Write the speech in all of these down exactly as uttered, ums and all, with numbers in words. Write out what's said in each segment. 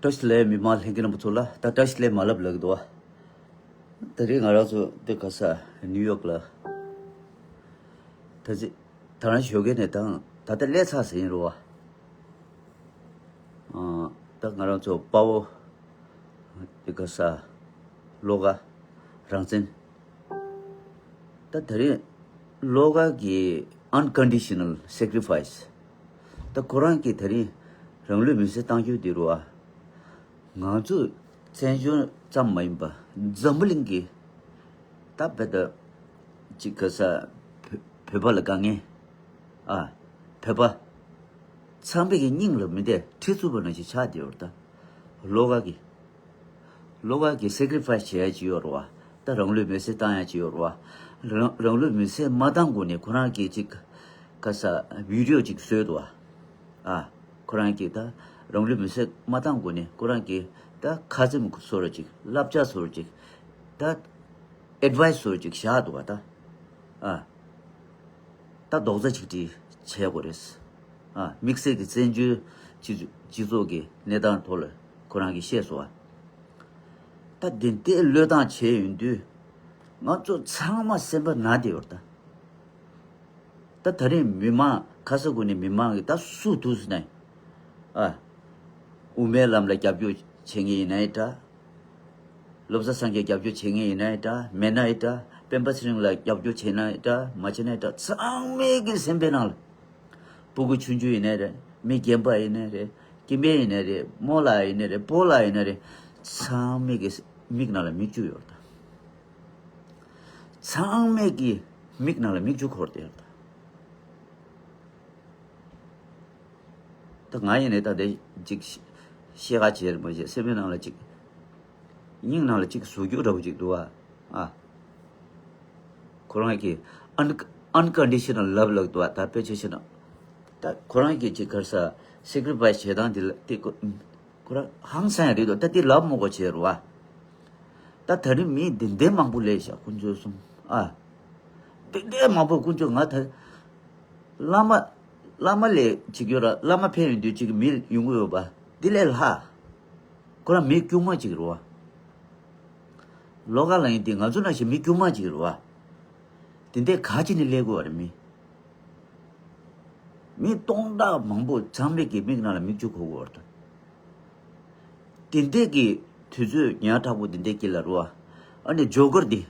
བཀྲ་ཤིས་བདེ་ལེགས། མི་མང་ལྷན་རྒྱས་རྣམ་པ་ཚོ་ལ་ད་བཀྲ་ཤིས་བདེ་ལེགས་མ་ལབ་ལབ་ཀྱི་འདུག་བ། ད་རེས་ང་རང་ཚོ་འདི་ག་ས་ནིའུ་ཡོག་ལ། ད་ཅི་ད་རང་ཞོགས་ཀས་ནས་ད་ད་ལྟ་སླེབས་ཚར་ཟིན་རེད་བ། ཨ། ད་ང་རང་ཚོ་དཔའ་བོ་འདི་ག་ས་བློ་དགའ་རང་བཙན། ད་ད་རེས་བློ་དགའ་གི་unconditional sacrifice། ད་ཁོ་རང་གིས་ད་རེས་རང་ལུས་མེར་སྲེག་བཏང་རྒྱུ་འདི་རུ་ཨ། ང་ཚོ་བཙན་བྱོལ་ཙམ་མ་ཡིན་པ་འཛམ་བུ་གླིང་གི་ད་བོད་ད་ཅིག་ག་ས་བོད་བོད་པ་ལ་དཀའ་ངལ། ཨ། བོད་པ་ཚང་མའི་གི་སྙིང་ལ་མི་བདེ་ཁྲི་བཙུགས་པ་ནང་བཞིན་ཆགས་བསྡད་ཡོད་རེད་ད། བློ་དགའ་གི་བློ་དགའ་གི་sacrifice་བྱེད་ཡ་ཅིག་ཡོད་རེད་བ། ད་རང་ལུས་མེར་སྲེག་བཏང་ཡ་ཅིག་ཡོད་རེད་བ། རང་རང་ལུས་མེར་སྲེག་མ་བཏང་གོང་ནས་ཁོ་རང་གིས་ཅིག་ག་ས་བི་ཌི་ཡོ་ཅིག་བཟོས་འདུག་བ། ཨ། ཁོ་རང་གིས་ད་རང་ལུས་མེར་སྲེག་མ་བཏང་གོང་ནས་ཁོ་རང་གིས་ད་ཁ་ཆེམས་བཟོ་འདྲ་ཅིག་བསླབ་བྱ་བཟོ་འདྲ་ཅིག་ད་ཨེཌ་ཝའི་སི་བཟོ་འདྲ་ཅིག་བཞག་འདུག་བ་ད། ཨ། ད་རྡོག་རྩ་ཆིག་སྒྲིལ་བྱེད་དགོས་རེད། ཨ། དམིགས་བསལ་གྱི་བཙན་བྱོལ་སྤྱི་སྤྱི་ཚོགས་ཀྱི་གནས་སྟངས་ཐོག་ལ་ཁོ་རང་གིས་བཤད་སོང་བ། ད་དེ་འདྲའི་བློས་བཏང་བྱས་ཡོང་དུས་ང་ཚོ་ཚང་མ་སེམས་པ་ན་བསྡད་ཡོད་རེད་ད། ད་ད་རེས་མི་མང་ག་ས་གོ་ནས་མི་མང་གིས་ད་སུ་འདུག་ཟེར་ན། ཨ། དབུ་མའི་ལམ་ལ་རྒྱབ་སྐྱོར་བྱེད་མཁན་ཡིན་ནའི་འདྲ། བློ་བཟང་སངས་རྒྱས་རྒྱབ་སྐྱོར་བྱེད་མཁན་ཡིན་ནའི་འདྲ། མེད་ནའི་འདྲ། སྤེན་པ་ཚེ་རིང་ལ་རྒྱབ་སྐྱོར་བྱེད་ནའི་འདྲ། མ་བྱེད་ནའི་འདྲ། ཚང་མའི་གི་སེམས་པའི་ནང་ལ། སྤུ་གུ་ཆུང་ཆུང་ཡིན་ནའི་རེད། མི་རྒན་པ་ཡིན་ནའི་རེད། སྐྱེ་དམན་ཡིན་ནའི་རེད། རྨོ་ལགས་ཡིན་ནའི་རེད། སྤོ་ལགས་ཡིན་ནའི་རེད། ཚང་མའི་གི་མིག་ནང་ལ་མིག་ཆུ་ཡོད་རེད་ད། ཚང་མའི་གི་མིག་ནང་ལ་མིག་ཆུ་འཁོར་བསྡད་ཡོད་རེད་ད། ད་ང་ཡིན་ནའི་ད་དེ་ཅིག་བཤད་ཁ་བྱེད་རེད་མ་བྱེད་སེམས་པའི་ནང་ལ་ཅིག་སྙིང་ནང་ལ་ཅིག་ཟུག་རྒྱུ་འདྲ་བོ་ཅིག་འདུག་ཨ། ཨ། ཁོ་རང་གིས་un- unconditional love ལབ་འདུག་ཨ། ད་དཔེ་ཆ་བཞག་ན། ད་ཁོ་རང་གིས་ཅིག་ག་རེ་ཟ་sacrifice བྱེད་སྟངས་དེ་ལ་དེ་ཁོ་ཁོ་རང་ཧང་སང་ཡ་རེད་འདུག་ད་དེ་ལབ་མི་དགོས་བྱས་རེད་བ། ད་ད་རིང་མི་འདི་འདྲའི་མང་པོ་སླེབས་ཤག་ཁོ་ཚོ་གསུམ་ཨ། འདི་འདྲའི་མང་པོ་ཁོ་ཚོ་ང་ད། བླ་མ། བླ་མ་ལས་བྱེད་རྒྱུ་ར་བླ་མ་ཕེབས་ཡོང་དུས་གཅིག་མི་ཡོང་གི་ཡོད་པ། འདི་ལས་ལྷག་ཁོ་རང་མི་དཀྱུས་མ་གཅིག་རེད་བ། བློ་དགའ་ལགས་ཡིན་དུས་ང་ཚོ་ནང་བཞིན་མི་དཀྱུས་མ་གཅིག་རེད་བ། དེ་འདྲའི་ག་ཅི་ནས་སླེབས་དགོས་བ་རེད་མི། མི་སྟོང་ཕྲག་མང་པོ་ཚང་མས་ཀྱི་མིག་ནང་ལ་མིག་ཆུ་འཁོར་གྱི་ཡོད་རེད། དེ་འདྲས་ཀྱི་དུས་ཚོད་ཉག་ཕྲ་པོ་དེ་འདྲས་ཀྱི་ལ་རུ་བ། ཨ་ནི་ཇོ་ཀར་འདི།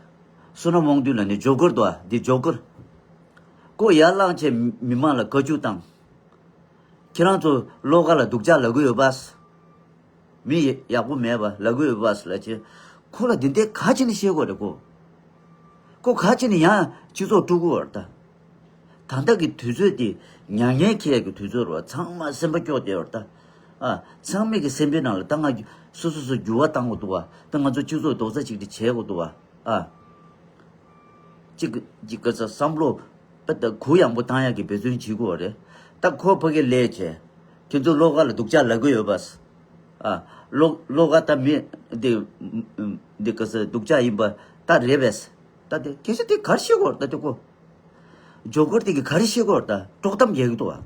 བསོད་ནམས་དབང་འདུས་ལ་ནི་ཇོ་ཀར་འདུག་ཨ། འདི་ཇོ་ཀར། ཁོ་ཡར་ལངས་བྱས་མི་མང་ལ་བཀའ་བཀྱོན་བཏང་། ཁྱེད་རང་ཚོ་བློ་དགའ་ལ་སྡུག་ཅག་ལབ་ཀྱི་ཡོད་པ། མི་ཡག་པོ་མེད་པ་ལབ་ཀྱི་ཡོད་པ་ལབ་བྱས། ཁོ་ལ་འདི་འདྲས་ག་ཅི་ནས་བཤད་དགོས་རེད་ཁོ། ཁོ་ག་ཅི་ནས་ཡང་སྤྱི་ཚོགས་དཀྲུག་གི་ཡོད་རེད་ད། ད་ལྟ་གི་དུས་ཚོད་དེ་མྱ་ངན་འཁྱེར་ཡག་གི་དུས་ཚོད་རེད་བ། ཚང་མ་སེམས་པ་སྐྱོ་བསྡད་ཡོད་རེད་ད། ཨ། ཚང་མས་ཀྱི་སེམས་པའི་ནང་ལ་ད་ང་སོ་སོ་སོ་འགྱུར་བ་བཏང་དགོས་འདུག་བ། ད་ང་ཚོ་སྤྱི་ཚོགས་རྡོག་རྩ་གཅིག་སྒྲིལ་བྱེད་དགོས་འདུག་བ། ཨ། གཅིག་གཅིག་ག་ས་བསམ་བློ་པ་ད་གུ་ཡངས་པོ་བཏང་ཡག་གི་འབད་བརྩོན་བྱེད་དགོས་བ་རེད། ད་ཁོ་ཕ་གི་ལས་བྱས། ཁྱེད་ཚོ་བློ་དགའ་ལ་སྡུག་ཅག་ལབ་ཀྱི་ཡོད་པ། ཨ། བློ་བློ་དགའ་ད་མི་འདི་འདི་ག་ས་སྡུག་ཅག་ཡིན་པ་ད་རེད་པས། ད་དེ་སྐད་ཆ་དེ་ག་རེ་བཤད་དགོས་རེད་ད་དེ་ཁོ། ཇོ་ཀར་དེ་གིས་ག་རེ་བཤད་དགོས་རེད་ད། དཀྲོག་གཏམ་རྒྱག་གི་འདུག་བ།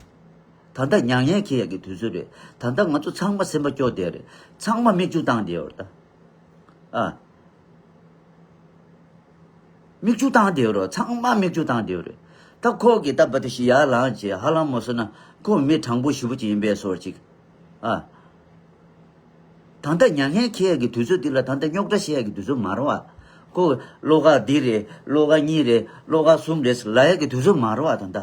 ད་ལྟ་མྱ་ངན་འཁྱེར་ཡག་གི་དུས་ཚོད་རེད། ད་ལྟ་ང་ཚོ་ཚང་མ་སེམས་པ་སྐྱོ་བསྡད་རེད། ཚང་མ་མིག་ཆུ་བཏང་བསྡད་ཡོད་རེད་ད། ཨ། མིག་ཆུ་བཏང་བསྡད་ཡོད་རེད། ཚང་མ་མིག་ཆུ་བཏང་བསྡད་ཡོད་རེད། ད་ཁོ་གིས་ད་བ་དེ་ཞིག་ཡར་ལངས་བྱས་ཧ་ལམ་མ་སོང་ན་ཁོ་མི་དྲང་པོ་ཞེ་པོ་ཅིག་ཡིན་པའི་བཟོ་ཅིག་ཨ། ད་ལྟ་མྱ་ངན་འཁྱེར་ཡག་གི་དུས་ཚོད་འདི་ལ་ད་ལྟ་རྙོག་དྲ་བཤད་ཡག་གི་དུས་ཚོད་མ་རེད་བ། ཁོ་བློ་དགའ་འདི་རེད། བློ་དགའ་གཉིས་རེད། བློ་དགའ་གསུམ་རེད་ལབ་ཡག་གི་དུས་ཚོད་མ་རེད་བ་ད་ལྟ།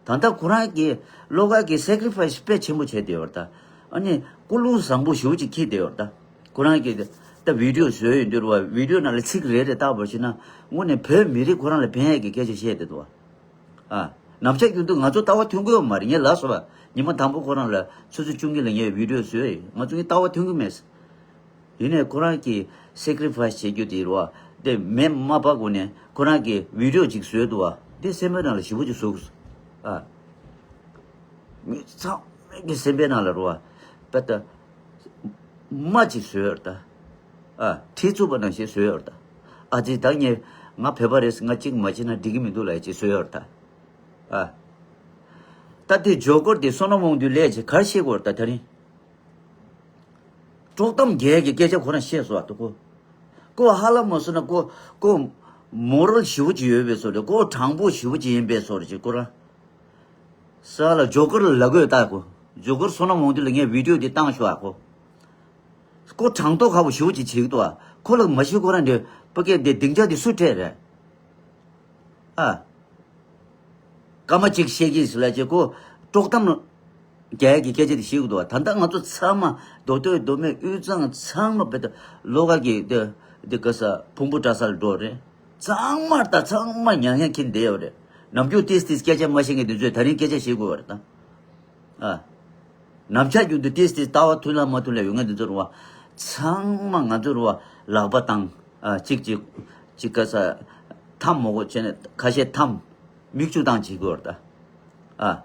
ད་ལྟ་ཁོ་རང་གིས་བློ་དགའ་གིས་sacrifice དཔེ་ཆེན་པོ་བྱས་བསྡད་ཡོད་རེད་ད། ཨ་ནི་ཀུན་སློང་བཟང་པོ་ཞེ་པོ་ཅིག་འཁྱེར་བསྡད་ཡོད་རེད་ད། ཁོ་རང་གིས་ད་བི་ཌི་ཡོ་བཟོས་ཡོད་འདུག་བ། བི་ཌི་ཡོ་ནང་ལ་ཚིག་རེ་རེ་བལྟས་པ་ཞིག་ན་དངོས་གནས་བོད་མི་རིགས་ཁོ་རང་ལ་ཕན་ཡག་གི་སྐད་ཆ་བཤད་བསྡད་འདུག་བ། ཨ། ནམ་ཞག་རྒྱུན་དུ་ང་ཚོ་ལྟ་བ་མཐུན་གྱི་ཡོད་མ་རེད། ངས་ལབ་སོང་བ། ཉི་མ་དང་པོ་ཁོ་རང་ལ་ཆུ་ཚོད་བཅུ་གཉིས་ལ་ངས་བི་ཌི་ཡོ་བཟོས་ཡིན། ང་ཚོ་གཉིས་ལྟ་བ་མཐུན་གྱི་མེད། ཡིན་ནའི་ཁོ་རང་གིས་sacrifice བྱེད་རྒྱུ་དེ་རེད་བ། དེ་མེ་མ་སྤར་གོང་ནས་ཁོ་རང་གིས་བི་ཌི་ཡོ་ཅིག་བཟོས་འདུག་བ། དེ་སེམས་པའི་ནང་ལ་ཞེ་པོ་ཅིག་ཟུག་སོང་། ཨ། མི་ཚང་མའི་གི་སེམས་པའི་ནང་ལ་རེད་བ། པ་ད། རྨ་ཅིག་བཟོས་ཡོད་རེད་ད། ཨ། ཁྲི་བཙུགས་པ་ནང་བཞིན་བཟོས་ཡོད་རེད་ད། ཨ་ཙི་ད་ངས་ང་བོད་པ་རེད། ང་གཅིག་མ་བྱེད་ན་འགྲིག་གི་མི་འདུག་ལབ་ཅིག་བཟོས་ཡོད་རེད་ད། ཨ། ད་དེ་ཇོ་ཀར་དེ་བསོད་ནམས་དབང་འདུས་ལས་ཅིག་ག་རེ་བཤད་དགོས་རེད་ད་ད་རིང་། དཀྲོག་གཏམ་རྒྱག་གི་སྐད་ཆ་ཁོ་རང་བཤད་སོང་བ་དུ་ཁོ། ཁོ་ཧ་ལམ་མ་སོང་ན་ཁོ་ཁོ་མོ་རལ་ཞེ་པོ་ཅིག་ཡོད་པའི་བཟོ་རེད། ཁོ་དྲང་པོ་ཞེ་པོ་ཅིག་ཡིན་པའི་བཟོ་རེད་ཅེས་ཁོ་རང་ས་ལ་ཇོ་ཀར་ལ་ལབ་དགོས་ད་ཁོ། ཇོ་ཀར་བསོད་ནམས་དབང་འདུས་ལ་ངས་བི་ཌིའོ་འདི་བཏང་ཤོག་ཨ་ཁོ། ཁོ་དྲང་ཐོག་ཁ་པོ་ཞེ་པོ་ཅིག་བྱེད་ཀྱི་འདུག་ཨ། ཁོ་ལ་མ་ཤེས་ཁོ་རང་འདི་ཕ་སྐད་འདི་སྡིངས་ཆ་འདི་སུ་སྤྲད་རེད། ཨ། སྐར་མ་གཅིག་བཤད་ཀྱིས་ལ་ཅེ་ཁོ་དཀྲོག་གཏམ་རྒྱག་གི་སྐད་ཆ་དེ་ཤེས་ཀྱི་འདུག་བ། ད་ལྟ་ང་ཚོ་ཚང་མ་མདོ་སྟོད་མདོ་སྨད་དབུས་གཙང་ཚང་མ་བེད་ལོ་ག་གི་དེ་དེ་ག་ས་ཕུང་པོ་གྲྭ་སར་འགྲོ་རེད། ཚང་མ་ད་ཚང་མ་ཉང་ཉང་ཁྱེར་བསྡད་ཡོད་རེད། ནམ་རྒྱུན་ཏིས་ཏིས་སྐད་ཆ་མ་བཤད་མཁན་དེ་ཚོས་ད་རིང་སྐད་ཆ་བཤད་དགོས་རེད་ད། ཨ། ནམ་ཞག་རྒྱུན་དུ་ཏིས་ཏིས་ལྟ་བ་མཐུན་ལ་མ་མཐུན་ལ་ཡོང་མཁན་དེ་ཚོ་རུ་བ། ཚང་མ་ང་ཚོ་རུ་བ་ལག་པ་བཏང་། ཨ། གཅིག་གཅིག་གཅིག་ག་ས་ཐམ་མོ་གོ་བྱས་ནས་ཁ་ཤས་ཐམ། མིག་ཆུ་བཏང་བྱེད་དགོས་རེད་ད། ཨ།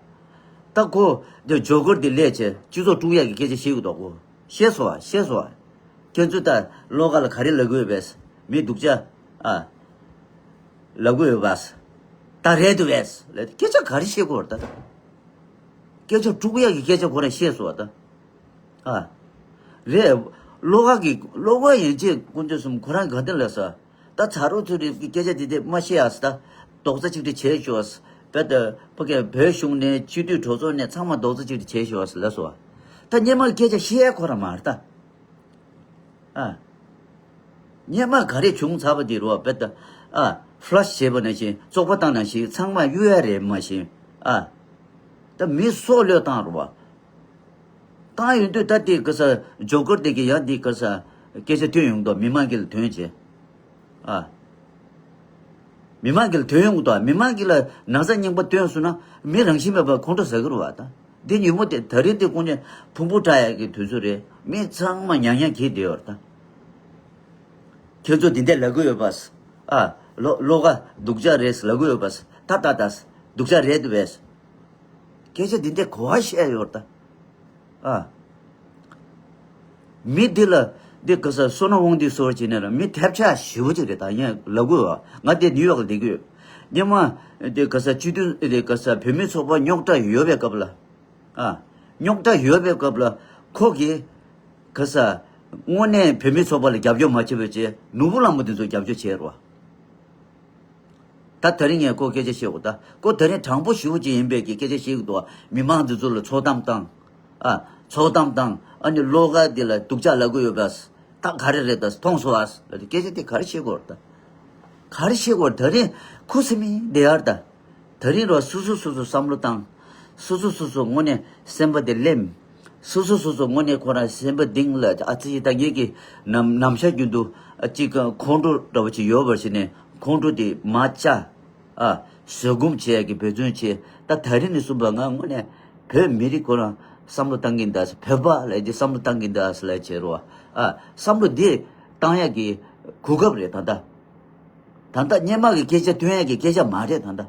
ད་ཁོ་འདི་ཇོ་ཀར་འདི་ལས་བྱས་སྤྱི་ཚོགས་དཀྲུག་ཡག་གི་སྐད་ཆ་བཤད་ཀྱི་འདུག་གོ། བཤད་སོང་བ་བཤད་སོང་བ། ཁྱེད་ཚོས་ད་བློ་ཁ་ལ་ག་རེ་ལབ་དགོས་པས། མི་སྡུག་ཅག་ཨ། ལབ་དགོས་ཡོད་པས། ད་རེད་འདུག་པས་ལབ་སྐད་ཆ་ག་རེ་བཤད་དགོས་རེད་ད། སྐད་ཆ་དཀྲུག་ཡག་གི་སྐད་ཆ་ཁོ་རང་བཤད་སོང་བ་ད། ཨ། རེད། བློ་ཁ་གི་བློ་ཁ་ཡན་ཆད་དཀོན་མཆོག་གསུམ་ཁོ་རང་ག་དེ་ལ་ས། ད་ཚ་རོགས་ཚོ་རེ་སྐད་ཆ་དེ་དེ་མ་བཤད་ཨ་ས་ད། རྡོག་རྩ་གཅིག་སྒྲིལ་བྱས་ཤོག་ཨ་ས། བོད་ད་བོད་ཀྱི་བོད་གཞུང་ནས་སྤྱི་འཐུས་གྲོས་ཚོགས་ནས་ཚང་མ་རྡོག་རྩ་གཅིག་སྒྲིལ་བྱས་ཤོག་ཨ་ས་ལབ་སོང་བ། ད་སྔོན་མ་གི་སྐད་ཆ་བཤད་ཁོ་རང་མ་རེད་ད། ཨ། སྔོན་མ་ག་རེ་བྱུང་ཚར་བ་དེ་རུ་བ་བེད་ད། ཨ། ཕ་ལ་ཤི་བྱས་པ་ནང་བཞིན་བཙོག་པ་བཏང་ནང་བཞིན་ཚང་མ་གཡུག་ཡ་རེད་མ་བཞིན། ཨ། ད་མི་སྲོག་བློས་བཏང་རུ་བ། བཏང་ཡོང་དུས་ད་དེ་ག་ས་ཇོ་ཀར་དེ་གི་ཡང་དེ་ག་ས་སྐད་ཆ་ཐོན་ཡོང་དོ་མི་མང་གི་ལ་ཐོན་བྱས། ཨ། མི་མང་གི་ལ་ཐོན་ཡོང་དོ་མི་མང་གི་ལ་ན་ཚ་རྙིང་པ་ཐོན་སོང་ན་མི་རང་བཞིན་མེད་པར་ཁོང་ཁྲོ་ཟ་གི་རུ་བ་ད། འདི་ཉིན་མོ་དེ་ད་རིང་དེ་ཁོང་ཚོ་ཕུང་པོ་བཀྲ་ཡག་གི་དུས་ཚོད་རེད། མི་ཚང་མ་ཉང་ཉང་གིས་བསྡད་ཡོད་རེད་ད། ཁྱེད་ཚོ་འདི་འདྲ་ལབ་གི་ཡོད་པ། ཨ། ལོ་ལོ་ག་སྡུག་ཅག་རེད་ལབ་གི་ཡོད་པ། ད་ད་ད་སྡུག་ཅག་རེད་འདུག་པས། སྐད་ཆ་འདི་འདྲ་གོ་བ་བཤད་ཡོད་རེད་ད། ཨ། མི་འདི་ལ་འདི་ག་ས་བསོད་ནམས་དབང་འདུས་སོགས་བྱས་ནས་ར་མི་ཐེབས་ཆག་ཞེ་པོ་ཅིག་རེད་ད་ཡང་ལབ་དགོས་བ། ང་དེ་ནིའུ་ཡོག་ལ་བསྡད་ཀྱི་ཡོད། སྔོན་མ་འདི་ག་ས་སྤྱི་འཐུས་འདི་ག་ས་བོད་མི་ཚོགས་པ་རྙོག་དྲ་ཡོད་པའི་སྐབས་ལ། ཨ། རྙོག་དྲ་ཡོད་པའི་སྐབས་ལ་ཁོ་གིས་ག་ས་དངོས་གནས་བོད་མི་ཚོགས་པ་ལ་རྒྱབ་སྐྱོར་མ་བྱས་པ་བྱས་ནོར་བུ་གླང་པོ་འདི་ཚོ་རྒྱབ་སྐྱོར་བྱས་རོ། ད་ད་རིང་ངས་ཁོ་སྐད་ཆ་བཤད་འོ་ད་ཁོ་ད་རིང་དྲང་པོ་ཞེ་པོ་ཅིག་ཡིན་པའི་གི་སྐད་ཆ་བཤད་གི་འདུག་མི་མང་འདི་ཚོ་ལ་ཚོགས་གཏམ་བཏང་། ཨ། ཚོགས་གཏམ་བཏང་ཨ་ནི་བློ་དགའ་འདི་ལ་སྡུག་ཅག་ལབ་གི་ཡོད་པས། ད་ག་རེ་རེད་ད་མཐོང་སོང་ཨ་ལ་དེ་སྐད་ཆ་དེ་ག་རེ་བཤད་དགོས་རེད་ད། ག་རེ་བཤད་དགོས་རེད་ད་རིང་ཁུ་སིམ་མེ་བསྡད་ཡ་རེད་ད། ད་རིང་རོ་སོ་སོ་སོ་སོ་བསམ་བློ་བཏང་། སོ་སོ་སོ་སོ་དངོས་གནས་སེམས་པ་དེ་ལེམ། སོ་སོ་སོ་སོ་དངོས་གནས་ཁོ་རང་སེམས་པ་གཏིང་ལ་ཨ་ཙི་ད་ངེད་ཀྱི་ནམ་ནམ་ཞག་རྒྱུན་དུ་ཨ་ཅིག་ཁོང་ཁྲོ་འདྲ་བོ་ཅིག་ཡོད་པར་བྱས་ནས་ཁོང་ཁྲོ་དེ་མ་བཅག་ཨ། བཟོད་སྒོམ་བྱེད་ཡ་གི་འབད་བརྩོན་བྱེད། ད་ད་རིང་ནས་བཟུང་བ་ང་དངོས་གནས་བོད་མི་རིགས་ཁོ་རང་བསམ་བློ་བཏང་གིན་གདའ་ས་བོད་པ་ལབ་དེ་བསམ་བློ་བཏང་གིན་གདའ་ས་ལབ་བྱེད་རོགས་ཨ། བསམ་བློ་དེ་བཏང་ཡ་གི་གོ་སྐབས་རེད་ད་ལྟ། ད་ལྟ་སྔོན་མ་གི་སྐད་ཆ་ཐོན་ཡ་གི་སྐད་ཆ་མ་རེད་ད་ལྟ།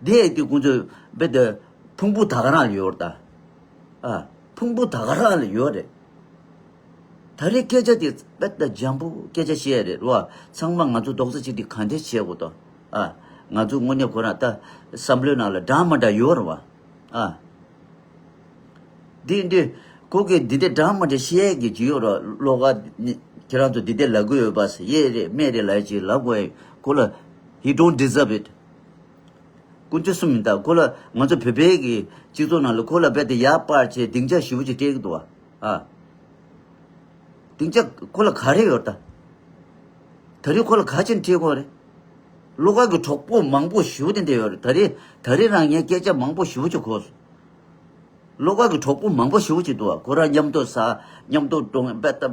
དེ་དེ་ཁོང་ཚོས་རྦད་དེ་ཕུང་པོ་ད་ག་རང་ལ་ཡོད་རེད་ད། ཨ། ཕུང་པོ་ད་ག་རང་ལ་ཡོད་རེད། ད་རེས་སྐད་ཆ་དེ་རྦད་དེ་འཇམ་པོ་སྐད་ཆ་བཤད་ཡ་རེད་རོ། ཚང་མ་ང་ཚོ་རྡོག་རྩ་གཅིག་སྒྲིལ་ག་འདྲས་བྱེད་དགོས་དོ། ཨ། ང་ཚོ་དངོས་གནས་ཁོ་རང་ད་བསམ་བློའི་ནང་ལ་འདྲ་མ་འདྲ་ཡོད་རེད་བ། ཨ། འདི་འདི་ཁོ་གིས་འདི་འདྲ་འདྲ་མ་འདྲ་བཤད་ཀྱི་ཅི་ཡོད་ར་བློ་ཁ་ནི་ཁྱེད་རང་ཚོ་འདི་འདྲ་ལབ་གི་ཡོད་པ་ཟེར་ཡེ་རེད་མེད་རེད་ལབ་ཅིག་ལབ་དགོས་ཁོ་ལ། He don't deserve it། དཀོན་མཆོག་གསུམ་མིན་ད་ཁོ་ལ་ང་ཚོ་བོད་པའི་གི་སྤྱི་ཚོགས་ནང་ལ་ཁོ་ལ་རྦད་དེ་ཡར་སྤར་བྱས་སྡིངས་ཆ་ཞེ་པོ་ཅིག་སྤྲད་ཀྱི་འདུག་བ། ཨ། སྡིངས་ཆ་ཁོ་ལ་ག་རེ་ཡོད་ད། ད་རེས་ཁོ་ལ་ག་ཅིག་སྤྲད་དགོས་རེད། བློ་དཀར་གྱི་གྲོགས་པོ་མང་པོ་ཞེ་པོ་དེ་འདྲ་ཡོད་རེད། ད་རེས་ད་རེས་རང་ངས་སྐད་ཆ་མང་པོ་ཞེ་པོ་ཅིག་གོ་སོང་། བློ་དཀར་གྱི་གྲོགས་པོ་མང་པོ་ཞེ་པོ་ཅིག་འདུག་བ། ཁོ་རང་མཉམ་དུ་ཟ་མཉམ་དུ་འགྲོ་དཔེ་ལྟ་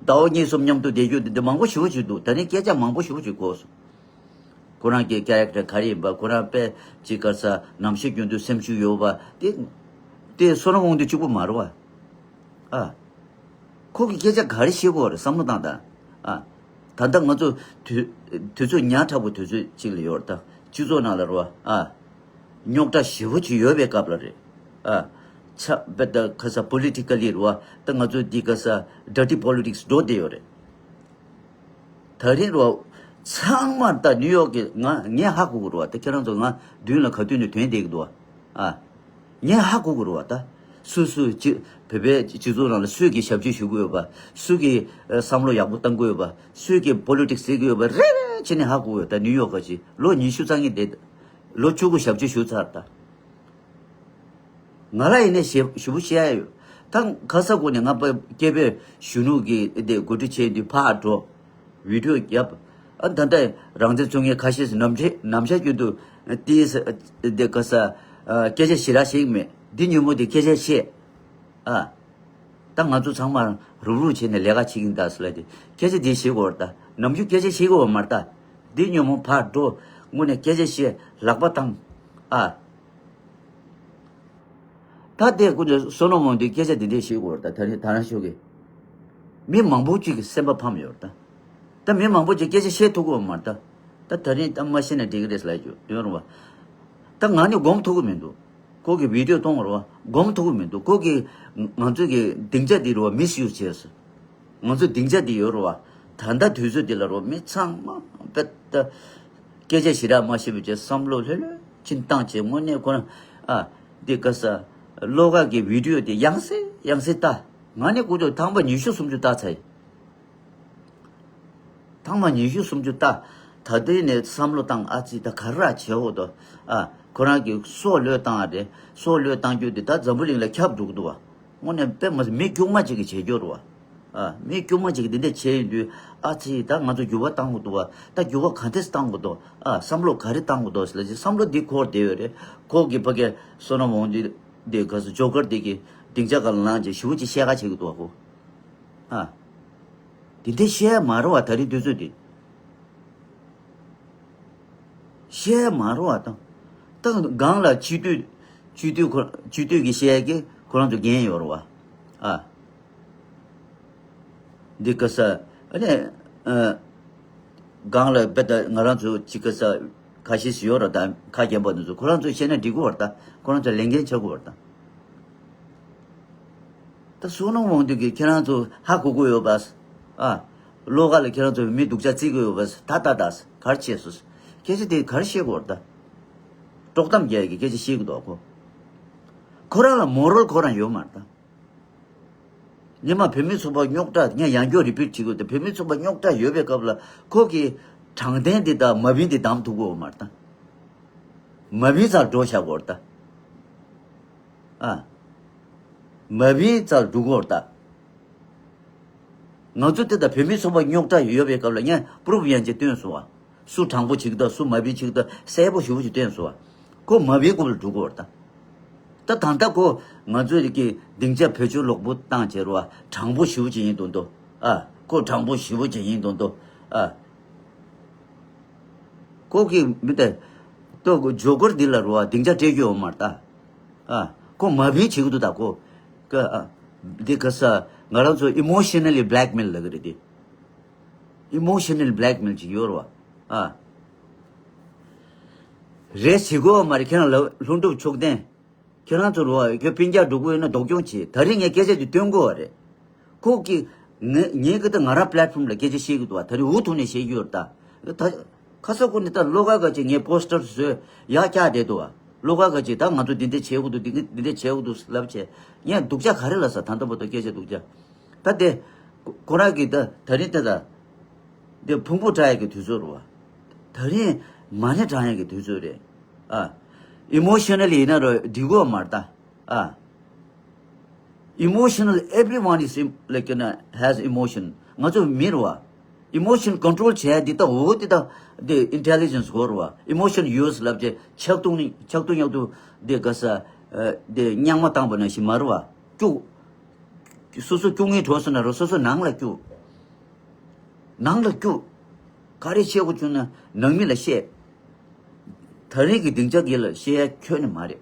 ཟླ་བ་གཉིས་གསུམ་མཉམ་དུ་བསྡད་རྒྱུ་འདི་འདྲ་མང་པོ་ཞེ་པོ་ཅིག་འདུག་ད་རེས་སྐད་ཆ་མང་པོ་ཞེ་པོ་ཅིག་གོ་སོང་། ཁོ་རང་གི་ཀེ་རེག་ཊར་ག་རེ་ཡིན་པ་ཁོ་རང་དཔེ་ཅིག་ག་ས་ནམ་ཞིག་རྒྱུན་དུ་སེམས་ཤུགས་ཡོད་པ་དེ་དེ་བསོད་ནམས་དབང་འདུས་གཅིག་པུ་མ་རེད་བ། ཨ། ཁོ་གི་སྐད་ཆ་ག་རེ་བཤད་དགོས་རེད་བསམ་བློ་བཏང་དང་། ཨ། ད་ལྟ་ང་ཚོ་དུས་དུས་ཚོད་ཉག་ཕྲ་པོ་དུས་ཚོད་ཅིག་ལ་ཡོད་རེད་ད། སྤྱི་ཚོགས་ནང་ལ་རེད་བ། ཨ། རྙོག་དྲ་ཞེ་པོ་ཅིག་ཡོད་པའི་སྐབས་ལ་རེད། ཨ། ཆ་བེ་ད་ག་ས་པོ་ལི་ཊི་ཀ་ལི་རེད་བ། ད་ང་ཚོ་འདི་ག་ས་ཌར་ཊི་པོ་ལི་ཊིག་སི་འགྲོ་བསྡད་ཡོད་རེད། ད་རིང་རོ། ཚང་མ་ད་ནིའུ་ཡོག་གི་ང་ངས་ཧ་གོ་གི་རེད་བ། ད་ཁྱེད་རང་ཚོ་ང་མདུན་ལ་ག་དུས་ནས་ཐོན་བསྡད་ཀྱི་འདུག་བ། ཨ། ངས་ཧ་གོ་གི་རེད་བ་ད། སུ་སུ་ཅི་བོད་པའི་སྤྱི་ཚོགས་ནང་ལ་སུས་ཀྱི་ཞབས་ཕྱི་ཞུ་གི་ཡོད་པ། སུ་གི་ཨ་བསམ་བློ་ཡག་པོ་བཏང་གི་ཡོད་པ། སུས་ཀྱི་པོ་ལི་ཊིག་སི་བྱེད་ཀྱི་ཡོད་པ་རེ་རེ་བྱས་ནས་ཧ་གོ་གི་ཡོད། ད་ནིའུ་ཡོག་ག་ཅིག་ལོ་ཉི་ཤུ་རྩ་གཉིས་བསྡད། ལོ་བཅུ་དགུ་ཞབས་ཕྱི་ཞུ་ཚར་ད། ང་ལ་ཡིན་ནའི་ཞེ་ཞེ་པོ་བཤད་ཡ་ཡོད། ད་ཁ་ས་གོ་ནས་ང་པ་སྐད་པའི་གཞོན་ནུ་གི་དེ་འགོ་ཁྲིད་བྱས་དུས་ཕར་འགྲོ། བི་ཌིའོ་བརྒྱབ། ཨ་ད་ལྟ་རང་བཙན་རྩོད་མཁན་ཁ་ཤས་ནམ་ཞིག་ནམ་ཞག་རྒྱུན་དུ་དེའི་དེ་ག་ས་སྐད་ཆ་ཞེ་དྲག་བཤད་ཀྱི་མེད། འདི་ཉོན་མོངས་དེ་སྐད་ཆ་བཤད། ཨ། ད་ང་ཚོ་ཚང་མ་རུབ་རུབ་བྱས་ནས་ལས་ཀ་བྱེད་ཀྱིན་གདའ་ཟེར་ལབ་དེ། སྐད་ཆ་དེ་བཤད་དགོས་རེད་ད། ནམ་རྒྱུན་སྐད་ཆ་བཤད་དགོས་པ་མ་རེད་ད། འདི་ཉོན་མོངས་ཕར་འགྲོ། དངོས་གནས་སྐད་ཆ་བཤད་ལག་པ་བཏང་། ཨ། ད་དེ་ཀུན་གྱི་བསོད་ནམས་དབང་འདུས་སྐད་ཆ་འདི་འདྲས་བཤད་དགོས་རེད་ད། ད་རེས་ད་རང་ཤོག་གི། མི་མང་པོ་ཅིག་གི་སེམས་པ་ཕམ་ཡོད་རེད་ད། ད་མི་མང་པོ་ཅིག་སྐད་ཆ་བཤད་ཐུབ་ཀྱི་ཡོད་མ་རེད་ད། ད་ད་རིང་ད་མ་བཤད་ན་འགྲིག་གི་རེད་ཟེར་ལབ་རྒྱུ་ཡོད་རེད་བ། ད་ང་ནི་སྒོམ་ཐུབ་ཀྱི་མི་འདུག་ཁོ་གི་བི་ཌིའོ་གཏོང་བ་རེད་བ། སྒོམ་ཐུབ་ཀྱི་མི་འདུག་ཁོ་གི་ང་ཚོ་གི་སྡིངས་ཆ་འདི་རེད་བ། མིས་ཡུ་སི་བྱས་སོང་། ང་ཚོ་སྡིངས་ཆ་འདི་ཡོད་རེད་བ། ད་ལྟ་དུས་ཚོད་འདི་ལ་རེད་བ། མི་ཚང་མ་དཔེ་ད་སྐད་ཆ་ཞེ་དྲག་མ་བཤད་པ་བྱས། བསམ་བློ་ལྷོད་ལྷོད་ཅིག་བཏང་བྱས། དངོས་གནས་ཁོ་རང་ཨ་འདི་ག་ས་བློ་དགའ་གི་བི་ཌིའོ་དེ་ཡང་སེ་ཡང་སེ་ལྟ། ང་ནི་ཀུ་ཅོ་ཐང་པ་ཉི་ཤུ་སུམ་ཅུ་ལྟ་ཚར་ཡིན། ཐང་མ་ཉི་ཤུ་སུམ་ཅུ་ལྟ། ད་ལྟའི་ནས་བསམ་བློ་བཏང་། ཨ་ཙི་ད་ག་རེ་བྱེད་འོ་དོ། ཨ་ཁོ་རང་གི་སྲོག་བློས་བཏང་བ་རེད། སྲོག་བློས་བཏང་རྒྱུ་དེ་ད་འཛམ་བུ་གླིང་ལ་ཁྱབ་འགྲོ་གི་འདུག་བ། དངོས་གནས་དཔེ་མ་སྲིད་མི་དཀྱུས་མ་ཅིག་གིས་བྱེད་རྒྱུ་རེད་བ། ཨ་མི་དཀྱུས་མ་ཅིག་གིས་འདི་འདྲ་བྱས་ཡིན་དུས། ཨ་ཙི་ད་ང་ཚོ་འགྱུར་བ་བཏང་དགོས་འདུག་བ། ད་འགྱུར་བ་ག་འདྲས་བཏང་དགོས་འདུག་ཨ་བསམ་བློ་ག་རེ་བཏང་དགོས་འདུག་ཟེར་ལ་ཅིག་བསམ་བློ་འདི་འཁོར་བསྡད་ཡོད་རེད། ཁོ་གི་ཕ་གི་བསོད་ནམས་དབང་འདུས་འདི་ག་ས་ཇོ་ཀར་འདི་གི་སྡིངས་ཆ་སྒང་ལ་ལངས་བྱས་ཞེ་པོ་ཅིག་བཤད་ཁ་བྱེད་ཀྱི་འདུག་བ་ཁོ། ཨ། དེ་འདྲ་བཤད་ཡ་མ་རེད་བ། ད་རེས་དུས་ཚོད་འདི། བཤད་ཡ་མ་རེད་བ་དང་། ད་སྒང་ལ་སྤྱི་འཐུས། སྤྱི་འཐུས་ཁོ། སྤྱི་འཐུས་ཀྱིས་བཤད་ཡ་གི་ཁོ་རང་ཚོ་འགན་ཡོད་རེད་བ། ཨ། འདི་ག་ས། ཨ་ནི། ཨ། སྒང་ལ་དཔེ་ད་ང་རང་ཚོ་ཅིག་ག་ས་ཁ་ཤས་ཤིག་ཡོད་རེད་ད། ཁ་རྒན་པ་འདི་ཚོ་ཁོ་རང་ཚོས་བཤད་ན་འགྲིག་གི་ཡོད་རེད་ད། ཁོ་རང་ཚོ་ལས་འགན་ཆགས་ཀྱི་ཡོད་རེད་ད། ད་བསོད་ནམས་དབང་འདུས་ཀྱིས་ཁྱེད་རང་ཚོ་ཧ་གོ་གི་ཡོད་པ། ཨ། བློ་དགའ་ལ་ཁྱེད་རང་ཚོ་མི་སྡུག་ཅག་བརྩི་གི་ཡོད་པ། ད་ད་ད་ག་རེ་བྱས་སོང་། སྐད་ཆ་དེ་ག་རེ་བཤད་དགོས་རེད་ད། དཀྲོག་གཏམ་རྒྱག་ཡ་གི་སྐད་ཆ་བཤད་གི་འདུག་ཁོ། ཁོ་རང་ལ་མོ་རལ་ཁོ་རང་ཡོད་མ་རེད་ད། སྔོན་མ་བོད་མི་ཚོགས་པ་རྙོག་དྲ། ངས་ཡང་བསྐྱར་རི་པིཊ་བྱེད་དགོས་ཏེ། བོད་མི་ཚོགས་པ་རྙོག་དྲ་ཡོད་པའི་སྐབས་ལ་ཁོ་གིས་དྲང་བདེན་འདི་དང་མ་བིན་འདི་བདམས་ཐུབ་ཀྱི་ཡོད་མ་རེད་ད། མ་བིན་རྩར་འགྲོ་བཞག་གི་ཡོད་རེད་ད། ཨ། མ་བིན་རྩར་འགྲོ་གི་ཡོད་རེད་ད། ང་ཚོ་དེ་དང་བོད་མི་ཚོགས་པ་རྙོག་དྲ་ཡོད་པའི་སྐབས་ལ་ངས་པུ་རུབ་ཡང་ཅིག་སྟོན་སོང་བ། སུ་དྲང་པོ་བྱེད་ཀྱི་འདུག་སུ་མ་བིན་བྱེད་ཀྱི་འདུག་གསལ་པོ་ཞེ་པོ་ཅིག་སྟོན་སོང་བ། ཁོ་མ་བིན་རྐུབ་ལ་འགྲོ་གི་ཡོད་རེད་ད། ད་ད་ལྟ་ཁོ་ང་ཚོའི་རིགས་ཀྱི་སྡིངས་ཆ་བེད་སྤྱོད་ལོག་པོ་བཏང་བྱས་རེད་བ། དྲང་པོ་ཞེ་པོ་ཅིག་ཡིན་མདོག་མདོག་ཨ། ཁོ་དྲང་པོ་ཞེ་པོ་ཅིག་ཡིན་མདོག་མདོག་ཨ། ཁོ་གི་མི་དེ་ཏོ་ཇོ་ཀར་འདི་ལ་རེད་བ། སྡིངས་ཆ་སྤྲད་རྒྱུ་ཡོད་མ་རེད་ད། ཨ། ཁོ་མ་བིན་བྱེད་ཀྱི་འདུག་ད་ཁོ། ཀ་ཨ། འདི་ག་ས་ང་རང་ཚོ་ཨི་མོ་ཤ་ན་ལི་བྷི་ལེག་མེལ་ལབ་ཀྱི་རེད་དེ། ཨི་མོ་ཤ་ན་ལི་བྷི་ལེག་མེལ་ཅིག་ཡོད་རེད་བ། ཨ། རེད་བྱེད་དགོས་བ་མ་རེད། ཁྱེད་རང་ལ་ལྷུན་གྲུབ་མཆོག་ལྡན། ཁྱེད་རང་ཚོ་རེད་བ། ཁྱོད་སྤུན་ཀྱག་འགྲོ་གི་ཡོད་ན་སྡུག་སྦྱོང་བྱེད། ད་རེས་ངས་སྐད་ཆ་དེ་སྟོན་དགོས་བ་རེད། ཁོ་གི་ངས་ངས་གི་ད་ང་རང་པི་ལེ་ཊི་ཕོམ་ལ་སྐད་ཆ་བཤད་གི་འདུག་བ། ད་རེས་འུ་ཐུག་ནས་བཤད་རྒྱུ་ཡོད་རེད་ད། ད་ཁ་ས་ཁོ་ནས་ད་བློ་དགའ་ག་ཅིག་ངས་པོ་སི་ཊར་བཟོས་ཡར་བཀྱག་བསྡད་འདུག་བ། བློ་དགའ་ག་ཅིག་ད་ང་ཚོ་འདི་འདྲ་བྱེད་དགོས་འདུག་འདི་འདི་འདྲ་བྱེད་དགོས་འདུག་ལབ་བྱས། ངས་སྡུག་ཅག་ག་རེ་ལབ་ས། ད་ལྟ་བར་དུ་སྐད་ཆ་སྡུག་ཅག་ད་དེ་ཁོ་རང་གིས་ད་ད་རེས་ད་ད། འདི་ཕུང་པོ་དྲག་ཡག་གི་དུས་ཚོད་རེད་བ། ད་རིང་མ་ཎི་བགྲང་ཡག་གི་དུས་ཚོད་རེད། ཨ། ཨི་མོ་ཤ་ན་ལི་ཡིན་ན་རོ་འགྲིག་གོ་མ་རེད་ད། ཨ། Emotional, everyone is em- like, you know, has emotion. ང་ཚོ་མི་རེད་བ། ཨི་མོ་ཤན་ཀོན་ཊོལ་བྱས་འདི་ད་འོ་འདི་ད་འདི་ཨིན་ཊེ་ལི་ཇེན་སི་གོ་རེད་བ། ཨི་མོ་ཤན་ཡུ་སི་ལབ་བྱས་ཆག་ཐུང་ནི་ཆག་ཐུང་ཉག་ཐུང་འདི་ག་ས་འདི་རྙང་མ་བཏང་པ་ནང་བཞིན་མ་རེད་བ། སྐྱུག་སོ་སོ་སྐྱུག་ངེས་གྲོགས་སུ་ན་རོ་སོ་སོ་ནང་ལ་སྐྱུག་ནང་ལ་སྐྱུག་ག་རེ་བཤད་དགོས་བྱུང་ན་ནང་མི་ལ་བཤད། ད་རེས་ཀྱི་སྡིངས་ཆ་གི་ལ་བཤད་ཡ་ཁྱོན་ནས་མ་རེད།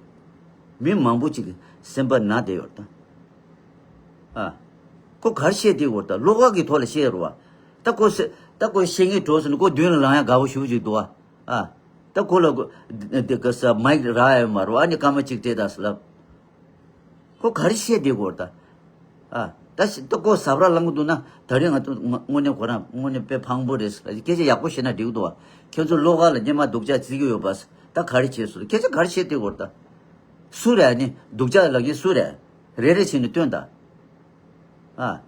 མི་མང་པོ་ཅིག་གི་སེམས་པ་ན་བསྡད་ཡོད་ད། ཨ། ཁོ་ག་རེ་བཤད་བསྡད་ཡོད་ད། བློ་ཁོག་གི་ཐོག་ལ་བཤད་ཡོད་རེད་བ། ད་ཁོ་སེ་ད་ཁོ་བཤད་ངེས་གྲོགས་སུ་ན་ཁོ་མདུན་ལ་ལངས་ཡ་དགའ་པོ་ཞེ་པོ་ཅིག་འདུག་ཨ། ཨ། ད་ཁོ་ལ་ཁོ་དེ་ག་ས་མའིག་རག་ཡོད་མ་རེད་བ། ཨ་ནི་སྐར་མ་གཅིག་སྤྲད་ད་ཟེར་ལབ། ཁོ་ག་རེ་བཤད་བསྡད་ཡོད་ད། ཨ། ད་ཤི་ད་ཁོ་ཟ་འཕྲུག་ལངས་གི་འདུག་ན་ད་རེས་ང་ཚོ་དངོས་དངོས་གནས་ཁོ་རང་དངོས་གནས་དཔེ་ཕངས་པོ་རེད་ཟེར། སྐད་ཆ་ཡག་པོ་བཤད་ན་འགྲིག་གི་འདུག་བ། ཁྱེད་ཚོ་བློ་དགའ་ལ་སྔོན་མ་སྡུག་ཅག་བརྩི་གི་ཡོད་པ། ད་ག་རེ་བྱས་སོང་། སྐད་ཆ་ག་རེ་བཤད་བསྡད་ཡོད་ད། སུ་རེད། ཨ་ནི་སྡུག་ཅག་ལབ་མཁན་སུ་རེད། རེ་རེ་བྱས་ནས་སྟོན་དང་། ཨ།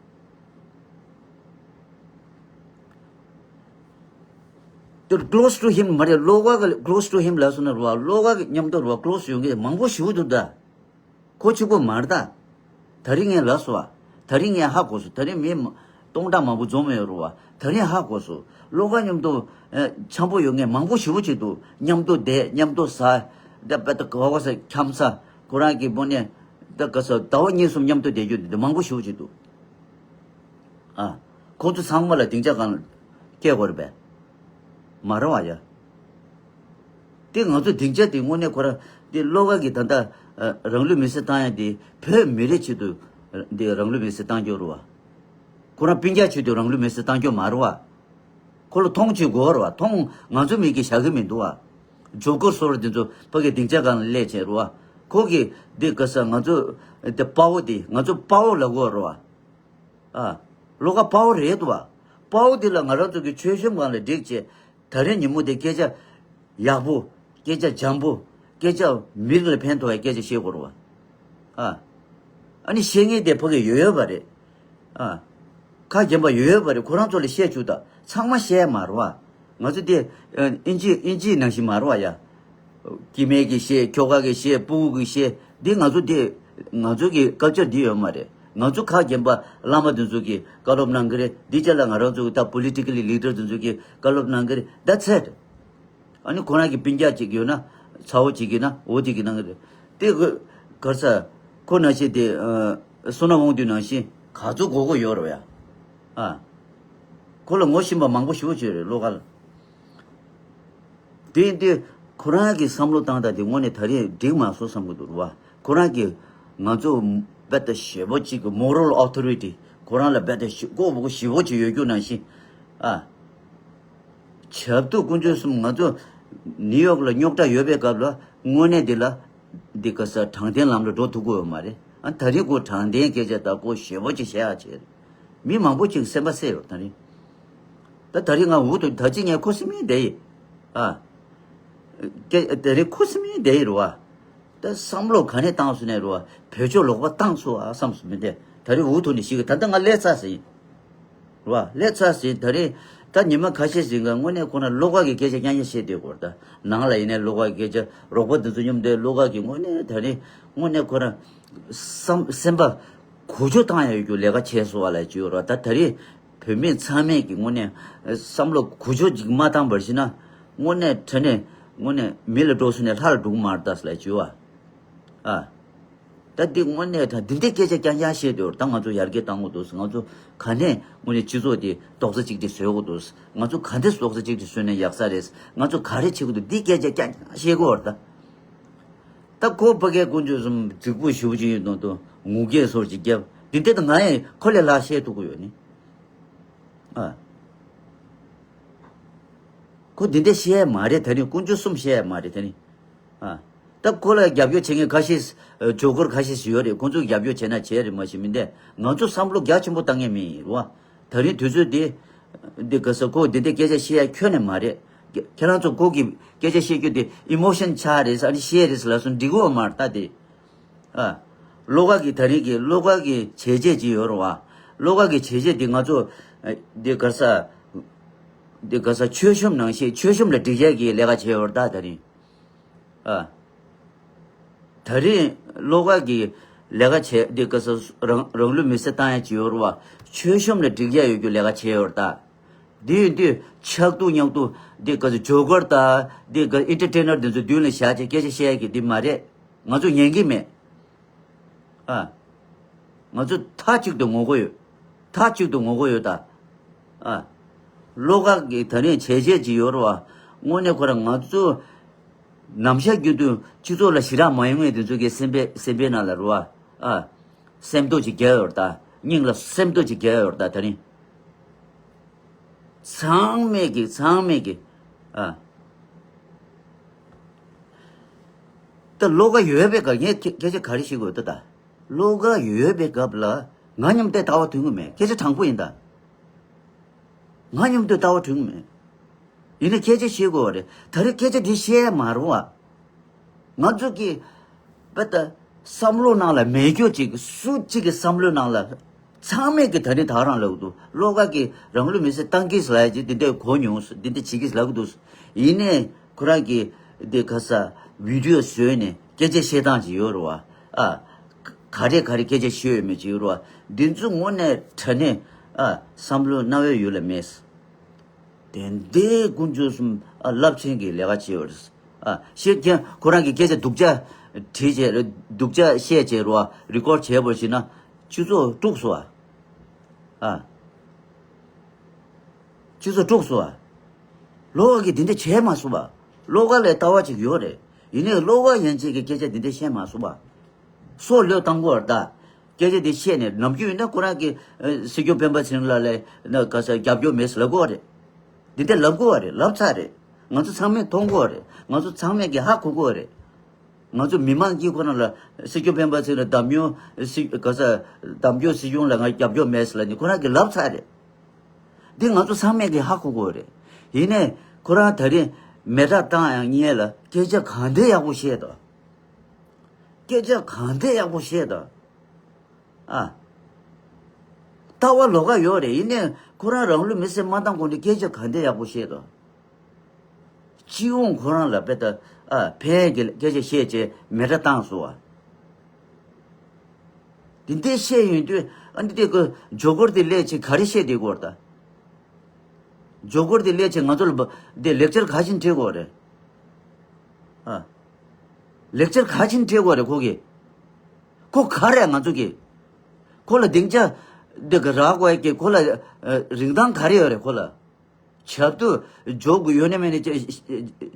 དེ་close to him མ་རེད། བློ་དགའ་གི་close to him ལབ་སོང་ན་རུ་བ། བློ་དགའ་གི་མཉམ་དུ་རུ་བ་close ཡོང་མཁན་མང་པོ་ཞིག་འདུག་ད། ཁོ་གཅིག་པོ་མ་རེད་ད། ད་རིང་ངས་ལབ་སོང་བ། ད་རིང་ངས་ཧ་གོ་སོང་། ད་རིང་མི་མ་སྟོང་ཕྲག་མང་པོ་འཛོམས་ཡོད་རུ་བ། ད་རིང་ཧ་གོ་སོང་། བློ་དགའ་མཉམ་དུ་ཨ་འཆམ་པོ་ཡོང་མཁན་མང་པོ་ཞིག་འདུག་མཉམ་དུ་བསྡད། མཉམ་དུ་ཟ། ད་པ་ད་ག་བ་ས་འཁྱམ་ས། ཁོ་རང་གི་དངོས་གནས་ད་ག་ས་ཟླ་བ་གཉིས་གསུམ་མཉམ་དུ་བསྡད་རྒྱུ་འདི་མང་པོ་ཞིག་འདུག་ཨ། ཁོང་ཚོ་ཚང་མ་ལ་སྡིངས་ཆ་སྒང་ལ་སྐྱེལ་དགོས་རེད་པས། མ་རེད་བ་ཡ། དེ་ང་ཚོ་སྡིངས་ཆ་དེ་དངོས་གནས་ཁོ་རང་དེ་བློ་དགའ་གི་ད་ལྟ་ཨ་རང་ལུས་མེར་སྲེག་བཏང་ཡ་དེ་བོད་མི་རིགས་ཆེད་དུ་ཨ་དེ་རང་ལུས་མེར་སྲེག་བཏང་རྒྱུ་རེད་བ། ཁོ་རང་སྤུན་ཀྱག་ཆེད་དུ་རང་ལུས་མེར་སྲེག་བཏང་རྒྱུ་མ་རེད་བ། ཁོ་ལ་མཐོང་ཆེན་དགོས་རེད་བ། མཐོང་ང་ཚོ་མི་གིས་བཞག་གི་མི་འདུག་བ། ཇོ་ཀོར་སོར་དེ་ཚོ་ཕ་གི་སྡིངས་ཆ་སྒང་ལ་སླེབས་བྱས་རེད་བ། ཁོ་གིས་འདི་ག་ས་ང་ཚོ་དེ་དཔའ་བོ་དེ་ང་ཚོ་དཔའ་བོ་ལབ་དགོས་རེད་བ། ཨ། བློ་དགའ་དཔའ་བོ་རེད་འདུག་བ། དཔའ་བོ་འདི་ལ་ང་རང་ཚོ་གི་མཆོད་གཤོམ་སྒང་ལ་བསྒྲིགས་བྱས། ད་རེས་ཉིན་མོ་འདི་སྐད་ཆ་ཡག་པོ། སྐད་ཆ་འཇམ་པོ། སྐད་ཆ་མི་རིགས་ལ་ཕན་ཐོགས་པའི་སྐད་ཆ་བཤད་དགོས་རེད་བ། ཨ། ཨ་ནི་བཤད་མཁན་དེ་ཕ་གི་ཡོད་ཡོད་པ་རེད། ཨ། ཁ་རྒྱན་པ་ཡོད་ཡོད་པ་རེད། ཁོ་རང་ཚོ་ལ་བཤད་བཅུག་ད། ཚང་མ་བཤད་མ་རེད་བ། ང་ཚོ་དེ་ཨ་ཨིན་ཇི་ཨིན་ཇིའི་ནང་བཞིན་མ་རེད་བ་ཡ། སྐྱེ་དམན་གྱིས་བཤད། ཁྱོ་ག་གིས་བཤད། སྤུ་གུ་གིས་བཤད། འདི་ང་ཚོ་དེ་ང་ཚོ་གི་ཀལ་ཅར་འདི་ཡོད་མ་རེད། ང་ཚོ་ཁ་རྒྱན་པ་བླ་མ་དེ་ཚོ་གིས་བཀའ་སློབ་གནང་གི་རེད། འདི་ཅག་ལ་ང་རང་ཚོ་གི་ད་པོ་ལི་ཊི་ཀལ་ལི་ལི་ཌར་དེ་ཚོ་གིས་བཀའ་སློབ་གནང་གི་རེད། That's it། ཨ་ནི་ཁོ་རང་གི་སྤུན་ཀྱག་ཅིག་ཡོད་ན་ཚ་བོ་ཅིག་གིས་ན་འོ་དེ་གི་གནང་གི་རེད། དེ་གི་གར་ས་ཁོ་ན་ཤེས་དེ་ཨ་བསོད་ནམས་དབང་འདུས་ནང་བཞིན་ག་ཚོད་དགོས་དགོས་ཡོད་རེད་བ་ཡ། ཨ། ཁོ་ལ་ངོ་ཤེས་པ་མང་པོ་ཞེ་པོ་ཅིག་ཡོད་རེད་བློ་དགའ་ལ། དེ་ཡིན་དུས་ཁོ་རང་གི་བསམ་བློ་བཏང་སྟངས་དེ་དངོས་གནས་ད་རེས་འགྲིག་མ་སོང་བསམ་གི་འདུག་རེད་བ། ཁོ་རང་གིས་ང་ཚོ་དཔེ་ད་ཞེ་པོ་ཅིག་གི་moral authority ཁོ་རང་ལ་དཔེ་ད་ཞེ་མགོ་མགོ་ཞེ་པོ་ཅིག་ཡོད་རྒྱུ་ནང་བཞིན། ཨ། ཞབས་ཏོག་དཀོན་མཆོག་གསུམ། ང་ཚོ་ནིའུ་ཡོག་ལ་རྙོག་དྲ་ཡོད་པའི་སྐབས་ལ་དངོས་གནས་འདི་ལ་འདི་ག་ས་དྲང་བདེན་ལམ་ལ་འགྲོ་ཐུབ་ཀྱི་ཡོད་མ་རེད། ཨ་ད་རེས་ཁོ་དྲང་བདེན་སྐད་ཆ་ད་ཁོ་ཞེ་པོ་ཅིག་བཤད་ཡག་བྱས་རེད། མི་མང་པོ་ཅིག་སེམས་པ་བསད་ཡོད་ད་རེད། ད་ད་རེས་ང་འུ་ཐུག་ད་ཅི་ངས་ཁུ་སིམ་མེར་བསྡད་ཡིན། ཨ། སྐད་ད་རེས་ཁུ་སིམ་མེར་བསྡད་ཡིན་རེད་བ། ད་བསམ་བློ་ག་ནས་བཏང་སོང་ནས་རེད་བ། བོད་ཕྱོགས་ལོག་པ་བཏང་སོང་ཨ་བསམ་སོང་མི་འདས། ད་རེས་འུ་ཐུག་ནས་ཞིག་གི་ད་ལྟ་ང་སླེབས་ཚར་ཟིན། རེད་བ། སླེབས་ཚར་ཟིན། ད་རེས་ད་ཉི་མ་ཁ་ཤས་ཟིན་ག་དངོས་གནས་ཁོ་ན་བློ་དགའ་གི་སྐད་ཆ་རྐྱང་རྐྱང་བཤད་སྡོད་དགོས་རེད་ད། ནང་ལ་ཡིན་ནའི་བློ་དགའ་གི་སྐད་ཆ། རོགས་པ་འདི་ཚོ་མཉམ་དུ་བློ་དགའ་གི་དངོས་གནས་ད་རེས་དངོས་གནས་ཁོ་རང་བསམ་སེམས་པ་གོ་ཆོད་བཏང་ཡ་ཡོད་རྒྱུ་ལས་ཀ་བྱས་སོང་བ་ལ་བརྗོད་རོགས་ད། ད་རེས་བོད་མི་ཚང་མས་ཀྱི་དངོས་གནས་བསམ་བློ་གོ་ཆོད་ཅིག་མ་བཏང་བར་ཞིག་ན་དངོས་གནས་དྲང་གནས་དངོས་གནས་མི་ལ་འགྲོ་སོང་ནས་ལྷ་ལ་འགྲོ་གི་མ་རེད་ད་ལ་བརྗོད་བ། ཨ། ད་འདི་དངོས་གནས་ད་འདི་འདྲའི་སྐད་ཆ་རྐྱང་རྐྱང་བཤད་འདུག་ད་ང་ཚོ་ཡར་རྒྱས་གཏང་དགོས་འདུག་ང་ཚོ་ག་ནས་དངོས་གནས་སྤྱི་ཚོགས་འདི་རྡོག་རྩ་གཅིག་སྒྲིལ་བཟོ་དགོས་འདུག་ང་ཚོ་ག་འདྲས་རྡོག་རྩ་གཅིག་སྒྲིལ་བཟོས་ན་ཡག་ས་རེད། ང་ཚོ་ག་རེ་བྱེད་དགོས་འདུག་འདི་སྐད་ཆ་རྐྱང་རྐྱང་བཤད་དགོས་བར་ད། ད་ཁོ་ཕ་གའི་དཀོན་མཆོག་གསུམ་རྫིག་པོ་ཞེ་པོ་ཅིག་ཡིན་དང་དུ་ངུ་སྐད་སོར་ཅིག་བརྒྱབ། འདི་འདྲས་ད་ང་ཡང་ཁོ་ལས་ལྷག་བཤད་ཐུབ་ཀྱི་ཡོད་ནི། ཨ། ཁོ་འདི་འདྲས་བཤད་ཡ་མ་རེད་ད་ནི། དཀོན་མཆོག་གསུམ་བཤད་ཡ་མ་རེད་ད་ནི། ཨ། ད་ཁོ་ལ་རྒྱབ་སྐྱོར་བྱེད་མཁན་ཁ་ཤས་ཇོ་ཀོར་ཁ་ཤས་ཤིག་ཡོད་རེད། ཁོང་ཚོས་རྒྱབ་སྐྱོར་བྱས་ན་བྱས་རེད་མ་གཞི་མིན་ཏེ་ང་ཚོ་བསམ་བློ་རྒྱ་ཆེན་པོ་བཏང་མཁན་མི་ཡིན་རེད་བ། ད་རིང་དུས་ཚོད་འདི་འདི་ག་ས་ཁོ་འདི་འདྲས་སྐད་ཆ་བཤད་ཡ་ཁྱོན་ནས་མ་རེད། ཁྱེད་རང་ཚོ་ཁོ་གི་སྐད་ཆ་བཤད་རྒྱུ་འདི་ཨི་མོ་ཤན་ཆགས་རེད་ཨ་ནི་བཤད་རེད་ལབ་སོང་འགྲིག་གི་ཡོད་མ་རེད་ད་དེ། ཨ། བློ་དགའ་གི་ད་རིང་གི་བློ་དགའ་གི་བྱས་རྗེས་ཅིག་ཡོད་རེད་བ། བློ་དགའ་གི་བྱས་རྗེས་འདི་ང་ཚོ་ཨ་འདི་ག་ས་འདི་ག་ས་མཆོད་གཤོམ་ནང་བཞིན་མཆོད་གཤོམ་ལ་སྒྲིག་ཡ་གི་ལས་ཀ་བྱས་ཡོད་རེད་ད་ད་རིང་། ཨ། ད་རིང་བློ་དགའ་གི་ལས་ཀ་བྱས་འདི་ག་ས་རང་རང་ལུས་མེར་སྲེག་བཏང་ཡ་ཅིག་ཡོད་རེད་བ། མཆོད་གཤོམ་ལ་སྒྲིག་ཡ་ཡོད་རྒྱུ་ལས་ཀ་བྱས་ཡོད་རེད་ད། འདི་ཡིན་དུས་ཆག་ཏུ་ཉག་ཏུ་འདི་ག་ས་ཇོ་ཀར་ད་འདི་ག་ཨེན་ཊར་ཊེ་ནར་འདི་ཚོ་མདུན་ལ་བཞག་བྱས་སྐད་ཆ་བཤད་ཡ་གི་འདི་མ་རེད། ང་ཚོ་ཉན་གི་མེད། ཨ། ང་ཚོ་མཐའ་གཅིག་ཏུ་ངོ་རྒོལ་ཡོད། མཐའ་གཅིག་ཏུ་ངོ་རྒོལ་ཡོད་ད། ཨ། བློ་དགའ་གི་ད་རིང་བྱས་རྗེས་ཅིག་ཡོད་རེད་བ། དངོས་གནས་ཁོ་རང་ང་ཚོ་ནམ་ཞག་རྒྱུན་དུ་སྤྱི་ཚོགས་ལ་ཞེ་དྲག་མ་ཡོང་བའི་དེ་ཚོ་གི་སེམས་པའི་སེམས་པའི་ནང་ལ་རེད་བ། ཨ། སེམས་རྟོགས་ཅིག་རྒྱག་ཡོད་རེད་ད། སྙིང་ལ་སེམས་རྟོགས་ཅིག་རྒྱག་ཡོད་རེད་ད་ད་རིང་། ཚང་མས་ཀྱི་ཚང་མས་ཀྱི། ཨ། ད་བློ་དགའ་ཡོད་པའི་སྐབས་ངས་སྐད་སྐད་ཆ་ག་རེ་བཤད་དགོས་ད་ད། བློ་དགའ་ཡོད་པའི་སྐབས་ལ་ང་མཉམ་དུ་ལྟ་བ་མཐུན་གི་མེད། སྐད་ཆ་དྲང་པོ་ཡིན་ད། ང་མཉམ་དུ་ལྟ་བ་མཐུན་གི་མེད། ཡིན་ན་སྐད་ཆ་བཤད་དགོས་བ་རེད། ད་རེས་སྐད་ཆ་འདི་བཤད་ཡ་མ་རུང་བ། ང་ཚོ་གི་པ་ད་ བསམ་བློ་ནང་ལ་མེད་རྒྱུ་ཅིག་སུ་གཅིག་གི་བསམ་བློ་ནང་ལ་ཚང་མས་ཀྱི་ད་ནི་ད་རང་ལབ་འདུག་བློ་དགའ་གི་རང་ལུས་མེ་སྲེག་བཏང་གིས་ལབ་ཀྱི་འདི་འདྲ་གོ་མྱོང་འདི་འདྲ་བྱེད་ཀྱིས་ལབ་འདུག་ཡིན་ནའི་ཁོ་རང་གི་འདི་ཁ་ས་བི་ཌི་ཡོ་བཟོས་ནས་སྐད་ཆ་བཤད་སྟངས་ཅིག་ཡོད་རེད་བ། ཨ། ག་རེ་ག་རེ་སྐད་ཆ་བཤད་ཡོད་མེད་ཅིག་ཡོད་རེད་བ། འདི་ཚོ་དངོས་གནས་དྲང་གནས་ཨ་བསམ་བློ་རྣ་བའི་ཡུལ་ལ་མེད། དེ་འདྲའི་དཀོན་མཆོག་གསུམ་ཨ་རླབས་ཆེན་གྱི་ལས་ཀ་བྱས་ཡོད་རེད། ཨ་བཤད་ཀྱང་ཁོ་རང་གི་སྐད་ཆ་སྡུག་ཅག་བྲིས་བྱས་སྡུག་ཅག་བཤད་བྱས་རོ་རི་ཀོར་བྱས་པར་བྱས་ན་སྤྱི་ཚོགས་དཀྲུགས་སོ་ཨ། ཨ་སྤྱི་ཚོགས་དཀྲུགས་སོ་ཨ། བློ་དགའ་གིས་དེ་འདྲ་བྱས་མ་སོང་བ། བློ་དགའ་ལ་ལྟ་བ་ཅིག་ཡོད་རེད། ཡིན་ནའི་བློ་དགའ་ཡན་ཆད་ཀྱི་སྐད་ཆ་དེ་འདྲ་བཤད་མ་སོང་བ། སྲོག་བློས་བཏང་དགོས་རེད་ད། སྐད་ཆ་དེ་བཤད་ནས་ནམ་རྒྱུན་ཡིན་ན་ཁོ་རང་གི་ཨ་སྲིད་སྐྱོང་སྤེན་པ་ཚེ་རིང་ལགས་ལ་ན་ག་ས་རྒྱབ་སྐྱོར་མེད་ཟེར་ལབ་དགོས་རེད། འདི་འདྲ་ལབ་དགོས་རེད། ལབ་ཚར་རེད། ང་ཚོ་ཚང་མས་མཐོང་དགོས་རེད། ང་ཚོ་ཚང་མས་ཀྱི་ཧ་གོ་དགོས་རེད། ང་ཚོ་མི་མང་གིས་ཁོ་རང་ལ་སྲིད་སྐྱོང་སྤེན་པ་ཚེ་རིང་འདེམས་ཉོ་སྲིད་ག་ས་འདེམས་སྐྱོང་སྲིད་སྐྱོང་ལ་ང་རྒྱབ་སྐྱོར་མེད་ཟེར་ལབ་ནས་ཁོ་རང་གིས་ལབ་ཚར་རེད། འདི་ང་ཚོ་ཚང་མས་ཀྱི་ཧ་གོ་དགོས་རེད། ཡིན་ནའི་ཁོ་རང་ད་རིང་མེ་སྲེག་བཏང་ཡང་ཉེ་ལ་སྐད་ཆ་གང་འདྲ་ཡག་པོ་བཤད་དོ། སྐད་ཆ་གང་འདྲ་ཡག་པོ་བཤད་དོ། ཨ། ལྟ་བ་ལོགས་ཀ་ཡོད་རེད། ཡིན་ནའི་ཁོ་རང་རང་ལུས་མེ་སྲེག་མ་བཏང་གོང་དུ་སྐད་ཆ་གང་འདྲ་ཡག་པོ་བཤད་དོ། སྤྱི་ཡོངས་ཁོ་རང་ལ་དཔེ་ལྟ་ཨ་ཕན་གྱི་སྐད་ཆ་བཤད་བྱས་མེ་སྲེག་བཏང་སོང་བ། དེ་འདྲ་བཤད་ཡོང་དུས་ཨ་འདི་དེ་གི་ཇོ་ཀོར་དེ་སླེབས་བྱས་ག་རེ་བཤད་བསྡད་ཀྱི་ཡོད་རེད་ད། ཇོ་ཀོར་དེ་སླེབས་བྱས་ང་ཚོ་ལ་བ་དེ་ལེག་ཅར་ག་ཅིག་སྤྲད་ཀྱི་ཡོད་རེད། ཨ། ལེག་ཅར་ག་ཅིག་སྤྲད་ཀྱི་ཡོད་རེད་ཁོ་གིས། ཁོ་ག་རེ་ང་ཚོ་གིས། ཁོ་ལ་སྡིངས་ཆ་འདི་གི་རག་དགོས་ཀྱི་ཁོ་ལ་ཨ་རིན་ཐང་ག་རེ་ཡོད་རེད་ཁོ་ལ། ཆབ་ཏུ་འཇོག་དགོས་ཡོད་ན་མེད་ན་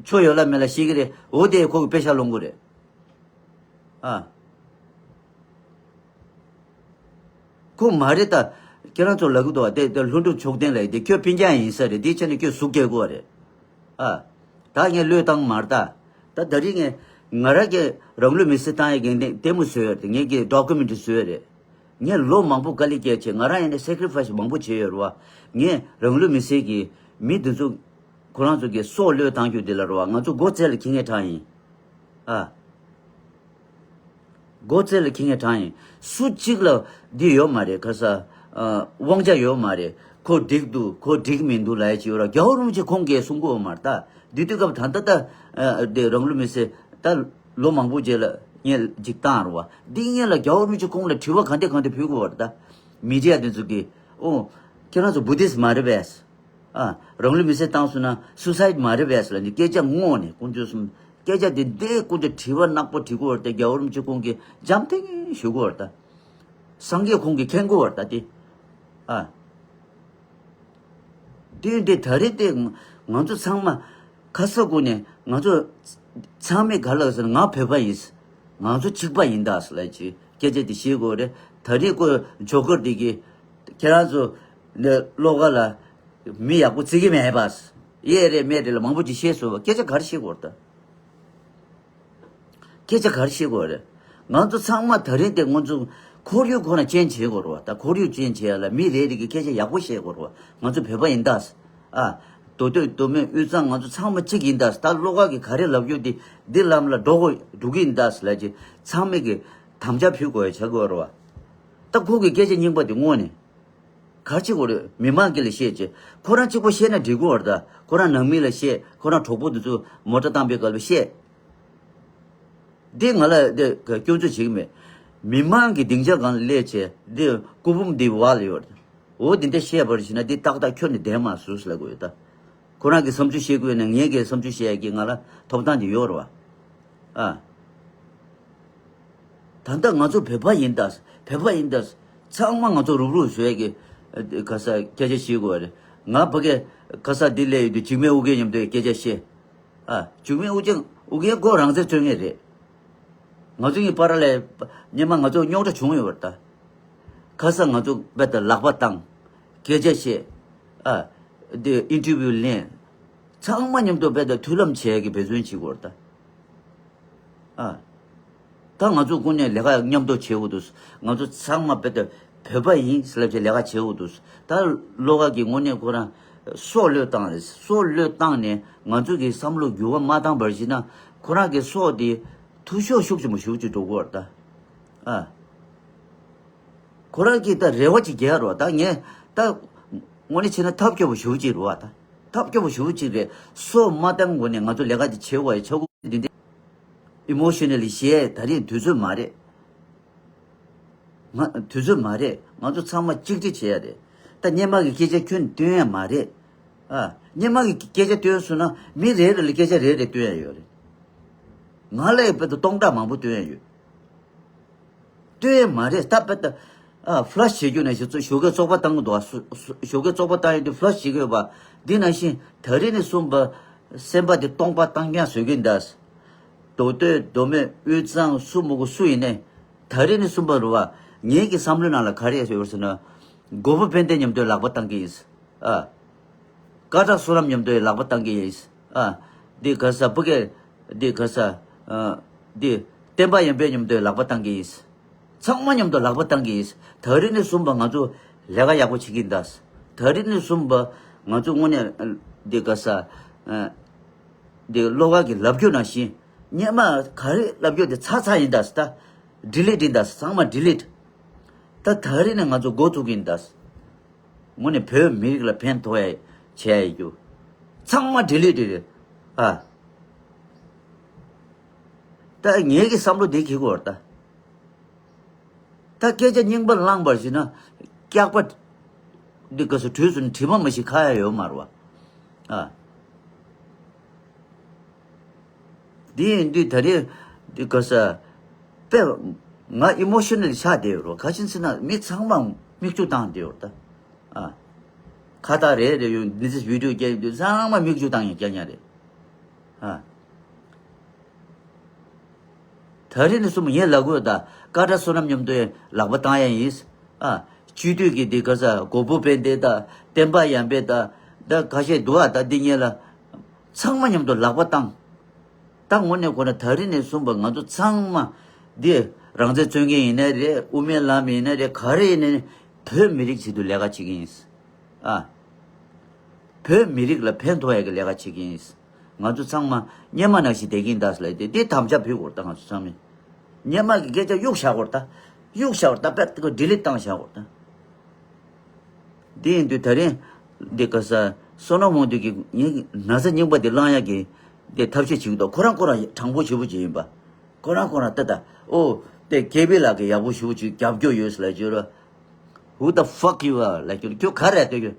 ཆོ་ཡོད་ལ་མེད་ལ་ཤེས་ཀྱི་རེད། འོ་དེ་ཁོ་གི་པེ་ཤ་སློང་གི་རེད། ཨ། ཁོ་མ་རེད་ད། ཁྱེད་རང་ཚོ་ལབ་གི་འདུག་བ་དེ་དེ་ལྷུན་གྲུབ་མཆོག་ལྡན་ལབ་དེ་ཁྱོད་སྤུན་ཀྱག་ཡིན་ས་རེད། དེ་ཆ་ནས་ཁྱོད་ཟུག་སྐྱེལ་དགོས་རེད། ཨ། ད་ངས་བློས་བཏང་མ་རེད་ད། ད་ད་རིང་ངས་ང་རང་གི་རང་ལུས་མེ་སྲེག་བཏང་ཡས་ཀྱི་ལྟད་མོ་བཟོས་ཡོད་རེད། ངས་ཀྱི་ཌོ་ཀུ་མེན་ཊི་རི་བཟོས་ཡོད་རེད། ངས་ལོ་མང་པོ་དཀའ་ལས་བརྒྱབ་བྱས་ང་རང་ཡིན་ན་སེ་ཀི་རི་ཕའི་སི་མང་པོ་བྱས་ཡོད་རེད་བ། ངས་རང་ལུས་མེ་སྲེག་གི་མི་འདི་ཚོ་ཁོ་རང་ཚོ་གི་སྲོག་བློས་བཏང་རྒྱུ་འདི་ལ་རེད་བ། ང་ཚོ་མགོ་རྩེ་ལ་འཁྱེར་མཁན་དྲག་ཡིན། ཨ། མགོ་རྩེ་ལ་འཁྱེར་མཁན་དྲག་ཡིན། སུ་གཅིག་ལ་འདི་ཡོད་མ་རེད་ཁ་ས། ཨ། དབང་ཆ་ཡོད་མ་རེད། ཁོ་འགྲིག་འདུག་ཁོ་འགྲིག་མི་འདུག་ལབ་ཡ་ཅིག་ཡོད་ར། རྒྱལ་བ་རིན་པོ་ཆེ་ཁོང་གིས་གསུང་གི་ཡོད་མ་རེད་ད། འདི་དུས་སྐབས་ད་ལྟ་ད་ཨ་འདི་རང་ལུས་མེ་སྲེག་ད་ལོ་མང་པོ་རྗེས་ལ་ངས་ཅིག་བཏང་རུ་བ། འདི་ངས་ལ་རྒྱལ་བ་རིན་པོ་ཆེ་ཁོང་ལ་དྲི་བ་ག་འདྲ་ག་འདྲ་ཕུལ་དགོས་བ་རེད་ད། མི་ཌི་ཡ་འདི་ཚོ་གིས་ཨོ་ཁྱེད་རང་ཚོ་བུ་དིསི་མ་རེད་པས། ཨ། རང་ལུས་མེ་སྲེག་བཏང་སོང་ན་སུ་སའིད་མ་རེད་པས་ལ་ནི་སྐད་ཆ་དངོས་ནས་དཀོན་མཆོག་གསུམ་སྐད་ཆ་དེ་འདྲའི་དཀོན་མཆོག་དྲི་བ་ནག་པོ་དྲི་གོ་བར་དེ་རྒྱལ་བ་རིན་པོ་ཆེ་ཁོང་གིས་འཇམ་ཐིང་ཞུ་གོ་བར་ད། སངས་རྒྱས་ཁོང་གིས་མཁྱེན་གོ་བར་ད་དེ། ཨ། དེ་འདྲའི་ད་རེས་དེ་ང་ཚོ་ཚང་མ་ཁ་ས་གོ་ནས་ང་ཚོ་ཚང་མས་ག་ལ་ཟེར་ང་བོད་པ་ཡིན། ང་ཚོ་གཅིག་པ་ཡིན་ད་ལ་ཅི་སྐད་ཆ་དེ་བཤད་གོ་རེད། ད་རེས་ཀོ་ཇོ་ཀར་དེ་གིས་ཁྱེད་རང་ཚོ་ནས་བློ་དགའ་ལ། མི་ཡག་པོ་བརྩི་གི་མེད་པ། ཡེ་རེད་མེད་རེད་ལ་མང་པོ་ཅིག་བཤད་སོང་བ། སྐད་ཆ་ག་རེ་བཤད་དགོས་རེད་ད། སྐད་ཆ་ག་རེ་བཤད་དགོས་རེད། ང་ཚོ་ཚང་མ་ད་རིང་དེ་ང་ཚོ་ཁོར་ཡུག་ཁོ་ན་ཅན་བྱེད་དགོས་རེད་བ། ད་ཁོར་ཡུག་ཅན་བྱེད་ཡ་ལ་མི་རེ་རེ་གི་སྐད་ཆ་ཡག་པོ་བཤད་དགོས་རེད་བ། ང་ཚོ་བོད་པ་ཡིན་ད། ཨ། མདོ་སྟོད་མདོ་སྨད་དབུས་གཙང་ང་ཚོ་ཚང་མ་གཅིག་ཡིན་ད། ད་བློ་དགའ་གི་ག་རེ་ལབ་རྒྱུ་དེ་འདི་ལམ་ལ་འགྲོ་དགོས་འགྲོ་གི་ཡིན་ད་ལ་ཅི་ཚང་མས་གི་དམ་བཅའ་ཕུལ་དགོས་ཡ་བྱ་དགོས་རེད་བ། ད་ཁོ་གི་སྐད་ཆ་རྙིང་པ་དེ་དངོས་ནས། ག་རེ་བྱེད་དགོས་རེད། མི་མང་གི་ལ་བཤད་ཅེས། ཁོ་རང་གཅིག་པོ་བཤད་ན་འགྲིག་གི་རེད་ད། ཁོ་རང་ནང་མི་ལ་བཤད། ཁོ་རང་གྲོགས་པོ་འདི་ཚོ་མོ་ཊ་བཏང་པའི་སྐབས་ལ་བཤད། འདི་ང་ལ་འདི་སྐྱོན་འཛུགས་བྱེད་ཀྱི་མེད། མི་མང་གི་སྡིངས་ཆ་སྒང་ལ་སླེབས་བྱས་འདི་སྐུ་འབུམ་འདི་བར་ལ་ཡོད་རེད། འོ་འདི་འདྲ་བཤད་པར་བྱས་ན་འདི་ཏག་ཏག་ཁྱོན་ནས་བདེན་མ་སུས་ལབ་དགོས་ཡོད་ད། ཁོ་རང་གི་བསམ་ཚུལ་བཤད་དགོས་ན་ངས་ཀྱི་བསམ་ཚུལ་བཤད་ཡ་གི་ང་ལ་ཐོབ་ཐང་འདི་ཡོད་རེད་བ། ཨ། ད་ལྟ་ང་ཚོ་བོད་པ་ཡིན་ད། བོད་པ་ཡིན་ད། ཚང་མ་ང་ཚོ་རུབ་རུབ་བཟོ་ཡ་གི་ཨ་ག་ས་སྐད་ཆ་བཤད་དགོས་རེད། ང་ཕ་གི་ག་ས་འདི་སླེབས་ཡོད་དུས་འཇིགས་མེད་ཨོ་རྒྱན་མཉམ་དུ་སྐད་ཆ་བཤད། ཨ། འཇིགས་མེད་ཨོ་རྒྱན་ཨོ་རྒྱན་ཁོ་རང་བཙན་རྩོད་མཁན་རེད། ང་ཚོ་གཉིས་བར་ལ་སྔོན་མ་ང་ཚོ་རྙོག་དྲ་བྱུང་ཡོད་པ་རེད་ད། ཁ་སང་ང་ཚོ་རྦད་དེ་ལག་པ་བཏང་། སྐད་ཆ་བཤད། ཨ། འདི་ཨིན་ཊར་བིའུ་ལེན། ཚང་མ་མཉམ་དུ་རྦད་དེ་མཐུན་ལམ་བྱེད་ཡ་གི་འབད་བརྩོན་བྱེད་དགོས་རེད་ད། ཨ། ད་ང་ཚོ་ཀུན་ནས་ལས་ཀ་མཉམ་དུ་བྱེད་དགོས་འདུག་ང་ཚོ་ཚང་མ་རྦད་དེ་བོད་པ་ཡིན་ཟེར་ལབ་བྱས་ལས་ཀ་བྱེད་དགོས་འདུག་ད་བློ་དགའ་གི་དངོས་གནས་ཁོ་རང་སྲོག་བློས་བཏང་རེད། སྲོག་བློས་བཏང་ནས་ང་ཚོ་གི་བསམ་བློ་འགྱུར་བ་མ་བཏང་བར་བྱས་ན་ཁོ་རང་གི་སྲོག་དེ་འཐུས་ཤོར་ཤུགས་ཆེན་པོ་ཞེ་པོ་ཅིག་འགྲོ་གི་རེད་ད། ཨ། ཁོ་རང་གིས་ད་རེ་བ་ཅིག་རྒྱག་རོགས། ད་ངས་ད་དངོས་གནས་བྱས་ན་ཐབས་སྐྱོ་པོ་ཞེ་པོ་ཅིག་རེད་བ། ད་ཐབས་སྐྱོ་པོ་ཞེ་པོ་ཅིག་རེད། སོ་མ་བཏང་གོང་ནས་ང་ཚོ་ལས་ཀ་དེ་བྱེད་དགོས་ཡ་ཆག་གི་འདི་འདི། ཨི་མོ་ཤི་ནལ་ལི་ཞེས་ད་རེས་དུས་ཚོད་མ་རེད། ང་དུས་ཚོད་མ་རེད། ང་ཚོ་ཚང་མ་གཅིག་སྒྲིལ་བྱེད་ཡ་རེད། ད་སྔོན་མ་གི་སྐད་ཆ་ཁྱོན་བཏོན་ཡ་མ་རེད། ཨ། སྔོན་མ་གི་སྐད་ཆ་བཏོན་སོང་ན་མི་རེ་རེ་ལ་སྐད་ཆ་རེ་རེ་བཏོན་ཡ་ཡོད་རེད། ང་ལ་ཡི་བོད་དུ་སྟོང་ཕྲག་མང་པོ་བཏོན་ཡ་ཡོད། བཏོན་ཡ་མ་རེད། ད་བོད་དུ་ཨ་ཕ་ལ་ཤི་རྒྱུ་ནང་བཞིན་ཞོགས་ཀས་བཙོག་པ་བཏང་གི་འདུག་ཨ། སུ་སུ་ཞོགས་ཀས་བཙོག་པ་བཏང་ཡོད་དུས་ཕ་ལ་ཤི་གི་ཡོད་པ། འདི་ནང་བཞིན་ད་རེས་ནས་བཟུང་བ་སེམས་པ་འདི་སྟོང་པ་བཏང་རྐྱང་བཟོ་གི་འདུག་མདོ་སྟོད་མདོ་སྨད་དབུས་གཙང་སུ་མུ་གུ་སུ་ཡིན་ནའི་ད་རེས་ནས་བཟུང་བ་རུ་བ་ངེད་ཀྱི་བསམ་བློའི་ནང་ལ་ག་རེ་ཡོད་ཟེར་ན། མགོན་པོ་དཔལ་ལྡན་མཉམ་དུ་ལག་པ་བཏང་གི་ཡིན། ཨ། སྐད་གྲགས་བསོད་ནམས་མཉམ་དུ་ལག་པ་བཏང་གི་ཡིན། ཨ། འདི་ག་ས་སྤུ་གེ། འདི་ག་ས། ཨ། འདི་བསྟན་པ་ཡར་འཕེལ་མཉམ་དུ་ལག་པ་བཏང་གི་ཡིན། ཚང་མ་མཉམ་དུ་ལག་པ་བཏང་གི་ཡིན། ད་རེས་ནས་བཟུང་བ་ང་ཚོ་ལས་ཀ་ཡག་པོ་བྱེད་ཀྱི་ཡིན་ད། ད་རེས་ནས་བཟུང་བ་ང་ཚོ་དངོས་གནས་འདི་ག་ས། ཨ། འདི་བློ་དགའ་གི་ལབ་རྒྱུ་ནང་བཞིན་སྔོན་མ་ག་རེ་ལབ་རྒྱུ་དེ་ཚར་ཚར་ཡིན་ད། ད་ཌི་ལིཊ་ཡིན་ད། ཚང་མ་ཌི་ལིཊ། ད་ད་རེས་ནས་ང་ཚོ་འགོ་ཚུགས་ཀྱི་ཡིན་ད། དངོས་གནས་བོད་མི་རིགས་ལ་ཕན་ཐོགས་ཡ་བྱས་ཡ་རྒྱུ། ཚང་མ་ཌི་ལིཊ་རེད། ཨ། ད་ངེད་ཀྱི་བསམ་བློ་དེ་གི་གོ་ད། ད་སྐད་ཆ་རྙིང་པ་བླངས་པར་བྱས་ན་སྐྱག་པ་འདི་ག་སུ་དུས་སུ་དྲི་མ་མ་ཞིག་ཁ་ཡ་ཡོད་མ་རེད་བ། ཨ། འདི་ཡིན་དུས་ད་རེས་འདི་ག་ས་དཔེ་ང་ཨི་མོ་ཤི་ནལ་ཆགས་བསྡད་ཡོད་རོ། ག་ཅིན་ཟེར་ན་མི་ཚང་མ་མིག་ཆུ་བཏང་བསྡད་ཡོད་ད། ཨ། ཁ་བཏགས་རེ་རེ་ཡོད་འདི་ཚེ་བི་ཌིའོ་རྒྱག་ཡོད་དུས་ཚང་མ་མིག་ཆུ་བཏང་ཡ་རྐྱང་རྐྱང་རེད། ཨ། ད་རེས་ནས་བཟུང་ངས་ལབ་དགོས་ད། སྐད་གྲགས་བསོད་ནམས་མཉམ་དུ་ལག་པ་བཏང་ཡ་ཡིན། ཨ། སྤྱི་འཐུས་ཀྱི་འདི་ག་ས་མགོན་པོ་དཔལ་ལྡན་ད། བསྟན་པ་ཡར་འཕེལ་ད། ད་ཁ་ཤས་འདུག་ཨ། ད་འདི་གཉིས་ལ་ཚང་མ་མཉམ་དུ་ལག་པ་བཏང་། ད་དངོས་གནས་ཁོ་ན་ད་རེས་ནས་བཟུང་བ་ང་ཚོ་ཚང་མ་འདི་རང་བཙན་རྩོད་མཁན་ཡིན་ནའི་རེད། དབུ་མའི་ལམ་ཡིན་ནའི་རེད། ག་རེ་ཡིན་ནའི་བོད་མི་རིགས་ཆེད་དུ་ལས་ཀ་བྱེད་ཀྱི་ཡིན། ཨ། བོད་མི་རིགས་ལ་ཕན་ཐོགས་ཡ་གི་ལས་ཀ་བྱེད་ཀྱི་ཡིན། ང་ཚོ་ཚང་མ་སྔོན་མ་ནང་བཞིན་བསྡད་ཀྱི་ཡིན་ད་ཟེར་ལབ་དེ་དེ་དམ་བཅའ་ཕུལ་དགོས་ད། ང་ཚོ་ཚང་མས་སྔོན་མ་གི་སྐད་ཆ་གཡུག་བཞག་དགོས་ད། གཡུག་བཞག་དགོས་ད། དཔེ་ཌི་ལིཊ་བཏང་བཞག་དགོས་ད། དེ་ཡིན་དུས་ད་རིང་འདི་ག་ས་བསོད་ནམས་དབང་འདུས་ཀྱི་ངའི་ན་ཚ་རྙིང་པ་འདི་བླང་ཡ་གི་དེ་ཐབས་ཤེས་བྱེད་ཀྱི་འདུག་ཁོ་རང་ཁོ་རང་དྲང་པོ་ཞེ་པོ་ཅིག་ཡིན་པ། ཁོ་རང་ཁོ་རང་ལྟ་ད། ཨོ། དེ་ཀེ་པི་ལགས་ཀྱིས་ཡག་པོ་ཞེ་པོ་ཅིག་རྒྱབ་སྐྱོར་ཡོད་ཟེར་ལབ་ཀྱི་ཡོད་ར། Who the fuck you are? ལབ་ཀྱི་ཡོད། ཁྱོད་ག་རེ་ལྟོས་ཀྱི།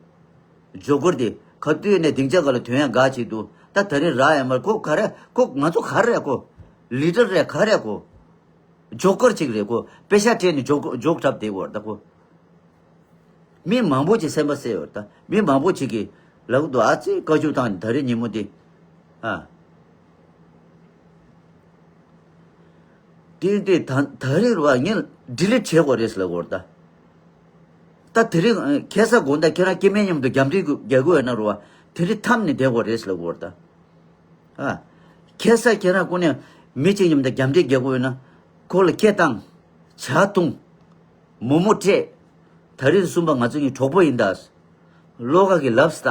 ཇོ་ཀར་དེ་ག་དུས་ནས་སྡིངས་ཆ་ག་ལ་ཐོན་ཡ་དགའ་ཅིག་འདུག་ད་ད་རིང་རག་ཡ་མ་རེད། ཁོ་ག་རེ། ཁོ་ང་ཚོ་ག་རེ་རེད། ཁོ་ལི་ཌར་རེད། ག་རེ་ཁོ། ཇོ་ཀར་ཅིག་རེད། ཁོ་པེ་ཤ་སྤྲད་ནས་ཇོ་ཇོ་ཀར་འཁྲབ་བསྡད་ཡོད་རེད་ད་ཁོ། མི་མང་པོ་ཅིག་སེམས་པ་བསད་ཡོད་རེད་ད། མི་མང་པོ་ཅིག་གིས་ལབ་འདུག་ཨ་ཙི་བཀའ་བཀྱོན་བཏང་ནས་ད་རེས་ཉིན་མོ་འདི། ཨ། དེ་དེ་ད་ད་རེས་རུ་བ་ངས་ཌི་ལིཊ་བྱེད་དགོས་རེད་ཟེར་ལབ་དགོས་རེད་ད། ད་དེ་རིང་ཁ་སང་དགོང་དག་ཁྱེད་རང་སྐྱེ་དམན་མཉམ་དུ་རྒྱབ་འདྲེ་རྒྱག་དགོས་ཡོད་ན་རུ་བ་དེ་རིང་འཐམས་ནས་བསྡད་དགོས་རེད་ཟེར་ལབ་དགོས་རེད་ད། ཨ། ཁ་སང་ཁྱེད་རང་ཀུན་ནས་མི་གཅིག་མཉམ་དུ་རྒྱབ་འདྲེ་རྒྱག་དགོས་ཡོད་ན། ཁོ་ལ་སྐད་བཏང་། ཇ་འཐུང་། མོག་མོག་སྤྲད། ད་རེས་གསུམ་པ་ང་ཚོ་གཉིས་གྲོགས་པོ་ཡིན་ད། བློ་དགའ་གི་ལབ་སྟ།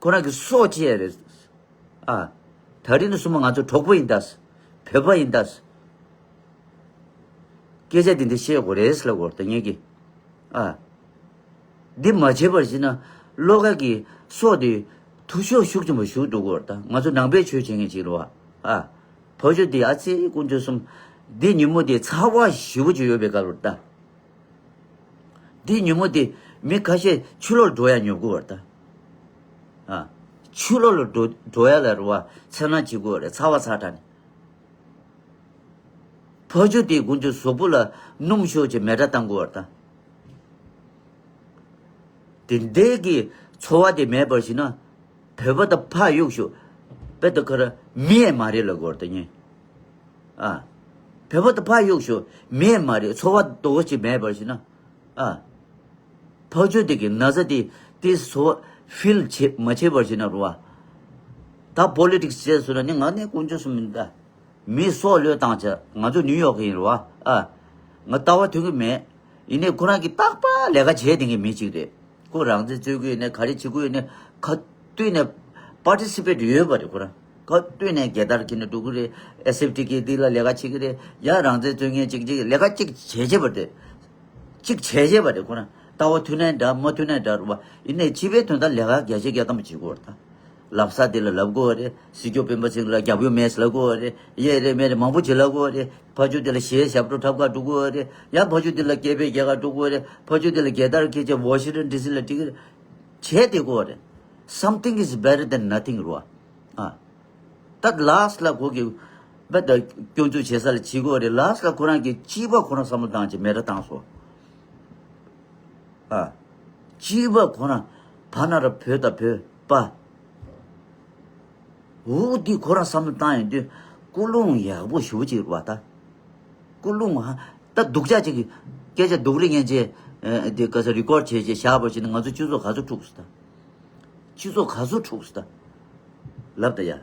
ཁོ་རང་གི་སྲོག་བཅད་རེད། ཨ། ད་རེས་ནས་གསུམ་པ་ང་ཚོ་གྲོགས་པོ་ཡིན་ད། བོད་པ་ཡིན་ད། སྐད་ཆ་འདི་འདྲ་བཤད་དགོས་རེད་ཟེར་ལབ་དགོས་རེད་ད་ངེད་ཀྱིས། ཨ། འདི་མ་བྱས་པར་བྱས་ན་བློ་དགའ་གི་སྲོག་དེ་འཐུས་ཤོར་ཤུགས་ཆེན་པོ་ཞིག་འགྲོ་གི་ཡོད་རེད་ད། ང་ཚོ་ནང་པའི་ཆོས་བྱེད་མཁན་ཅིག་རེད་བ། ཨ། ཕ་ཆོས་དེ་ཨ་ཙི་དཀོན་མཆོག་གསུམ། འདི་ཉིན་མོ་དེ་ཚ་བ་ཞེ་པོ་ཅིག་ཡོད་པའི་སྐབས་རེད་ད། འདི་ཉིན་མོ་དེ་མི་ཁ་ཤས་ཆུ་ལོག་འགྲོ་ཡ་ཉོབ་གི་ཡོད་རེད་ད། ཨ། ཆུ་ལོག་ལ་འགྲོ་འགྲོ་ཡ་ལ་རེད་བ་འཚེར་སྣང་བྱེད་གི་ཡོད་རེད། ཚ་བ་ཚ་དྲགས་ནས། ཕ་ཆོས་དེ་དཀོན་མཆོག་གཟུགས་པོ་ལ་སྣུམ་ཤོར་བྱས་མེ་དྲག་བཏང་དགོས་པ་རེད་ད། དེ་འདྲའི་གི་ཚོར་བ་དེ་མེད་པར་བྱས་ན། བོད་པ་དང་ཕར་གཡུག་ཤོག་དཔེ་ད་ཁ་ར་མི་ཡང་མ་རེད་ལབ་དགོས་རེད་ད་ངས། ཨ། བོད་པ་དང་ཕར་གཡུག་ཤོག་མི་ཡང་མ་རེད། ཚོར་བ་དོ་ཅིག་མེད་པར་བྱས་ན། ཨ། ཕ་ཆོས་དེ་གི་ན་ཚ་དེ་དེ་ཚོར་བ་ཕིལ་བྱེད་མ་བྱེད་པར་བྱས་ན་རུ་བ། ད་པོ་ལི་ཊིག་སི་བྱས་སོང་ན་ནི་ང་ནི་དཀོན་མཆོག་གསུམ་མིན་ད། མི་སྲོག་བློས་བཏང་བྱ། ང་ཚོ་ནིའུ་ཡོག་གི་ཡིན་རུ་བ། ཨ། ང་ལྟ་བ་མཐུན་གི་མེད། ཡིན་ནའི་ཁོ་རང་གི་རྟག་པར་ལས་ཀ་བྱས་བསྡད་མཁན་མི་གཅིག་རེད། ཁོ་རང་བཙན་རྩོད་ཀྱི་ཡོད་ནའི་ག་རེ་བྱེད་ཀྱི་ཡོད་ནའི་ག་དུས་ནས་པར་ཊི་སི་པེ་ཊི་ཡོད་པ་རེད་ཁོ་རང་། ག་དུས་ནས་རྒྱལ་དར་འཁྱེར་ནས་འགྲོ་གི་རེད། ཨེ་སི་ཨེཕ་ཊི་གི་འདི་ལ་ལས་ཀ་བྱེད་ཀྱི་རེད། ཡ་རང་བཙན་རྩོད་མཁན་གཅིག་གཅིག་ལས་ཀ་གཅིག་བྱེད་བྱེད་པ་རེད། གཅིག་བྱས་བྱས་པ་རེད། ཁོ་རང་ལྟ་བ་མཐུན་ནའི་འདྲ་མ་མཐུན་ནའི་འདྲ་རེད་བ། ཡིན་ནའི་སྤྱི་པའི་དོན་དག་ལས་ཀ་རྒྱ་ཆེ་རྒྱ་དམ་པོ་བྱེད་དགོས་རེད་ད། ལབ་ས་དེ་ལ་ལབ་དགོས་རེད། སྲིད་སྐྱོང་སྤེན་པ་ཚེ་རིང་ལ་རྒྱབ་སྐྱོར་མེད་ལབ་དགོས་རེད། ཡས་རེད་མེད་རེད་མང་པོ་ཅིག་ལབ་དགོས་རེད། ཕ་ཆུ་དེ་ལ་གཞས་ཞབས་བྲོ་འཁྲབ་ག་འགྲོ་དགོས་རེད། ཡང་ཕ་ཆུ་དེ་ལ་སྐད་འབོད་རྒྱག་ག་འགྲོ་དགོས་རེད། ཕ་ཆུ་དེ་ལ་རྒྱལ་དར་འཁྱེར་བྱས་ཝ་ཤིང་ཊོན་ཌི་སི་ལ་འགྲིག་གི་རེད། བྱས་དེ་དགོས་རེད། Something is better than nothing རོ། ཨ། ད་ལཱ་སི་ལ་ཁོ་གི་བེད་སྐྱོན་འཛུགས་བྱེད་ས་ལ་བྱེད་དགོས་རེད། ལཱ་སི་ལ་ཁོ་རང་གི་སྤྱི་པ་ཁོ་རང་བསམ་བློ་བཏང་བྱས་མེ་ར་བཏང་སོང་། ཨ། སྤྱི་པ་ཁོ་རང་བ་ན་ར་བོད་དང་བོད་པ། འོ་འདི་ཁོ་རང་བསམ་བློ་བཏང་ཡོང་དུས་ཀུན་སློང་ཡག་པོ་ཞེ་པོ་ཅིག་རེད་བ་ད། ཀུན་སློང་ཧ་ད་སྡུག་ཅག་ཅིག་གི་སྐད་ཆ་སྡུག་རུས་ངན་ཅེས་དེ་ག་ས་རི་ཀོར་བྱས་བྱས་བཞག་པ་བྱས་ན་ང་ཚོ་སྤྱི་ཚོགས་ག་ཚོད་འཁྲུག་སོང་ད། སྤྱི་ཚོགས་ག་ཚོད་འཁྲུག་སོང་ད། ལབ་ད་ཡ།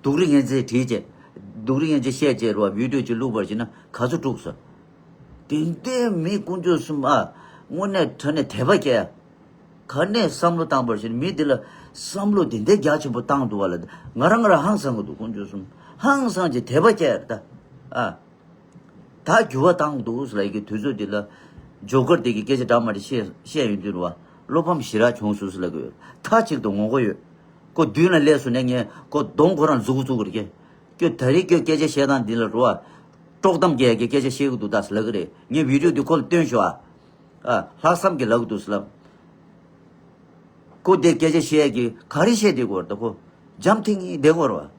སྡུག་རུས་ངན་ཅེས་བྲིས་བྱས། སྡུག་རུས་ངན་ཅེས་བཤད་བྱས་རེད་བ། བི་ཌི་ཡོ་ཅིག་བླུགས་པ་བྱས་ན་ག་ཚོད་འཁྲུག་སོང་། དེ་འདྲའི་མི་དཀོན་མཆོག་གསུམ་ཨ། དངོས་གནས་དྲང་གནས་དད་པ་སྐྱེ་ཡ། ག་ནས་བསམ་བློ་བཏང་བར་ཞིག་མི་འདི་ལ་བསམ་བློ་དེ་འདྲའི་རྒྱ་ཆེན་པོ་བཏང་འདུག་བ་ལ། ང་རང་ང་རང་ཧང་སང་གི་འདུག་དཀོན་མཆོག་གསུམ་ཧང་སང་གྱི་དད་པ་སྐྱེ་ཡ་རེད་ད། ཨ། ད་འགྱུར་བ་བཏང་འདུག་ཟེར་ལབ་ཀྱི་དུས་ཚོད་འདི་ལ། ཇོ་ཀར་དེ་གི་སྐད་ཆ་འདྲ་མ་འདྲ་བཤད་བཤད་ཡོང་དུས་རེད་བ། བློ་ཕམ་ཞེ་དྲག་བྱུང་སོང་ཟེར་ལབ་ཀྱི་ཡོད། མཐའ་གཅིག་ཏུ་ངོ་རྒོལ་ཡོད། ཁོ་མདུན་ལ་སླེབས་སོང་ནས་ངས་ཁོ་གདོང་ཁོ་རང་འཛུགས་འཛུགས་གི་རེད། ཁྱོད་ད་རེས་ཁྱོད་སྐད་ཆ་བཤད་སྟངས་འདི་ལ་རེད་བ། དཀྲོག་གཏམ་རྒྱག་གི་སྐད་ཆ་བཤད་གི་འདུག་ད་ཟེར་ལབ་ཀྱི་རེད། ངས་བི་ཌི་ཡོ་འདི་ཁོ་ལ་སྟོན་ཤོག་ཨ། ཨ། ལྷག་བསམ་གྱིས་ལབ་གི་འདུག་ཟེར་ལབ། ཁོ་དེ་སྐད་ཆ་བཤད་ཀྱི་ག་རེ་བཤད་བསྡད་ཀྱི་ཡོད་རེད་ད་ཁོ། འཇམ་ཐིང་ངེ་བསྡད་ཀྱི་ཡོད་རེད་བ།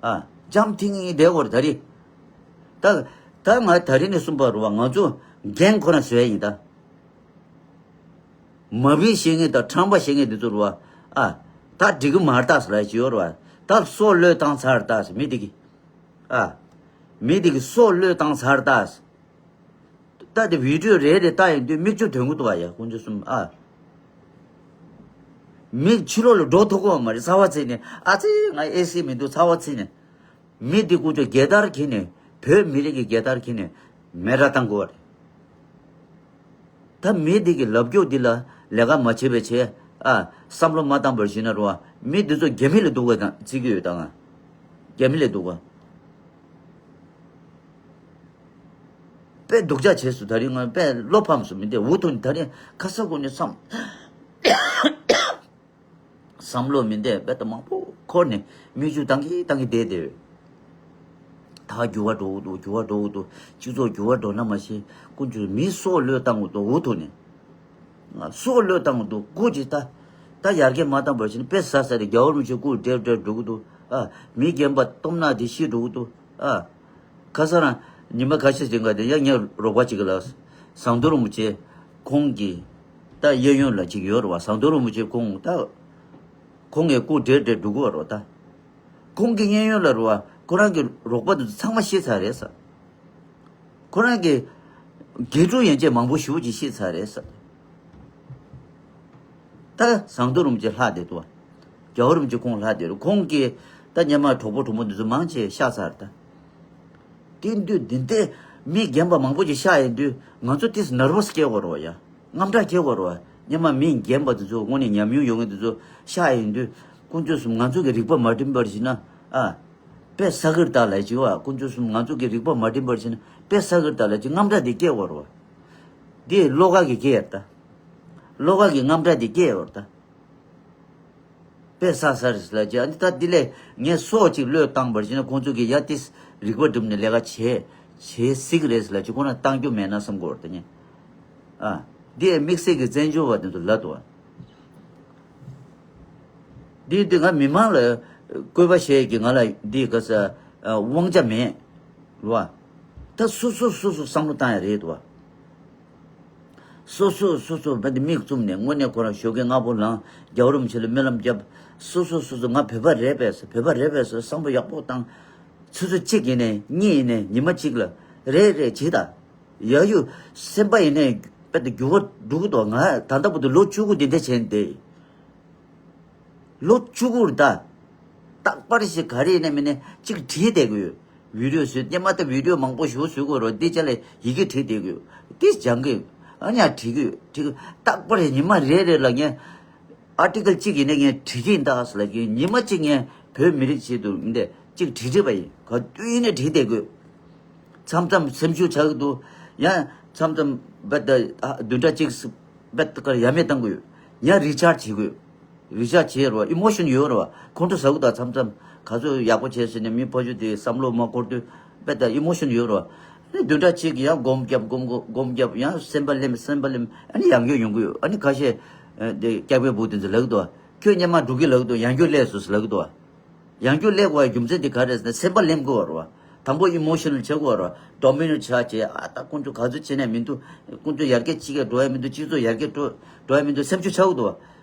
ཨ། འཇམ་ཐིང་ངེ་བསྡད་ཀྱི་ཡོད་རེད་ད་རེས། ད་ད་ང་ད་རེས་ནས་གསུངས་པ་རེད་བ། ང་ཚོ་འགན་ཁོ་རང་བཟོ་ཡ་ཡིན་ད། མ་བི་བཤད་མཁན་དང་ཁྲམ་པ་བཤད་མཁན་འདི་ཚོ་རེད་བ། ཨ། ད་འགྲིག་གི་མ་རེད་ད་ཟེར་ལབ་ཀྱི་ཡོད་རེད་བ། ད་སྲོག་བློས་བཏང་ཚར་ད་ཟེར་མི་འདི་གི། ཨ། མི་འདི་གི་སྲོག་བློས་བཏང་ཚར་ད་ཟེར། ད་དེ་བི་ཌི་ཡོ་རེ་རེ་ལྟ་ཡོང་དུས་མིག་ཆུ་ཐོན་གི་འདུག་བ་ཡ་དཀོན་མཆོག་གསུམ་ཨ། མིག་ཕྱི་ལོགས་ལ་འགྲོ་ཐུབ་ཀྱི་ཡོད་མ་རེད། ཚ་བ་ཚིག་ནས་ཨ་ཙི་ང་ཨེ་སི་མི་འདུག་ཚ་བ་ཚིག་ནས། མི་འདི་དཀོན་མཆོག་རྒྱལ་དར་འཁྱེར་ནས་བོད་མི་རིགས་ཀྱི་རྒྱལ་དར་འཁྱེར་ནས་མེ་ར་བཏང་དགོས་བ་རེད། ད་མི་འདི་གི་ལབ་རྒྱུ་འདི་ལ་ལས་ཀ་མ་བྱེད་པའི་ཆེད་ཨ། བསམ་བློ་མ་བཏང་བར་ཞིག་ན་རུ་བ་མི་འདི་ཚོ་རྒྱ་མི་ལ་འདུག་བ་དང་བརྩི་གི་ཡོད་ད་ང་། རྒྱ་མི་ལ་འདུག་བ། དཔེ་སྡུག་ཅག་བྱས་སོང་། ད་རིང་ང་དཔེ་བློ་ཕམ་སོང་། མི་འདི་འུ་ཐུག་ནས་ད་རིང་ཁ་ས་ཁོ་ནས་བསམ་བསམ་བློ་མི་འདི་དཔེ་ད་མང་པོ་འཁོར་ནས་མིག་ཆུ་བཏང་གི་བཏང་གི་བསྡད་བསྡད་ཡོད། ད་འགྱུར་བ་འགྲོ་གི་འདུག་འགྱུར་བ་འགྲོ་གི་འདུག་སྤྱི་ཚོགས་འགྱུར་བ་འགྲོ་ན་མ་ཤེས། དཀོན་མཆོག་མི་སྲོག་བློས་བཏང་གི་འདུག་འུ་ཐུག་ནས། སྲོག་བློས་བཏང་གི་འདུག་སྐུ་ཅིག་ད། ད་ཡར་རྒྱས་མ་བཏང་བར་ཕྱིན་དཔེ་ཟ་ས་རེད། རྒྱལ་བ་རིན་པོ་ཆེ་སྐུ་བགྲེས་བགྲེས་འགྲོ་གི་འདུག་ཨ། མི་རྒན་པ་སྟོབས་ན་དེ་ཤི་འགྲོ་གི་འདུག་ཨ། ཁ་སང་རང་ཉི་མ་ཁ་ཤས་ཤིག་ག་དེ་ཡང་ངའི་རོགས་པ་ཅིག་ལ་ཟམ་གདོང་རིན་པོ་ཆེ་ཁོང་གི་ད་གཡས་གཡོན་ལ་ཅིག་ཡོད་རེད་བ། ཟམ་གདོང་རིན་པོ་ཆེ་ཁོང་ད་ཁོང་གི་སྐུ་བགྲེས་བགྲེས་འགྲོ་གི་ཡོད་རེད་བ་ད། ཁོང་གི་གཡས་གཡོན་ལ་རེད་བ། ཁོ་རང་གི་རོགས་པ་དེ་ཚོ་ཚང་མ་ཤི་ཚར་རེད་ས། ཁོ་རང་གི་དགེ་ཕྲུག་ཡན་ཆད་མང་པོ་ཞེ་པོ་ཅིག་ཤི་ཚར་རེད་ས། ད་ཟམ་གདོང་རིན་པོ་ཆེ་ལྷག་བསྡད་འདུག་བ། རྒྱལ་བ་རིན་པོ་ཆེ་ཁོང་ལྷག་བསྡད་རེད། ཁོང་གིས་ད་སྔོན་མ་གྲོགས་པོ་གྲོགས་མོ་འདི་ཚོ་མང་ཆེ་གཤགས་ཚར་ད། དེ་དུས་འདི་འདྲའི་མི་རྒན་པ་མང་པོ་ཅིག་གཤགས་ཡོང་དུས་ང་ཚོ་ཏིས་ནར་བོ་སི་སྐྱེ་དགོས་རེད་བ་ཡ། དངངས་སྐྲག་སྐྱེ་དགོས་རེད་བ། སྔོན་མ་མི་རྒན་པ་དེ་ཚོ་དངོས་གནས་ཉམས་མྱོང་ཡོད་མཁན་དེ་ཚོ་གཤགས་ཡོང་དུས་དཀོན་མཆོག་གསུམ་ང་ཚོ་གི་རིག་པ་མ་བསྒྲིམས་པར་བྱས་ན་ཨ། དཔེ་ཟ་གིར་ད་ལ་ཅིག་བ། དཀོན་མཆོག་གསུམ་ང་ཚོ་གི་རིག་པ་མ་བསྒྲིམས་པར་བྱས་ན་དཔེ་ཟ་གིར་ད་ལ་ཅིག་དངངས་སྐྲག་དེ་སྐྱེ་དགོས་རེད་བ། དེ་བློ་ཁ་གི་སྐྱེ་ཡར་ད། བློ་ཁ་གི་དངངས་སྐྲག་དེ་སྐྱེ་ཡོད་ད། དཔེ་ཟ་ཟ་རེད་ལ་ཅིག་ཨ་ནི་ད་དེ་ལས་ངས་སྲོག་ཅིག་བློས་བཏང་བར་བྱས་ན་ཁོང་ཚོ་གིས་ཡ་ཏིས་རིག་པ་བསྒྲིམས་ནས་ལས་ཀ་བྱེད་བྱེད་སྲིད་གི་རེད་ལ་ཅིག་ཁོ་རང་བཏང་རྒྱུ་མེད་ན་བསམ་གི་ཡོད་རེད་ད་ངས། ཨ། འདི་དམིགས་བསལ་གྱི་བཙན་བྱོལ་བ་དེ་ཚོ་ལབ་འདུག་བ། འདི་འདི་ང་མི་མང་ལ་བསྐོས་པ་བྱས་ཀྱི་ང་ལ་འདི་ག་ས་དབང་ཆ་མེད་རེད་བ། ད་སོ་སོ་སོ་སོ་བསམ་བློ་བཏང་ཡ་རེད་འདུག་བ། སོ་སོ་སོ་སོ་བ་འདི་མིག་བཙུམ་ནས་དངོས་གནས་ཁོ་རང་ཞོགས་ཀས་སྔ་པོ་ལངས་རྒྱལ་བ་རིན་པོ་ཆེ་ལ་སྨོན་ལམ་བརྒྱབ། སོ་སོ་སོ་སོ་ང་བོད་པ་རེད་པས་ཟེར་བོད་པ་རེད་པས་ཟེར་བསམ་བློ་ཡག་པོ་བཏང་། ཆུ་ཚོད་གཅིག་ཡིན་ནས་གཉིས་ཡིན་ནས་ཉི་མ་གཅིག་ལ་རེད་རེད་བྱེད་ད། ཡ་ཡུ། སེམས་པ་ཡིན་ནས་དཔེ་དེ་འགྱུར་བ་འགྲོ་གི་འདུག་ང་ད་ལྟ་བར་དུ་ལོ་བཅུ་དགུ་འདི་འདྲ་བྱས་ནས་བསྡད་ཡིན། ལོ་བཅུ་དགུ་རེད་ད། རྟག་པར་ཞིག་ག་རེ་ཡིན་ན་མིན་ན་གཅིག་བྲིས་བསྡད་དགོས་ཡོད། བི་ཌིའོ་བཟོས་སྙེ་མ་ད་བི་ཌིའོ་མང་པོ་ཞིག་བཟོས་དགོས་རོགས་འདི་ཅག་ལ་ཡི་གེ་བྲིས་བསྡད་དགོས་ཡོད། འདི་སྦྱང་གི་ཡོད། ཨ་ཉག་བྲིས་གི་ཡོད་བྲིས་གི་རྟག་པར་ཉི་མ་རེ་རེ་ལ་ངས་ཨར་ཊི་ཀལ་གཅིག་ཡིན་ན་ངས་བྲིས་ཀྱི་ཡིན་ད་ཟེར་ལབ་ཀྱི་ཉི་མ་གཅིག་ངས་ བོད་མི་རིགས་ཆེད་དུ་འདི་གཅིག་བྲིས་བྲིས་པ་ཡིན། ག་དུས་ཡིན་ནས་བྲིས་བསྡད་དགོས། མཚམས་མཚམས་སེམས་ཤུགས་ཆག་གི་འདུག། ཡང་མཚམས་མཚམས་བེད་ད་བདུན་ཕྲག་གཅིག་བེད་ད་ཡ་མེད་བཏང་གི་ཡོད། ཡང་རི་ཆར་བྱེད་དགོས། རི་ཆར་བྱེད་རོགས། ཨི་མོ་ཤོན་ཡོད་རོགས། ཁོང་ཁྲོ་ཟ་གི་འདུག། མཚམས་མཚམས་ག་ཚོད་ཡག་པོ་བྱས་ཟིན་ནས་མི་ཕོ་ཆུ་དེ་བསམ་བློ་མ་འཁོར་དུས་བེད་ད་ཨི་མོ་ཤོན་ཡོད་རོགས། ཨ་ནི་བདུན་ཕྲག་གཅིག་ཡང་སྒོམ་རྒྱབ་སྒོམ་སྒོམ་སྒོམ་རྒྱབ་ཡང་སེམས་པ་ལེམ་སེམས་པ་ལེམ། ཨ་ནི་ཡང་སྐྱོ་ཡོང་གི་ཡོད། ཨ་ནི་ཁ་ཤས་དེ་སྐྱག་པའི་བུ་དེ་ཚོ་ལབ་གི་འདུག། ཁྱོད་སྔོན་མ་འགྲོ་གི་ལབ་གི་འདུག། ཡང་སྐྱོ་སླེབས་སོང་ཟེར་ལབ་གི་འདུག། ཡང་སྐྱོ་སླེབས་དགོས་པའི་རྒྱུ་མཚན་དེ་ག་རེད་ཟེར་ན་སེམས་པ་ལེན་དགོས་པ་རེད་བ། དང་པོ་ཨི་མོ་ཤི་ནལ་བྱེད་དགོས་པ་རེད་བ། ཌོ་མི་ནེ་ཊི་བྱ་བྱེད། ཨ་ད་ཁོང་ཚོ་ག་ཚོད་བྱེད་ནས་མི་འདུག། ཁོང་ཚོ་ཡར་རྒྱས་ཅི་ག་འགྲོ་ཡ་མི་འདུག། སྤྱི་ཚོགས་ཡར་རྒྱས་འགྲོ་འགྲོ་ཡ་མི་འདུག། སེམས་ཤུགས་ཆག་གི་འདུག་བ།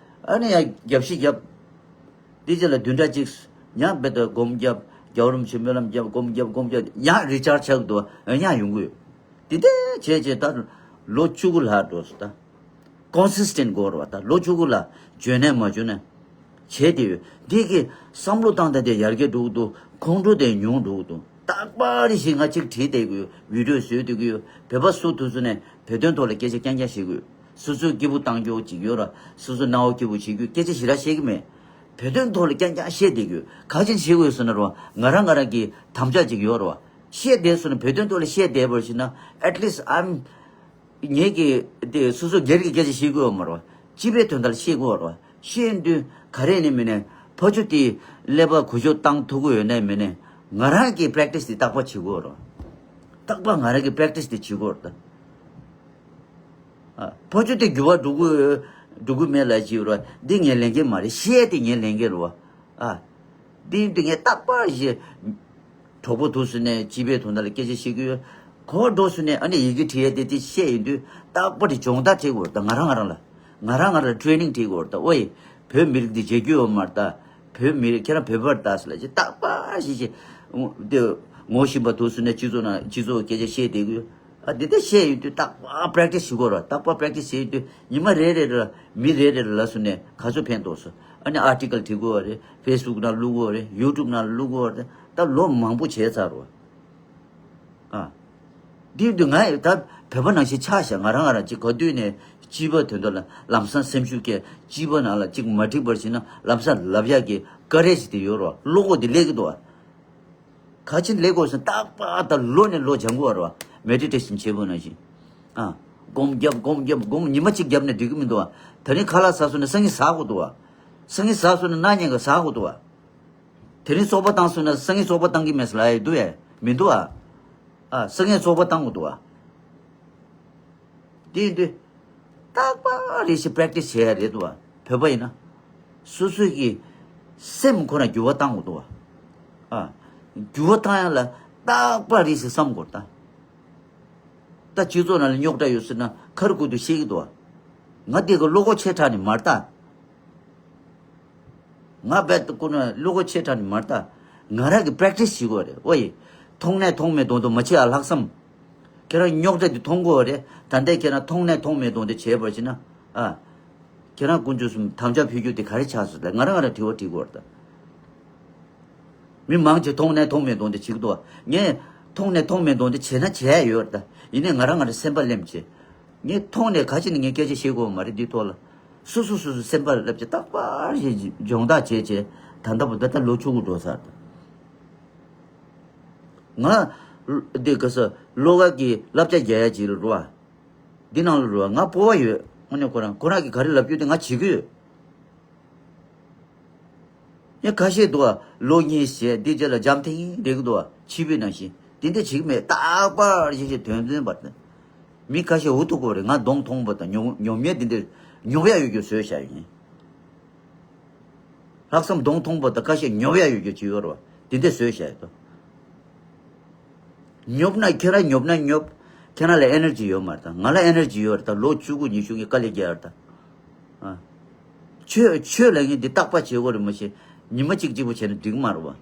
ཨ་ནི་ཡང་རྒྱབ་ཤིག་རྒྱབ། དེ་རྗེས་ལ་བདུན་ཕྲག་གཅིག་ཡང་བེད་ད་སྒོམ་རྒྱབ། རྒྱལ་བ་རིན་པོ་ཆེ་སྨོན་ལམ་རྒྱབ། སྒོམ་རྒྱབ་སྒོམ་རྒྱབ། ཡང་རི་ཆར་ཆག་གི་འདུག་བ། ཡང་ཡོང་གི་ཡོད། དེ་འདྲ་བྱས་བྱས་ད་ལོ་བཅུ་དགུ་ལྷག་འགྲོ་སོང་ད། ཀོན་སིས་ཊེན་ཊི་དགོས་རེད་བ། ད་ལོ་བཅུ་དགུ་ལ་འཇོན་ནས་མ་འཇོན་ནས་བྱས་དེ་ཡོད། འདི་གི་བསམ་བློ་བཏང་སྟངས་དེ་ཡར་རྒྱས་འགྲོ་གི་འདུག། ཁོང་ཁྲོ་དེ་ཉུང་འགྲོ་གི་འདུག། རྟག་པར་རེ་ཞིག་ང་གཅིག་བྲིས་བསྡད་དགོས། བི་ཌི་ཡོ་བཟོས་བསྡད་ཀྱི་ཡོད། བོད་པ་སུ་དེ་ཚོ་ནས་བོད་དོན་ཐོག་ལ་སྐད་ཆ་རྐྱང་རྐྱང་བཤད་ཀྱི་ཡོད། སོ་སོའི་སྐྱིད་པོ་བཏང་རྒྱུ་གཅིག་ཡོད་ར། སོ་སོ་སྣང་བ་སྐྱིད་པོ་བྱེད་རྒྱུ་སྐད་ཆ་ཞེ་དྲག་བཤད་ཀྱི་མེད། བོད་དོན་ཐོག་ལ་རྐྱང་རྐྱང་བཤད་བསྡད་ཀྱི་ཡོད། ག་ཅིན་བྱེད་དགོས་ཟེར་ན་ར་བ། ང་རང་ང་རང་གི་དམ་བཅའ་གཅིག་ཡོད་ར་བ། བཤད་བསྡད་སོང་ན་བོད་དོན་ཐོག་ལ་བཤད་བསྡད་པར་བྱས་ན། at least I'm ངེད་ཀྱིས་དེ་སོ་སོ་སྒེར་གྱི་སྐད་ཆ་བཤད་དགོས་པ་མ་རེད་བ། སྤྱི་པའི་དོན་དག་ལ་བཤད་དགོས་པ་རེད་བ། བཤད་དུས་ག་རེ་ནི་མིན་ནས་ཕ་ཆུ་དེ་ཀླད་པ་གུ་ཞོ་བཏང་ཐུབ་ཀྱི་ཡོད་ནའི་མིན་ནས། ང་རང་གི་པེ་རེག་ཊི་སི་དེ་རྟག་པར་བྱེད་དགོས་པ་རེད་བ། རྟག་པར་ང་རང་གི་པེ་རེག་ཊི་སི་དེ་བྱེད་དགོས་པ་རེད་ད། ཨ། ཕ་ཆུ་དེ་འགྱུར་བ་འགྲོ་གི་ཡོད་འགྲོ་གི་མེད་ལབ་ཀྱི་ཡོད་རེད་བ། འདི་ངའི་ལས་འགན་མ་རེད། བཤད་དེ་ངའི་ལས་འགན་རེད་བ། ཨ། འདི་འདི་ངས་རྟག་པར་བཤད། གྲོགས་པོ་དེ་ཚོ་ནས་སྤྱི་པའི་དོན་དག་ལ་སྐད་ཆ་བཤད་ཀྱི་ཡོད། གོ་བ་འགྲོ་སོང་ནས་ཨ་ནི་ཡི་གེ་བྲིས་ཡ་དེ་དེ་བཤད་ཡོང་དུས་རྟག་པར་དེ་སྦྱོང་བརྡར་བྱེད་དགོས་རེད་ད། ང་རང་ང་རང་ལ། ང་རང་ང་རང་ལ་ཊི་རེ་ནིང་བྱེད་དགོས་རེད་ད། ཨོ་ཡེ། བོད་མི་རིགས་འདི་བརྗེད་རྒྱུ་ཡོད་མ་རེད་ད། བོད་མི་རིགས་ཁྱེད་རང་བོད་པ་རེད་ད་ཟེར་ལབ་ཀྱི། རྟག་པར་ཞིག་ཞིག་དེ་ངོ་ཤེས་པ་དེ་ཚོ་ནས་སྤྱི་ཚོགས་ནང་སྤྱི་ཚོགས་སྐད་ཆ་བཤད་བསྡད་ཀྱི་ཡོད། ཨ་འདི་ལྟར་བཤད་ཡོང་དུས་རྟག་པར་པེ་རེག་ཊི་སི་བྱེད་དགོས་རེད། རྟག་པར་པེ་རེག་ཊི་སི་བྱེད་ཡོང་དུས་ཉི་མ་རེ་རེ་ལ་མི་རེ་རེ་ལ་སོང་ནས་ག་ཚོད་ཕན་ཐོགས་སོང་། ཨ་ནི་ཨར་ཊི་ཀལ་བྲིས་དགོས་རེད། ཕེ་སི་བུག་ནང་བླུག་དགོས་རེད། ཡུ་ཊུབ་ནང་བླུག་དགོས་རེད། ད་ལོ་མང་པོ་བྱས་ཚར་རོ། ཨ། འདི་འདི་ང་ད་བོད་པ་ནང་བཞིན་ཆགས་ཤག། ང་རང་ང་རང་ཅིག་ག་དུས་ནས་སྤྱི་པ་དོན་དག་ལ་ལམ་སང་སེམས་ཤུགས་སྐྱེ། སྤྱི་པ་ནང་ལ་ཅིག་མ་འགྲིག་པར་བྱས་ན་ལམ་སང་ལབ་ཡག་གི་ཀ་རེ་ཇི་དེ་ཡོད་རོ། བློ་ཁོག་དེ་སླེབས་ཀྱི་འདུག་བ། ག་ཅིན་ལས་དགོས་སོང་། རྟག་པར་ད་ལོ་ནས་ལོ་སྦྱང་དགོས་རེད་བ། མེ་ཌི་ཊེ་ཤན་བྱེད་དགོས་ནང་བཞིན། ཨ། སྒོམ་རྒྱབ་སྒོམ་རྒྱབ་སྒོམ། ཉི་མ་གཅིག་བརྒྱབ་ནས་འགྲིག་གི་མི་འདུག་བ། དེ་རིང་ཁ་ལག་ཟ་སོང་ན་སང་ཉིན་ཟ་དགོས་འདུག་བ། སང་ཉིན་ཟ་སོང་ན་གནངས་ཉིན་ག་ཟ་དགོས་འདུག་བ། དེ་རིང་སོག་པ་བཏང་སོང་ན་སང་ཉིན་སོག་པ་བཏང་གི་མེད་ཟེར་ལབ་ཡ་འདུག་ཨེ། མི་འདུག་ཨ། ཨ། སང་ཉིན་སོག་པ་བཏང་དགོས་འདུག་ཨ། དེ་ཡིན་དུས། རྟག་པར་རེ་ཞིག་པེ་རེག་ཊི་སི་བྱེད་ཡ་རེད་འདུག་བ། བོད་པ་ཡིན་ན། སོ་སོའི་གི་སེམས་ཁོ་ན་འགྱུར་བ་བཏང་དགོས་འདུག་བ། ཨ། འགྱུར་བ་བཏང་ཡ་ལ་རྟག་པར་རེ་ཞིག་བསམ་དགོས་ད། ད་སྤྱི་ཚོགས་ནང་ལ་རྙོག་དྲ་ཡོད་ཟེར་ན་ཁ་རུ་ཁུ་ཐུ་བཤད་ཀྱི་འདུག་བ། ང་དེ་ག་བློ་ཁོག་ཆེ་དྲགས་ནི་མ་རེད་ད། ང་རྦད་དེ་ཁོ་ན་བློ་ཁོག་ཆེ་དྲགས་ནི་མ་རེད་ད། ང་རང་གི་པེ་རེག་ཊི་སི་བྱེད་དགོས་རེད། ཨོ་ཡེ། མཐོང་ནས་མཐོང་མེད་གདོང་དུ་མ་བྱེད་ཨ་ལྷག་བསམ། ཁྱེད་རང་རྙོག་དྲ་དེ་མཐོང་དགོས་རེད། ད་ལྟ་ཁྱེད་རང་མཐོང་ནས་མཐོང་མེད་གདོང་དུ་བྱས་པར་བྱས་ན། ཨ། ཁྱེད་རང་དཀོན་མཆོག་གསུམ་དམ་བཅའ་ཕུལ་རྒྱུ་དེ་ག་རེ་ཆགས་སོང་ལ། ང་རང་ང་རང་དྲི་བ་དྲི་དགོས་རེད་ད། མི་མང་ཆེ་མཐོང་ནས་མཐོང་མེད་གདོང་དུ་བྱེད་ཀྱི་འདུག་བ། ངས་མཐོང་ནས་མཐོང་མེད་གདོང་དུ་བྱས་ན་བྱས་ཡོད་རེད་ད། ཡིན་ནའི་ང་རང་ང་རང་སེམས་པ་ལེམ་བྱས། ངས་མཐོང་ནས་ག་ཅི་ནས་ངས་སྐད་ཆ་བཤད་དགོས་མ་རེད་འདིའི་ཐོག་ལ། སོ་སོ་སོ་སོ་སེམས་པ་ལབ་ཀྱི་རྟག་པར་ཞིག་སྦྱོང་བརྡར་བྱས་བྱས་ད་ལྟ་བུ་ད་ལྟ་ལོ་བཅུ་དགུ་འགྲོ་ཚར། ང་འདི་ག་ས་ལོ་འགའ་གི་བསླབ་བྱ་རྒྱག་ཡ་ཅིག་ལ་འགྲོ་བ། འདི་ནང་ལ་འགྲོ་བ་ང་སྤོབས་པ་ཡོད། དངོས་གནས་ཁོ་རང་ཁོ་རང་གི་ག་རེ་ལབ་རྒྱུ་དེ་ང་བྱེད་ཀྱི་ཡོད། ཡང་ཁ་ཤས་འདུག་བ། ལོ་གཉིས་བྱས་འདི་རྗེས་ལ་འཇམ་ཐིང་ཐིང་བསྡད་ཀྱི་འདུག་བ། ཕྱི་པའི་ནང་བཞིན་འདི་འདྲ་བྱེད་ཀྱི་མེད། རྟག་པར་ཞིག་ཞིག་དོན་ཚན་པར་ཏེ། མི་ཁ་ཤས་འུ་ཐུག་གོ་རེད། ང་གདོང་མཐོང་བ་དང་ཉོབ་ཉོབ་ཉེས་འདི་འདྲ་ཉོབ་ཡ་ཡོད་རྒྱུ་བཟོས་བཞག་ཡོད་ཡིན། ལྷག་བསམ་གདོང་མཐོང་བ་དང་ཁ་ཤས་ཉོབ་ཡ་ཡོད་རྒྱུ་ཅིག་ཡོད་རེད་བ། འདི་འདྲ་བཟོས་བཞག་ཡོད་དོ། ཉོབ་ན་ཁྱེད་རང་ཉོབ་ན་ཉོབ། ཁྱེད་རང་ལ་ཨེ་ནར་ཇི་ཡོད་མ་རེད་ད། ང་ལ་ཨེ་ནར་ཇི་ཡོད་རེད་ད། ལོ་བཅུ་དགུ་ཉི་ཤུ་གི་དཀའ་ལས་རྒྱག་ཡ་རེད་ད། ཨ། ཆོས་ཆོས་ལ་ངས་འདི་རྟག་པ་བྱེད་དགོས་རེད་མ་གཞི་ཉི་མ་གཅིག་གཅིག་པོ་བྱས་ན་འགྲིག་མ་རེད་བ།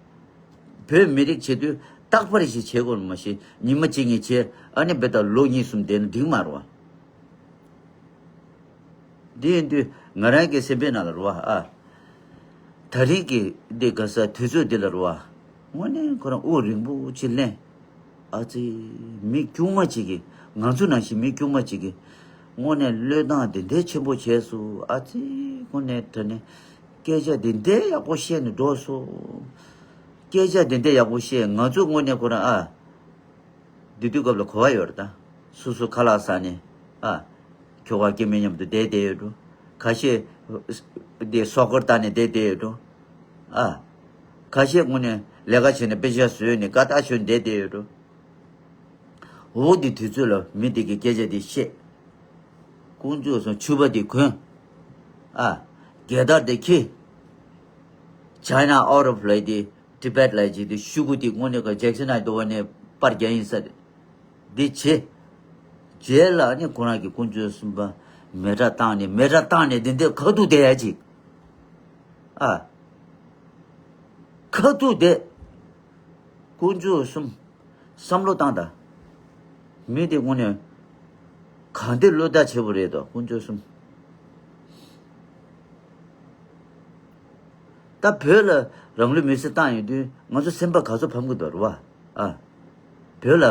བོད་མི་རིགས་བྱེད་དུས་རྟག་པ་རེ་ཞིག་བྱེད་དགོས་རེད་མ་གཞི་ཉི་མ་གཅིག་གཉིས་བྱས་ཨ་ནི་བེ་ད་ལོ་གཉིས་གསུམ་བསྡད་ན་འགྲིག་མ་རེད་བ། འདི་ཡིན་དུས་ང་རང་གི་སེམས་པའི་ནང་ལ་རེད་བ་ཨ། ད་རིང་གི་འདི་ག་ས་དུས་ཚོད་འདི་ལ་རེད་བ། དངོས་གནས་ཁོ་རང་དབུགས་རིང་པོ་ཅིག་ལེན། ཨ་ཙི། མི་དཀྱུས་མ་ཅིག་གིས་ང་ཚོ་ནང་བཞིན་མི་དཀྱུས་མ་ཅིག་གིས་དངོས་གནས་བློས་བཏང་དེ་འདྲའི་ཆེན་པོ་བྱས་སོང་ཨ་ཙི། དངོས་གནས་དྲང་གནས་ སྐད་ཆ་དེ་འདྲའི་ཡག་པོ་བཤད་ནས་འགྲོ་སོང་། སྐད་ཆ་དེ་འདྲའི་ཡག་པོ་བཤད། ང་ཚོའི་ངོས་ནས་ཁོ་རང་ཨ། དེ་དུས་སྐབས་ལ་གོ་བ་ཡོད་རེད་ད། སོ་སོ་ཁ་ལག་ཟ་ནས་ཨ། ཁྱོ་ག་སྐྱེ་དམན་མཉམ་དུ་བསྡད་བསྡད་ཡོད་འགྲོ། ཁ་ཤས་དེ་སོག་སྐོར་བཏང་ནས་བསྡད་བསྡད་ཡོད་འགྲོ། ཨ། ཁ་ཤས་ངོས་ནས་ལས་ཀ་བྱས་ནས་དཔེ་ཆ་བཟོས་ནས་དགའ་ཐག་ཆོད་བསྡད་བསྡད་ཡོད་འགྲོ། འོ་དེ་དུས་ཚོད་ལ་མི་དེ་གི་སྐད་ཆ་དེ་བཤད། དཀོན་མཆོག་གསུམ་ཕྱུ་པ་དེ་གོན། ཨ། རྒྱལ་དར་དེ་འཁྱེར། China out of ལབ་དེ་Tibet ལབ་ཅིག་དེ་ཤུ་གུ་དེ་དངོས་གནས་ཀྱི་ཇེག་སན་ཨེ་དོ་བ་ནས་པར་རྒྱག་ཡིན་ས་རེད། འདི་བྱེད། རྗེས་ལ་ནི་ཁོ་རང་གི་དཀོན་མཆོག་གསུམ་པ་མེ་སྲེག་བཏང་ནས་མེ་སྲེག་བཏང་ནས་འདི་འདྲའི་ཁ་ཐུག་བསྡད་ཡ་ཅིག་ཨ། ཁ་ཐུག་བསྡད། དཀོན་མཆོག་གསུམ། བསམ་བློ་བཏང་དང་། མི་དེ་དངོས་གནས་གང་འདྲ་བློ་ཐག་ཆོད་པོ་རེད་དོ། དཀོན་མཆོག་གསུམ། ད་བོད་ལ་རང་ལུས་མེར་སྲེག་བཏང་ཡོང་དུས་ང་ཚོ་སེམས་པ་ག་ཚོད་ཕམ་གི་འདུག་རེད་བ། ཨ། བོད་ལ་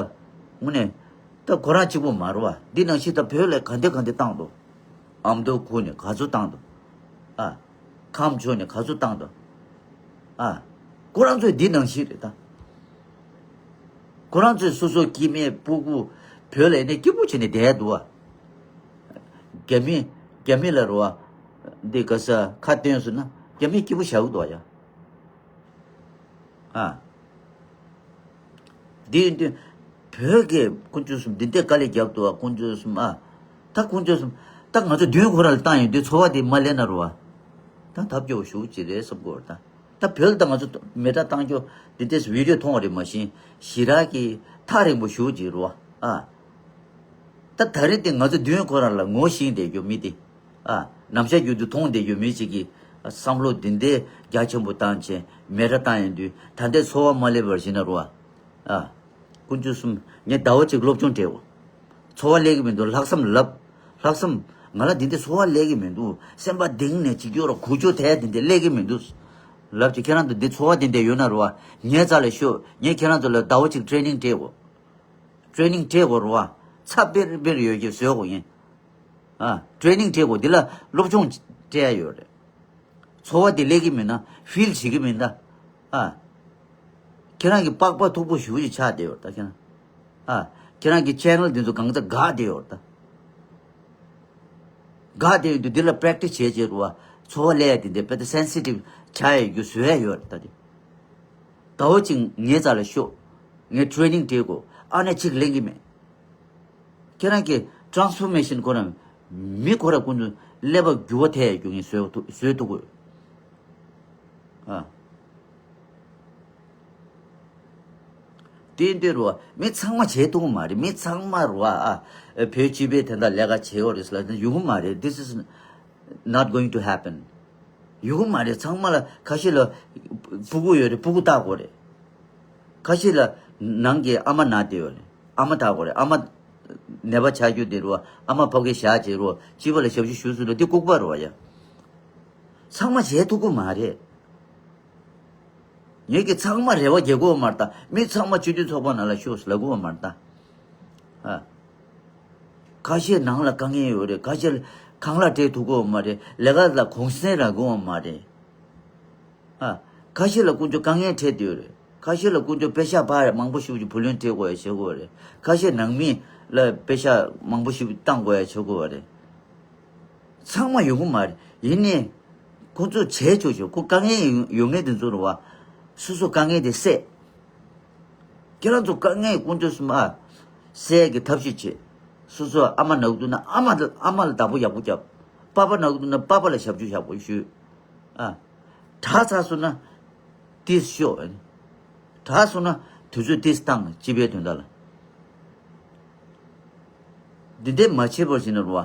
དངོས་གནས་ད་ཁོ་རང་གཅིག་པོ་མ་རེད་བ། འདི་ནང་བཞིན་ད་བོད་ལ་ག་འདྲ་ག་འདྲ་བཏང་འདུག་ཨ་མདོ་ཁུལ་ནས་ག་ཚོད་བཏང་འདུག་ཨ། ཁམས་ཕྱོགས་ནས་ག་ཚོད་བཏང་འདུག་ཨ། ཁོ་རང་ཚོས་འདི་ནང་བཞིན་རེད་ད། ཁོ་རང་ཚོས་སོ་སོ་སྐྱེ་དམན་སྤུ་གུ་བོད་ལ་ཡིན་ནའི་སྐྱིད་པོ་བྱས་ནས་བསྡད་འདུག་བ། རྒྱ་མི་རྒྱ་མི་ལ་རེད་བ། འདི་ག་ས་ཁ་བཏོན་སོང་ན་རྒྱ་མི་སྐྱིད་པོ་བཞག་གི་འདུག་བ་ཡ། ཨ། འདི་ཡིན་དུས་བོད་ཀྱི་དཀོན་མཆོག་གསུམ་འདི་འདྲ་དཀའ་ལས་རྒྱབ་འདུག་བ། དཀོན་མཆོག་གསུམ་ཨ། ད་དཀོན་མཆོག་གསུམ། ད་ང་ཚོ་མདུན་ཁོ་ར་ལ་བཏང་ཡོང་དུས་ཚོར་བ་དེ་མ་སླེབས་ན་རེད་བ། ད་ཐབས་སྐྱོ་བོ་ཞེ་པོ་ཅིག་རེད་བསམ་གྱི་ཡོད་རེད་ད། ད་བོད་ལ་ད་ང་ཚོ་མེ་སྲེག་བཏང་རྒྱུ་འདི་འདྲས་བི་ཌིའོ་མཐོང་བ་རེད་མ་གཞི་ཞེ་དྲག་གི་ཐག་རིང་པོ་ཞེ་པོ་ཅིག་རེད་བ། ཨ། ད་ད་རེས་དེ་ང་ཚོ་མདུན་ཁོ་ར་ལ་ངོ་ཤེས་བསྡད་རྒྱུ་མི་དེ། ཨ། ནམ་ཞག་རྒྱུན་དུ་མཐོང་བསྡད་རྒྱུ་མི་ཅིག་གི་བསམ་བློ་འདི་འདྲའི་རྒྱ་ཆེན་པོ་བཏང་བྱས་མེ་སྲེག་བཏང་ཡོང་དུས་ད་ལྟའི་ཚོར་བ་མ་སླེབས་པར་བྱས་ན་རེད་བ། ཨ། དཀོན་མཆོག་གསུམ། ངས་ཟླ་བ་གཅིག་སློབ་སྦྱོང་སྤྲད་འོ། ཚོར་བ་སླེབས་ཀྱི་མི་འདུག་ལྷག་བསམ་ལབ། ལྷག་བསམ། ང་ལ་འདི་འདྲའི་ཚོར་བ་སླེབས་ཀྱི་མི་འདུག་སེམས་པ་གཏིང་ནས་ཅིག་སྐྱོ་ར་ཁུག་ཀྱོག་དེ་འདི་འདྲ་སླེབས་ཀྱི་མི་འདུག་ལབ་ཀྱི་ཁྱེད་རང་ཚོ་འདི་ཚོར་བ་འདི་འདྲ་ཡོད་ན་རེད་བ། ངའི་རྩ་ལ་ཤོག་ངས་ཁྱེད་རང་ཚོ་ལ་ཟླ་བ་གཅིག་ཊེ་རེ་ནིང་སྤྲད་འོ། ཊེ་རེ་ནིང་སྤྲད་འོ་རེད་བ། ཚ་དཔེར་དཔེར་ཡོད་ཀྱི་བཟོས་འོ་ཡིན། ཨ། ཊེ་རེ་ནིང་སྤྲད་འོ་འདི་ལ་སློབ་སྦྱོང་སྤྲད་ཡ་ཡོད་རེད། ཚོར་བ་དེ་སླེབས་ཀྱི་མིན་ན་ཕིལ་བྱེད་ཀྱི་མིན་ད། ཨ། ཁྱེད་རང་གི་པགས་པ་མཐུག་པོ་ཞེ་པོ་ཅིག་ཆགས་བསྡད་ཡོད་ད་ཁྱེད་རང་། ཨ། ཁྱེད་རང་གི་ཆེ་ནལ་དེ་ཚོ་གང་ཚ་འགག་བསྡད་ཡོད་ད། འགག་བསྡད་ཡོད་དུས་འདི་ལ་པེ་རེག་ཊི་སི་བྱས་བྱས་རུ་བ། ཚོར་བ་སླེབས་ཡ་དེ་འདྲ་དཔེ་ད་སེན་སི་ཊིབ་ཆགས་ཡ་རྒྱུ་བཟོ་ཡ་ཡོད་ད་དེ། ཟླ་བ་གཅིག་ངའི་རྩ་ལ་ཤོག་ངས་ཊེ་རེ་ནིང་སྤྲད་དགོས། ཨ་ནི་གཅིག་ལེན་གྱི་མེད། ཁྱེད་རང་གི་ཊེ་རན་སི་ཕོར་མེ་ཤན་ཁོ་རང་མི་ཁོ་ར་ཀུན་ཏུ་ཀླད་པ་འགྱུར་བ་ཐེབས་ཡ་རྒྱུ་ངས་བཟོས་ཐུབ་བཟོས་ཐུབ་དགོས། ཨ། དེ་འདྲ་རུ་བ་མི་ཚང་མ་བྱེད་ཐུབ་ཀྱི་མ་རེད། མི་ཚང་མ་རུ་བ་ཨ། བོད་སྤྱི་པའི་དོན་དག་ལས་ཀ་བྱེད་འོ་རེད་ཟེར་ལ་ཡོང་གི་མ་རེད། This is not going to happen. ཡོང་གི་མ་རེད། ཚང་མ་ལ་ཁ་ཤས་ལ་ཕྲུ་གུ་ཡོད་རེད། ཕྲུ་གུ་བལྟ་དགོས་རེད། ཁ་ཤས་ལ་ནང་གི་ཨ་མ་ན་བསྡད་ཡོད་རེད། ཨ་མ་བལྟ་དགོས་རེད། ཨ་མ་ནད་པ་ཆགས་རྒྱུ་དེ་རུ་བ་ཨ་མ་ཕ་གིར་བཞག་བྱས་རུ་བ་སྤྱི་པ་ལ་ཞབས་ཞུ་ཞུ་ཚུལ་ལ་དེ་ལྐུགས་པ་རུ་བ་ཡ། ཚང་མ་བྱེད་ཐུབ་ཀྱི་མ་རེད། ངེད་ཀྱི་ཚང་མ་རེ་བ་རྒྱག་དགོས་མ་རེད་ད། མི་ཚང་མ་སྤྱི་མཐུན་ཚོགས་པ་ནང་ལ་ཤོག་ལབ་དགོས་མ་རེད་ད། ཨ། ཁ་ཤས་ནང་ལ་དཀའ་ངལ་ཡོད་རེད། ཁ་ཤས་ཁང་གླ་སྤྲད་ཐུབ་ཀྱི་ཡོད་མ་རེད། ལས་ཀ་ལ་གུང་སེང་རག་གི་ཡོད་མ་རེད། ཨ། ཁ་ཤས་ལ་དཀོན་མཆོག་དཀའ་ངལ་འཕྲད་བསྡད་ཡོད་རེད། ཁ་ཤས་ལ་དཀོན་མཆོག་པེ་ཤག་ཕར་མང་པོ་ཞིག་གི་བུ་ལོན་སྤྲད་དགོས་ཡ་བྱེད་དགོས་རེད། ཁ་ཤས་ནང་མི་ལ་པེ་ཤག་མང་པོ་ཞིག་བཏང་དགོས་ཡ་བྱེད་དགོས་རེད། ཚང་མ་ཡོང་གི་མ་རེད། ཡིན་ནའི་ཁོ་ཚོ་བྱས་ཆོག་ཆོག་ཁོ་དཀའ་ངལ་ཡོང་ཡོང་མཁན་དེ་ཚོ་རུ་བ། སོ་སོ་དཀའ་ངལ་དེ་སེལ། ཁྱེད་རང་ཚོ་དཀའ་ངལ་དཀོན་མཆོག་གསུམ་ཨ། སེལ་གྱི་ཐབས་ཤེས་བྱེད། སོ་སོ་ཨ་མ་ནག་འདུག་ན་ཨ་མ་ལ་ཨ་མ་ལ་བདག་པོ་ཡག་པོ་རྒྱབ། པ་ཕ་ནག་འདུག་ན་པ་ཕ་ལ་ཞབས་ཞུ་ཡག་པོ་ཞུ། ཨ། དྲག་ཚར་སོང་ན། ཏིས་ཤོག་ཨ་ནི། དྲག་སོང་ན་དུས་ཚོད་ཏིས་བཏང་སྤྱི་པའི་དོན་དག་ལ། འདི་འདྲས་མ་བྱེད་པར་བྱས་ན་རུ་བ།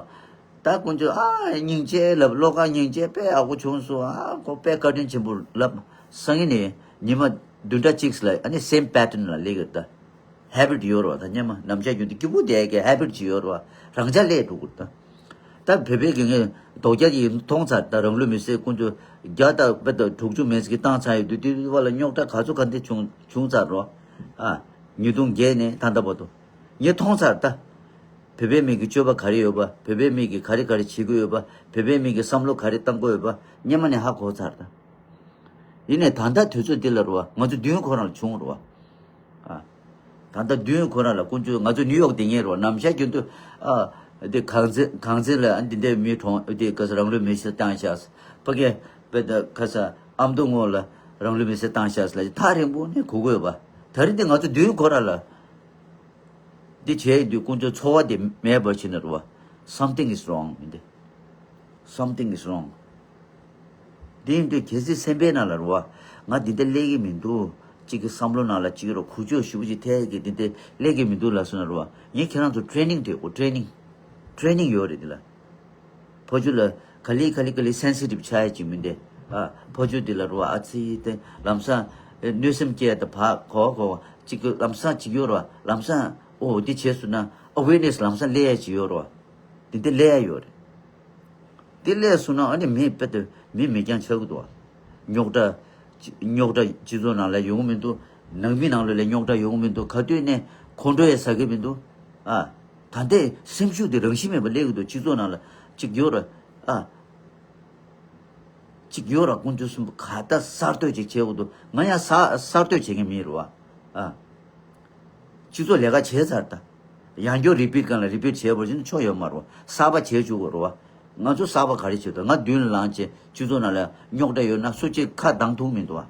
ད་དཀོན་མཆོག་ཨ་སྙིང་རྗེ་ལབ། བློ་དཀར་སྙིང་རྗེ་དཔེ་ཡག་པོ་བྱུང་སོང་། ཨ་ཁོ་དཔེ་བཀའ་དྲིན་ཆེན་པོ་ལབ། སང་ཉིན་ནས་ཉི་མ་བདུན་ཕྲག་གཅིག་ལ་ཨ་ནི་སེམ་པེ་ཊན་ལ་སླེབས་ཀྱི་རེད་ད། ཧེ་བིཊ་ཡོད་རེད་བ། ད་སྙམ་མ་ནམ་ཞག་རྒྱུན་དུ་སྐྱིད་པོ་བསྡད་ཀྱི་ཧེ་བིཊ་ཅིག་ཡོད་རེད་བ། རང་འཇགས་སླེབས་འགྲོ་གི་རེད་ད། ད་བོད་པའི་གི་ངས་དོག་རྒྱ་ཡིན་མཐོང་ཚར། ད་རང་ལུས་མེར་སྲེག་དཀོན་མཆོག་བརྒྱ་དང་དཔེ་དང་དྲུག་ཅུ་མན་ཙམ་གྱི་བཏང་ཚར་ཡོད་དུས་དེ་བ་ལ་རྙོག་དྲ་ག་ཚོད་ག་འདྲ་བྱུང་བྱུང་ཚར་རོ། ཨ། ཉིས་སྟོང་བརྒྱད་ནས་ད་ལྟ་བར་དུ་ངས་མཐོང་ཚར་ད། བོད་པའི་མི་གི་སྤྱོད་པ་ག་རེ་ཡོད་པ། བོད་པའི་མི་གི་ག་རེ་ག་རེ་བྱེད་ཀྱི་ཡོད་པ། བོད་པའི་མི་གི་བསམ་བློ་ག་རེ་བཏང་གི་ཡོད་པ། སྔོན་མ་ནས་ཧ་གོ་ཚར་ད། ཡིན་ནའི་ད་ལྟ་དུས་ཚོད་འདི་ལ་རུ་བ་ང་ཚོ་མདུན་ཁོ་རང་ལ་བྱུང་རུ་བ། ཨ། ད་ལྟ་མདུན་ཁོ་རང་ལ་དཀོན་མཆོག་ང་ཚོ་ནིའུ་ཡོག་དེ་ཉེ་རུ་བ་ནམ་ཞག་རྒྱུན་དུ། ཨ། དེ་གངས་འཛིན་གངས་འཛིན་ལ་ཨ་འདི་འདྲའི་མི་གྲོངས་དེ་ག་ས་རང་ལུས་མེར་སྲེག་བཏང་ཤག་ཕ་གི་པེ་ད་ག་ས་ཨ་མདོ་ངོས་ལ་རང་ལུས་མེར་སྲེག་བཏང་ཤག་ལ་ཐག་རིང་པོ་ནས་གོ་གི་ཡོད་པ། ད་རིང་འདི་ང་ཚོ་མདུན་ཁོ་རང་ལ། འདི་བྱས་ཡིན་དུས་དཀོན་མཆོག་ཚོར་བ་དེ་མེད་པར་ཕྱིན་ན་རུ་བ། Something is wrong ཡིན་ཏེ། Something is wrong འདི་ཡིན་དུས་གལ་སྲིད་སེམས་པའི་ནང་ལ་རུ་བ། ང་འདི་འདྲ་སླེབས་ཀྱི་མི་འདུག་གཅིག་གི་བསམ་བློ་ནང་ལ་གཅིག་རུ་ཁུག་ཀྱོག་ཞེ་པོ་ཅིག་ཐེབས་ཀྱི་འདི་འདྲ་སླེབས་ཀྱི་མི་འདུག་ལབ་སོང་ན་རུ་བ། ངས་ཁྱེད་རང་ཚོ་ཊེ་ནིང་སྤྲད་དགོས། ཊེ་ནིང་། ཊེ་ནིང་ཡོད་རེད་འདི་ལ། ཕོ་ཆུ་ལ་ག་ལེ་ག་ལེ་ག་ལེ་སེན་སི་ཊིབ་ཆགས་ཡ་ཅིག་མིན་ཏེ། ཨ། ཕོ་ཆུ་འདི་ལ་རུ་བ་ཨ་ཙི་ཏེ་ལམ་སང་། ཨེ། གནོད་སེམས་སྐྱེ་ཡ་ད་བག་གོ་གོ་ཅིག་གི་ལམ་སང་ཅིག་ཡོད་རུ་བ་ལམ་སང་། ཨོ་འདི་བྱས་སོང་ན་ཨ་ཝེར་ནེ་སི་ལམ་སང་སླེབས་ཡ་ཅིག་ཡོད་རུ་བ། འདི་འདི་སླེབས་ཡ་ཡོད་རེད། འདི་སླེབས་སོང་ན་ཨ་ནི་མི་དཔེ་དེ་མི་མི་རྐྱང་ཆགས་ཀྱི་འདུག་བ། རྙོག་དྲ། རྙོག་དྲ་སྤྱི་ཚོགས་ནང་ལ་ཡོང་གི་མི་འདུག་ནང་མི་ནང་ལོགས་ལ་རྙོག་དྲ་ཡོང་གི་མི་འདུག་ག་དུས་ནས་ཁོང་ཁྲོ་ཡ་ཟ་གི་མི་འདུག་ཨ། ད་ལྟའི་སེམས་ཤུགས་དེ་རང་བཞིན་མེད་པ་སླེབས་ཀྱི་འདུག་སྤྱི་ཚོགས་ནང་ལ་གཅིག་ཡོད་ར། ཨ། གཅིག་ཡོད་ར་དཀོན་མཆོག་གསུམ་པོ་ག་ད་གསར་གཏོད་ཅིག་བྱེད་དགོས་འདུག་ང་ཡང་གསར་གསར་གཏོད་བྱེད་མཁན་མིན་རུ་བ། ཨ། སྤྱི་ཚོགས་ལས་ཀ་བྱས་ཚར་ད། ཡང་བསྐྱར་རི་པིཊ་སྒང་ལ་རི་པིཊ་བྱས་པར་བཞིན་ཆོ་ཡོད་མ་རུ་བ། གསར་པ་བྱས་བཅུག་དགོས་རུ་བ། ང་ཚོ་གསར་པ་ག་རེ་བྱེད་དོ། ང་མདུན་ལ་ལངས་བྱས་སྤྱི་ཚོགས་ནང་ལ་རྙོག་དྲ་ཡོད་ན་སུ་གཅིག་ཁ་གདངས་ཐུབ་མི་འདུག་བ།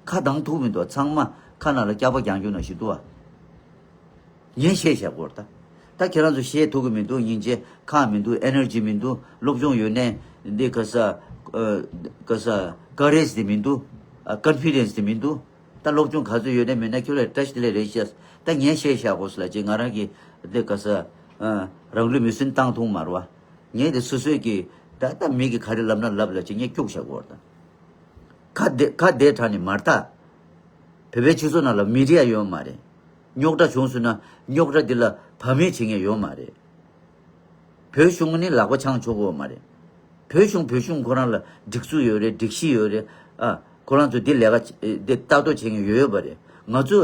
ཁ་གདངས་ཐུབ་མི་འདུག་ཚང་མ་ཁ་ནང་ལ་སྐྱག་པ་རྒྱང་རྒྱུག་ནང་བཞིན་འདུག་བ། ངས་བཤད་བཞག་གོ་ར་ད། ད་ཁྱེད་རང་ཚོ་བཤད་ཐུབ་ཀྱི་མི་འདུག་སྙིང་རྗེ་ཁག་མི་འདུག་ཨེ་ནར་ཇི་མི་འདུག་སློབ་སྦྱོང་ཡོད་ནས་འདི་ག་ས། ཨ། ག་ས་ཀ་རེཇ་དེ་མི་འདུག་ཨ། ཀོན་ཕི་ཌེན་སི་དེ་མི་འདུག་ད་སློབ་སྦྱོང་ག་ཚོད་ཡོད་ནས་མེད་ན་ཁྱོད་ལ་བཀྲ་ཤིས་བདེ་ལེགས་རེད་ཤག་ད་ངས་བཤད་བཞག་གོ་སོང་ལ་ཅིག་ང་རང་གི་འདི་ག་ས། ཨ། རང་ལུས་མེར་སྲེག་བཏང་ཐུབ་མ་རེད་བ། ངས་དེ་སོ་སོའི་གི་ད་ལྟ་མི་གི་ག་རེ་ལབ་ན་ལབ་ལ་ཅིག་ངས་སྐྱུག་བཞག་གོ་ར་ད། ཁ་བདེ་ཁ་བདེ་དྲགས་ནས་མ་རེད་ད། བོད་པའི་སྤྱི་ཚོགས་ནང་ལ་མི་རིགས་ཡ་ཡོད་མ་རེད། རྙོག་དྲ་བྱུང་སོང་ན་རྙོག་དྲ་འདི་ལ་བག་མེད་བྱེད་མཁན་ཡོད་མ་རེད། བོད་གཞུང་ནི་ལག་པ་འཆང་ཆོག་གི་ཡོད་མ་རེད། བོད་གཞུང་བོད་གཞུང་ཁོ་རང་ལ་སྒྲིག་འཛུགས་ཡོད་རེད། སྒྲིག་གཞི་ཡོད་རེད། ཨ། ཁོ་རང་ཚོ་འདི་ལས་ཀ་འདི་ལྟ་རྟོག་བྱེད་མཁན་ཡོད་ཡོད་པ་རེད། ང་ཚོ་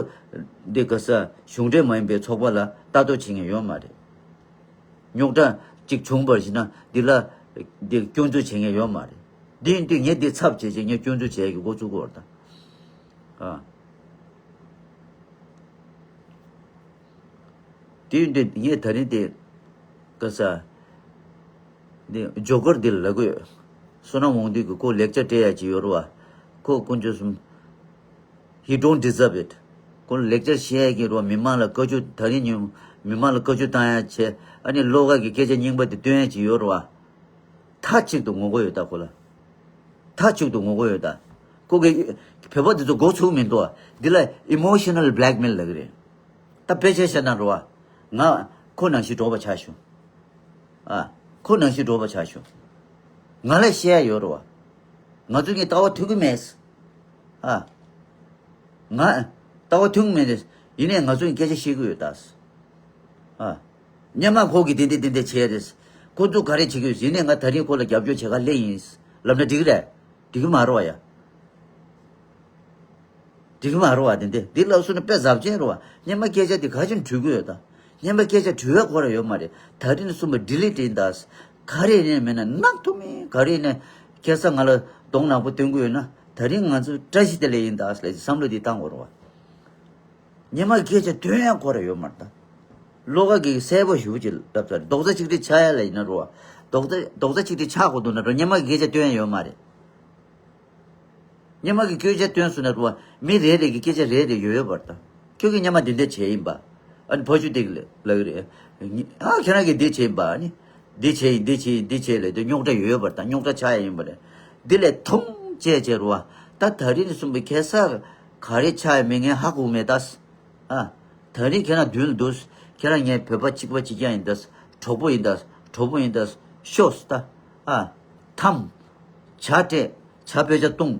འདི་ག་ས་གཞུང་འབྲེལ་མ་ཡིན་པའི་ཚོགས་པ་ལ་ལྟ་རྟོག་བྱེད་མཁན་ཡོད་མ་རེད། རྙོག་དྲ་གཅིག་བྱུང་བར་བྱས་ན་འདི་ལ་འདི་སྐྱོན་འཛུགས་བྱེད་མཁན་ཡོད་མ་རེད། འདི་ཡིན་དུས་ངས་འདི་ཚབ་བྱས་བྱས་ངས་སྐྱོན་འཛུགས་བྱས་ཀྱི་འགོ་བཙུགས་དགོས་རེད་ད། ཨ། དེ་ཡིན་དུས་ངས་ད་རིང་དེ་ག་ས་འདི་ཇོ་ཀར་འདི་ལ་ལབ་གི་ཡོད། བསོད་ནམས་དབང་འདུས་ཀྱི་ཁོ་ལེག་ཅར་སྤྲད་ཡ་ཅིག་ཡོད་རེད་བ། ཁོ་དཀོན་མཆོག་གསུམ། He don't deserve it. ཁོ་ལེག་ཅར་བཤད་ཡ་གི་རོ་མི་མང་ལ་བཀའ་བཀྱོན་ད་རིང་ཉིན་མི་མང་ལ་བཀའ་བཀྱོན་བཏང་ཡ་བྱས་ཨ་ནི་བློ་དགའ་གི་སྐད་ཆ་རྙིང་པ་དེ་སྟོན་ཡ་ཅིག་ཡོད་རེད་བ། མཐའ་གཅིག་ཏུ་ངོ་རྒོལ་ཡོད་ད་ཁོ་ལ། མཐའ་གཅིག་ཏུ་ངོ་རྒོལ་ཡོད་ད། ཁོ་གི་བོད་པ་འདི་ཚོ་མགོ་ཚུགས་མི་འདུག་བ། འདི་ལ་emotional blackmail ལབ་གི་རེད། ད་དཔེ་ཆ་བཤད་ན་རེད་བ། ང་ཁོ་ནང་བཞིན་འགྲོགས་པ་ཆགས་བྱུང་། ཨ། ཁོ་ནང་བཞིན་འགྲོགས་པ་ཆགས་བྱུང་། ང་ལ་བཤད་ཡ་ཡོད་རེད་བ། ང་ཚོ་གཉིས་ལྟ་བ་མཐུན་གི་མེད། ཨ། ང་ལྟ་བ་མཐུན་གི་མེད་རེད། ཡིན་ནའི་ང་ཚོ་གཉིས་སྐད་ཆ་བཤད་གི་ཡོད་ད། ཨ། སྔོན་མ་ཁོ་གིས་དེ་འདྲ་དེ་འདྲ་བྱས་རེད། ཁོ་ཚོ་ག་རེ་བྱེད་གི་ཡོད། ཡིན་ནའི་ང་ད་རིང་ཁོ་ལ་རྒྱབ་སྐྱོར་བྱེད་ག་སླེབས་ཡིན་ལབ་ན་འགྲིག་གི་རེད། འགྲིག་གི་མ་རེད་བ་ཡ། འགྲིག་གི་མ་རེད་བ། དེ་འདྲ་འདི་ལབ་སོང་ན་དཔེ་ཟབ་ཅན་རེད་བ། སྔོན་མ་སྐད་ཆ་དེ་ག་ཅིག་འཁྲུལ་གི་ཡོད་ད། སྔོན་མ་སྐད་ཆ་འཁྲུལ་བ་ཁོ་ར་ཡོད་མ་རེད། ད་རིང་ནས་གསུངས་པ་ཌི་ལིཊ་ཡིན་ད། ག་རེ་ནས་མེད་ན་ནག་ཐུབ་མིན་ག་རེ་ནས་ཁ་སང་ང་ལ་གདོང་ནག་པོ་སྟོན་གི་ཡོད་ན་ད་རིང་ང་ཚོ་བཀྲ་ཤིས་བདེ་ལེགས་ཡིན་ད་ཟེར་བསམ་བློ་འདི་བཏང་དགོས་རེད་བ། སྔོན་མ་སྐད་ཆ་ཐོན་ཡ་ཁོ་ར་ཡོད་མ་རེད་ད། བློ་དགའ་གིས་གསལ་པོ་ཞེ་པོ་ཅིག་ལབ་ཚར། རྡོག་རྩ་གཅིག་སྒྲིལ་ཆགས་ཡ་ལ་ཡིན་ན་རོ། རྡོག་རྩ་རྡོག་རྩ་གཅིག་སྒྲིལ་ཆགས་དགོས་འདུག་ན་རོ། སྔོན་མ་གི་སྐད་ཆ་ཐོན་ཡ་ཡོད་མ་རེད། སྔོན་མ་གི་སྐད་ཆ་ཐོན་སོང་ན་རོ། མི་རེ་རེ་གི་སྐད་ཆ་རེ་རེ་ཡོད་ཡོད་པ་རེད་ད། ཁྱོད་ཀྱིས་སྔོན་མ་འདི་འདྲ་བྱས་ཡིན་པ། ཨ་ནི་ཕ་ཆུ་དེ་གི་ལབ་གི་རེད། ཨ་ཁྱེད་རང་གིས་འདི་བྱས་ཡིན་པ། ཨ་ནི་འདི་བྱས་ཡིན་འདི་བྱས་ཡིན་འདི་བྱས་ལབ་དུས་རྙོག་དྲ་ཡོད་ཡོད་པ་རེད་ད། རྙོག་དྲ་ཆགས་ཡ་ཡིན་པ་རེད། འདི་ལས་ཐུང་བྱས་བྱས་རོ། ད་ད་རིང་ནས་གསུངས་པའི་ཁ་སང་ག་རེ་ཆགས་ཡ་མེད་ངས་ཧ་གོ་མེད་ད། ཨ། ད་རིང་ཁྱེད་རང་མདུན་ལ་འདུག་ཁྱེད་རང་ངའི་བོད་པ་གཅིག་པ་གཅིག་རྐྱང་ཡིན་ད། གྲོགས་པོ་ཡིན་ད། གྲོགས་པོ་ཡིན་ད། ཤོག་ད། ཨ། འཐམ། ཇ་སྤྲད། ཇ་བེད་སྤྱོད་གཏོང་།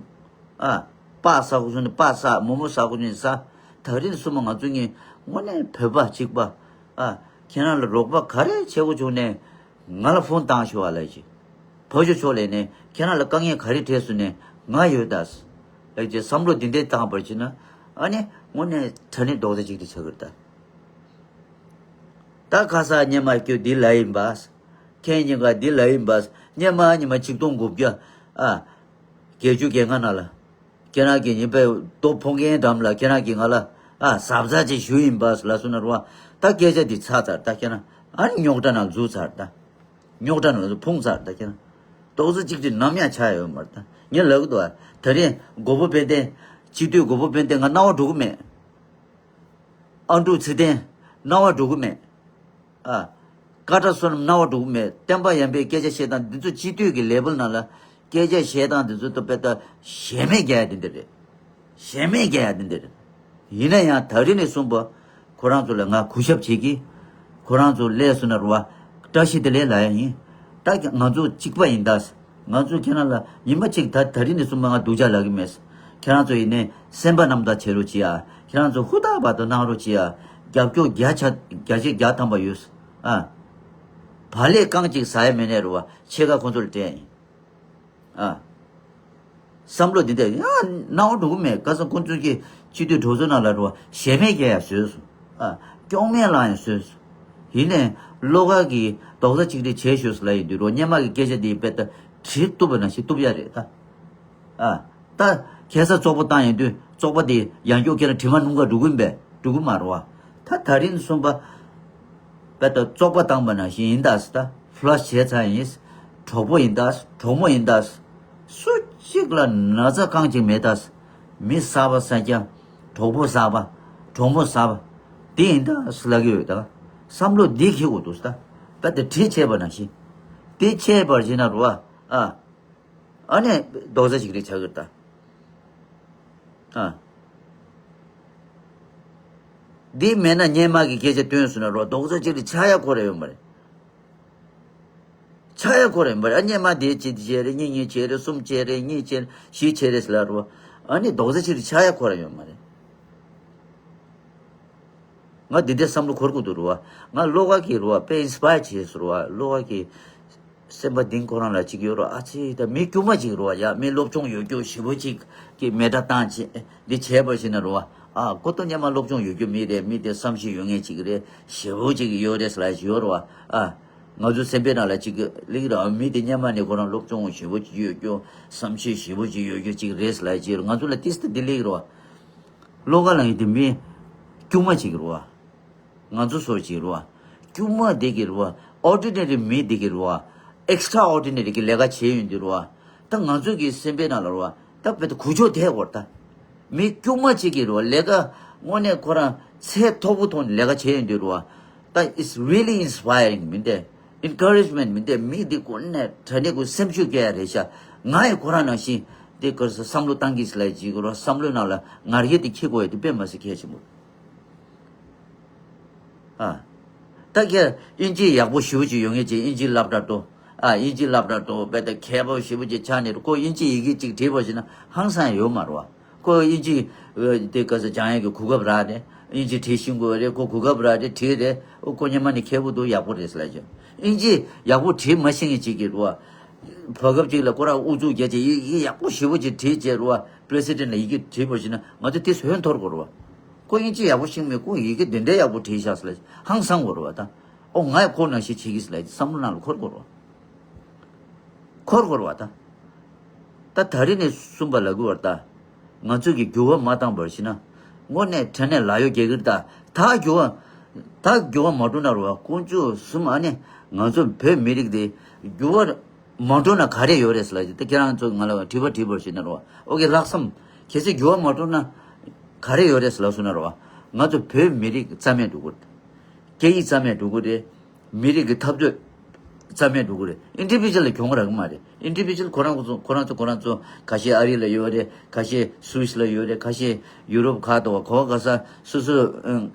ཨ། སྤགས་ཟ་དགོས་བྱུང་ན་སྤགས་ཟ། མོག་མོག་ཟ་དགོས་བྱུང་ན་ཟ། ད་རིང་གསུམ་པ་ང་ཚོ་གཉིས་དངོས་གནས་བོད་པ་གཅིག་པ། ཨ། ཁྱེད་རང་ལ་རོགས་པ་ག་རེ་བྱེད་དགོས་བྱུང་ནས་ང་ལ་ཕོན་བཏང་ཤོག་ཨ་ལབ་ཀྱི། ཕ་ཆུ་ཕྱོགས་ལས་ནས་ཁྱེད་རང་ལ་དཀའ་ངལ་ག་རེ་འཕྲད་སོང་ནས་ང་ཡོད་ད། ལབ་ཀྱི་བསམ་བློ་འདི་འདྲས་བཏང་བར་བྱས་ན་ཨ་ནི་དངོས་གནས་དྲང་གནས་རྡོག་རྩ་གཅིག་སྒྲིལ་ཆགས་ཀྱི་རེད་ད། ད་ཁ་ས་སྔོན་མ་ཁྱོད་འདི་ལ་ཡིན་པ། ཁྱེད་གཉིས་ཀ་འདི་ལ་ཡིན་པ། སྔོན་མ་ཉི་མ་ཆིག་སྟོང་དགུ་བརྒྱ། ཨ། བརྒྱད་ཅུ་གྱ་ལྔ་ནང་ལ། ཁྱེད་རང་གིས་ཉིན་པའི་རྡོ་ཕོག་མཁན་འགྲམ་ལ་ཁྱེད་རང་གིས་ང་ལ། ཨ། གཟབ་གཟབ་ཅིག་ཞུ་ཡིན་པ་ལ་སོང་ན་རུ་བ། ད་སྐད་ཆ་འདི་ཚར་ཚར་ད་ཁྱེད་རང་། ཨ་ནི་རྙོག་དྲ་ནང་འཛུལ་ཚར་ད། རྙོག་དྲ་ནང་ལ་ཕུང་ཚར་ད་ཁྱེད་རང་། རྡོག་རྩ་གཅིག་སྒྲིལ་ནམ་ཡང་ཆགས་ཡོད་མ་རེད་ད། ངས་ལབ་གི་འདུག་ཨ། ད་རིང་མགོན་པོ་དཔལ་ལྡན། སྤྱི་འཐུས་མགོན་པོ་དཔལ་ལྡན་ང་རྣ་བ་འགྲོ་གི་མེད། ཨ་འབྲུག་ཚེ་བརྟན། རྣ་བ་འགྲོ་གི་མེད། ཨ། ཀ་ཁྲ་བསོད་ནམས་རྣ་བ་འགྲོ་གི་མེད། བསྟན་པ་ཡར་འཕེལ་སྐད་ཆ་བཤད་སྟངས་འདི་ཚོ་སྤྱི་འཐུས་ཀྱི་ལེ་བལ་ནང་ལ་སྐད་ཆ་བཤད་སྟངས་འདི་ཚོ་ཏོ་དཔེ་ད་གཞན་མེད་རྒྱག་ཡ་དེ་འདྲ་རེད། གཞན་མེད་རྒྱག་ཡ་དེ་འདྲ་རེད། ཡིན་ན་ཡང་ད་རེས་ནས་བཟུང་པ། ཁོ་རང་ཚོ་ལ་ང་གུས་ཞབས་བྱེད་ཀྱི། ཁོ་རང་ཚོ་སླེབས་སོང་ན་རུ་བ། བཀྲ་ཤིས་བདེ་ལེགས་ལབ་ཡ་ཡིན། ད་ང་ཚོ་གཅིག་པ་ཡིན་ད། ང་ཚོ་ཁྱེད་རང་ལ་ཉི་མ་གཅིག་ད་ད་རེས་ནས་བཟུང་པ་ང་སྡུག་ཅག་ལབ་ཀྱི་མེད། ཁྱེད་རང་ཚོ་ཡིན་ནའི་སེམས་པ་རྣམ་དག་བྱེད་རོགས་བྱེད་ཨ། ཁྱེད་རང་ཚོ་ཧུར་ཐག་བར་དུ་གནང་རོགས་བྱེད་ཨ། རྒྱབ་སྐྱོར་བརྒྱ་ཆ་བརྒྱ་ཆ་བརྒྱ་ཐམ་པ་ཡོད། ཨ། བག་ལེབ་རྐང་གཅིག་ཟ་ཡ་མེད་ནའི་རུ་བ་ཕྱེད་ཀ་ཁོ་ཚོ་ལ་སྤྲད་ཡ་ཡིན། ཨ། བསམ་བློ་འདི་འདྲ་ཡང་སྣང་བ་འགྲོ་གི་མེད། ཁ་སང་ཁོང་ཚོས་ཀྱི་སྤྱི་འཐུས་གྲོས་ཚོགས་ནང་ལ་འགྲོ་བ་གཞས་མེད་རྒྱག་ཡ་བཟོས་སོང་། ཨ། སྐྱོང་མེད་ལངས་ཡ་བཟོས་སོང་། ཡིན་ནའི་བློ་དཀར་གྱིས་རྡོག་རྩ་གཅིག་སྒྲིལ་བྱེད་ཤོག་ཟེར་ལབ་ཡོད་དུས་རོ་སྔོན་མ་གི་སྐད་ཆ་འདི་དཔེ་ད་གྲི་གཏུབ་པ་ནང་བཞིན་གཏུབ་ཡ་རེད་ད། ཨ། ད་ཁ་སང་བཙོག་པ་བཏང་ཡོང་དུས་བཙོག་པ་དེ་ཡང་བསྐྱར་ཁྱེད་རང་དྲི་མ་སྣུམ་ག་འགྲོ་གི་མེད་འགྲོ་གི་མ་རེད་བ། ད་ད་རིང་གསུམ་པ། དཔེ་ད་བཙོག་པ་བཏང་པ་ནང་བཞིན་ཡིན་ད་ཟེར་ད། ཕ་ལ་ཤི་བྱས་ཚར་ཡིན། གྲོགས་པོ་ཡིན་ད་ཟེར། གྲོགས་མོ་ཡིན་ད་ཟེར། སུ་གཅིག་ལ་ན་ཚ་རྐང་གཅིག་མེད་ད་ཟེར། མི་གསར་པ་གསར་སྐྱ། གྲོགས་པོ་གསར་པ། གྲོགས་མོ་གསར་པ། དེ་ཡིན་ད་ཟེར་ལབ་ཀྱི་ཡོད་ད། བསམ་བློ་འདི་འཁྱེར་དགོས་འདུག་ཟེར་ད། དཔེ་ད་གྲི་ཆད་པ་ནང་བཞིན། དེ་ཆད་པར་བྱེད་ན་རུ་བ། ཨ། ཨ་ནི་རྡོག་རྩ་གཅིག་སྒྲིལ་བྱ་གི་རེད་ད། ཨ། འདི་མེད་ན་སྔོན་མ་གི་སྐད་ཆ་བཏོན་སོང་ན་རོ་རྡོག་རྩ་གཅིག་སྒྲིལ་ཆགས་ཡ་ཁོ་ར་ཡོད་མ་རེད། ཆགས་ཡ་ཁོ་ར་ཡོད་མ་རེད། ཨ་སྔོན་མ་དེ་གཅིག་བྱས་རེད། གཉིས་གཉིས་བྱས་རེད། གསུམ་བྱས་རེད། གཉིས་བྱས་རེད། བཞི་བྱས་རེད་ཟེར་ལ་རོ། ཨ་ནི་རྡོག་རྩ་གཅིག་སྒྲིལ་ཆགས་ཡ་ཁོ་ར་ཡོད་མ་རེད། ང་འདི་འདྲའི་བསམ་བློ་འཁོར་གྱི་འདུག་རུ་བ། ང་བློ་དཀར་གྱིས་རུ་བ་དཔེ་ཨིན་སི་པ་ཡར་བྱས་སོང་རུ་བ། བློ་དཀར་གྱིས་སེམས་པ་གཏིང་ཁོ་རང་ལ་གཅིག་ཡོད་རུ། ཨ་ཙི་ད་མི་དཀྱུས་མ་གཅིག་རུ་བ། ཡ་མི་སློབ་སྦྱོང་ཡོད་རྒྱུ་ཞེ་པོ་གཅིག་གིས་མེ་སྒྲ་བཏང་བྱས་འདི་བྱས་པ་ཞིག་ན་རུ་བ། ཨ་ཁོ་ད་སྔོན་མ་སློབ་སྦྱོང་ཡོད་རྒྱུ་མི་རེད། མི་དེ་བསམ་ཤེས་ཡོད་མཁན་གཅིག་རེད། ཞེ་པོ་གཅིག་ཡོད་རེད་ཟེར་ལ་ཞིག་ཡོད་རུ་བ། ཨ་ང་ཚོ་སེམས་པའི་ནང་ལ་གཅིག་གླེང་རུ་བ། མི་དེ་སྔོན་མ་ནས་ཁོ་རང་སློབ་སྦྱོང་ཞེ་པོ་གཅིག་ཡོད་རྒྱུ། བསམ་ཤེས་ཞེ་པོ་གཅིག་ཡོད་རྒྱུ་གཅིག་རེད་ཟེར་ལ་ཞིག་ཡོད་རུ། ང་ཚོ་ལ་ཏིས་ད་འདི་གླེང་རུ་བ། བློ་དཀར་ལགས་ཀྱི་དེ་མི་དཀྱུས་མ་ཅིག་རུ་བ། ང་ཚོ་ཚོ་ཅིག་རུ་བ། དཀྱུས་མ་དེ་གི་རུ་བ། ཨོར་ཌི་ནེ་རི་མི་དེ་གི་རུ་བ། ཨེག་སི་ཊྲ་ཨོར་ཌི་ནེ་རི་གི་ལས་ཀ་བྱས་ཡོང་དུས་རུ་བ། ད་ང་ཚོ་གི་སེམས་པའི་ནང་ལ་རུ་བ། ད་དཔེ་ད་གུ་ཅོ་དེ་གོ་ར་ད། མི་དཀྱུས་མ་ཅིག་གི་རུ་བ་ལས་ཀ་དངོས་གནས་ཁོ་རང་ཚད་མཐོ་པོ་ཐོག་ནས་ལས་ཀ་བྱས་ཡོང་དུས་རུ་བ། ད་it's really inspiring མི་འདས། ཨིན་ཁ་རེཇ་མེན་ཊི་མི་འདས། མི་འདི་ཀུན་ནས་དྲ་གནས་ཀུན་སེམས་ཤུགས་སྐྱེ་ཡ་རེད་ཤག་ང་ཡི་ཁོ་རང་ནང་བཞིན་འདི་གར་སོ་བསམ་བློ་བཏང་གིས་ལ་ཅིག་རོ། བསམ་བློའི་ནང་ལ་ང་རྒྱལ་དེ་འཁྱེར་དགོས་ཡ་དེ་དཔེ་མ་སྲིད་གལ་ཆེན་པོ། ཨ། ད་ཁྱེད་དབྱིན་ཇི་ཡག་པོ་ཞེ་པོ་ཅིག་ཡོད་མཁན་ཅིག་དབྱིན་ཇི་སློབ་གྲྭ་འགྲོ། ཨ་དབྱིན་ཇི་སློབ་གྲྭ་འགྲོ་བས། ད་མཁས་པ་ཞེ་པོ་ཅིག་ཆགས་ནས་ཁོ་དབྱིན་ཇི་ཡི་གེ་ཅིག་བྲིས་པ་ཞིག་ན་ཧང་སང་ཡོད་མ་རེད་བ། ཁོ་དབྱིན་ཇི་དེ་ག་ས་སྦྱང་ཡས་ཀྱི་གོ་སྐབས་རག་རེད། དབྱིན་ཇི་བྲིས་ཤེས་དགོས་རེད། ཁོ་གོ་སྐབས་རག་རེད། བྲིས་རེད། ཨོ་ཁོ་སྔོན་མ་ནས་མཁས་པོ་འདུག་ཡག་པོ་རེད་ཟེར་ལབ་ཀྱི། དབྱིན་ཇི་ཡག་པོ་བྲིས་མ་ཤེས་མཁན་ཅིག་གིས་རུ་བ། བར་སྐབས་ཅིག་ལ་ཁོ་རང་ཨུ་ཚུགས་རྒྱག་བྱས་ཡི་གེ་ཡག་པོ་ཞེ་པོ་ཅིག་བྲིས་བྱས་རུ་བ། པི་རེ་སི་ཌེན་ཊི་ལ་ཡི་གེ་བྲིས་པ་ཞིག་ན་ང་ཚོ་དེ་ཧོན་འཐོར་དགོས་རུ་བ། ཁོ་དབྱིན་ཇི་ཡག་པོ་ཤེས་མེད། ཁོ་ཡི་གེ་འདི་འདྲའི་ཡག་པོ་བྲིས་ཤག་ཟེར་ལབ་ཧང་སང་དགོས་རུ་བ་ད། ཨོ་ང་ཡང་ཁོ་ནང་བཞིན་བྱེད་ཀྱི་ཟེར་ལབ་བསམ་བློ་ནང་ལ་འཁོར་དགོས་རུ་བ། འཁོར་དགོས་རེད་བ་ད། ད་ད་རེས་ནས་གསུངས་པ་ལབ་དགོས་པ་རེད་ད། ང་ཚོས་ཀྱི་འགྱུར་བ་མ་བཏང་བར་ཞིག་ན། དངོས་གནས་དྲང་གནས་ལ་ཡོད་རྒྱག་གི་རེད་ད། ད་འགྱུར་བ། ད་འགྱུར་བ་མ་འགྲོ་ན་རུ་བ་དཀོན་མཆོག་གསུམ། ཨ་ནི་ང་ཚོ་བོད་མི་རིགས་དེ་འགྱུར་བ་མ་འགྲོ་ན་ག་རེ་ཡོད་རེད་ཟེར་ལབ་ཀྱི། ད་ཁྱེད་རང་ཚོ་ང་ལ་དྲི་བ་དྲིས་པར་ཞིག་ན་རུ་བ། ཨོ་ཀེ་ལྷག་བསམ། གལ་སྲིད་འགྱུར་བ་མ་འགྲོ་ན་ག་རེ་ཡོད་རེད་ཟེར་ལབ་སོང་ན་རུ་བ། ང་ཚོ་བོད་མི་རིགས་རྩ་མེད་འགྲོ་གི་རེད། སྐད་ཡིག་རྩ་མེད་འགྲོ་གི་རེད། མི་རིགས་ཀྱི་འཐབ་རྩོད་རྩ་མེད་འགྲོ་གི་རེད། ཨིན་ཌི་བི་ཇུ་ཨལ་ལ་གྱོང་རག་གི་མ་རེད། ཨིན་ཌི་བི་ཇུ་ཨལ་ཁོ་རང་ཚོ་ཁོ་རང་ཚོ་ཁོ་རང་ཚོ་ཁ་ཤས་ཨ་རི་ལ་ཡོད་རེད། ཁ་ཤས་སུད་སི་ལ་ཡོད་རེད། ཁ་ཤས་ཡུ་རོབ་ཁག་ཏུ་བ་གོ་ག་ས་སོ་སོ་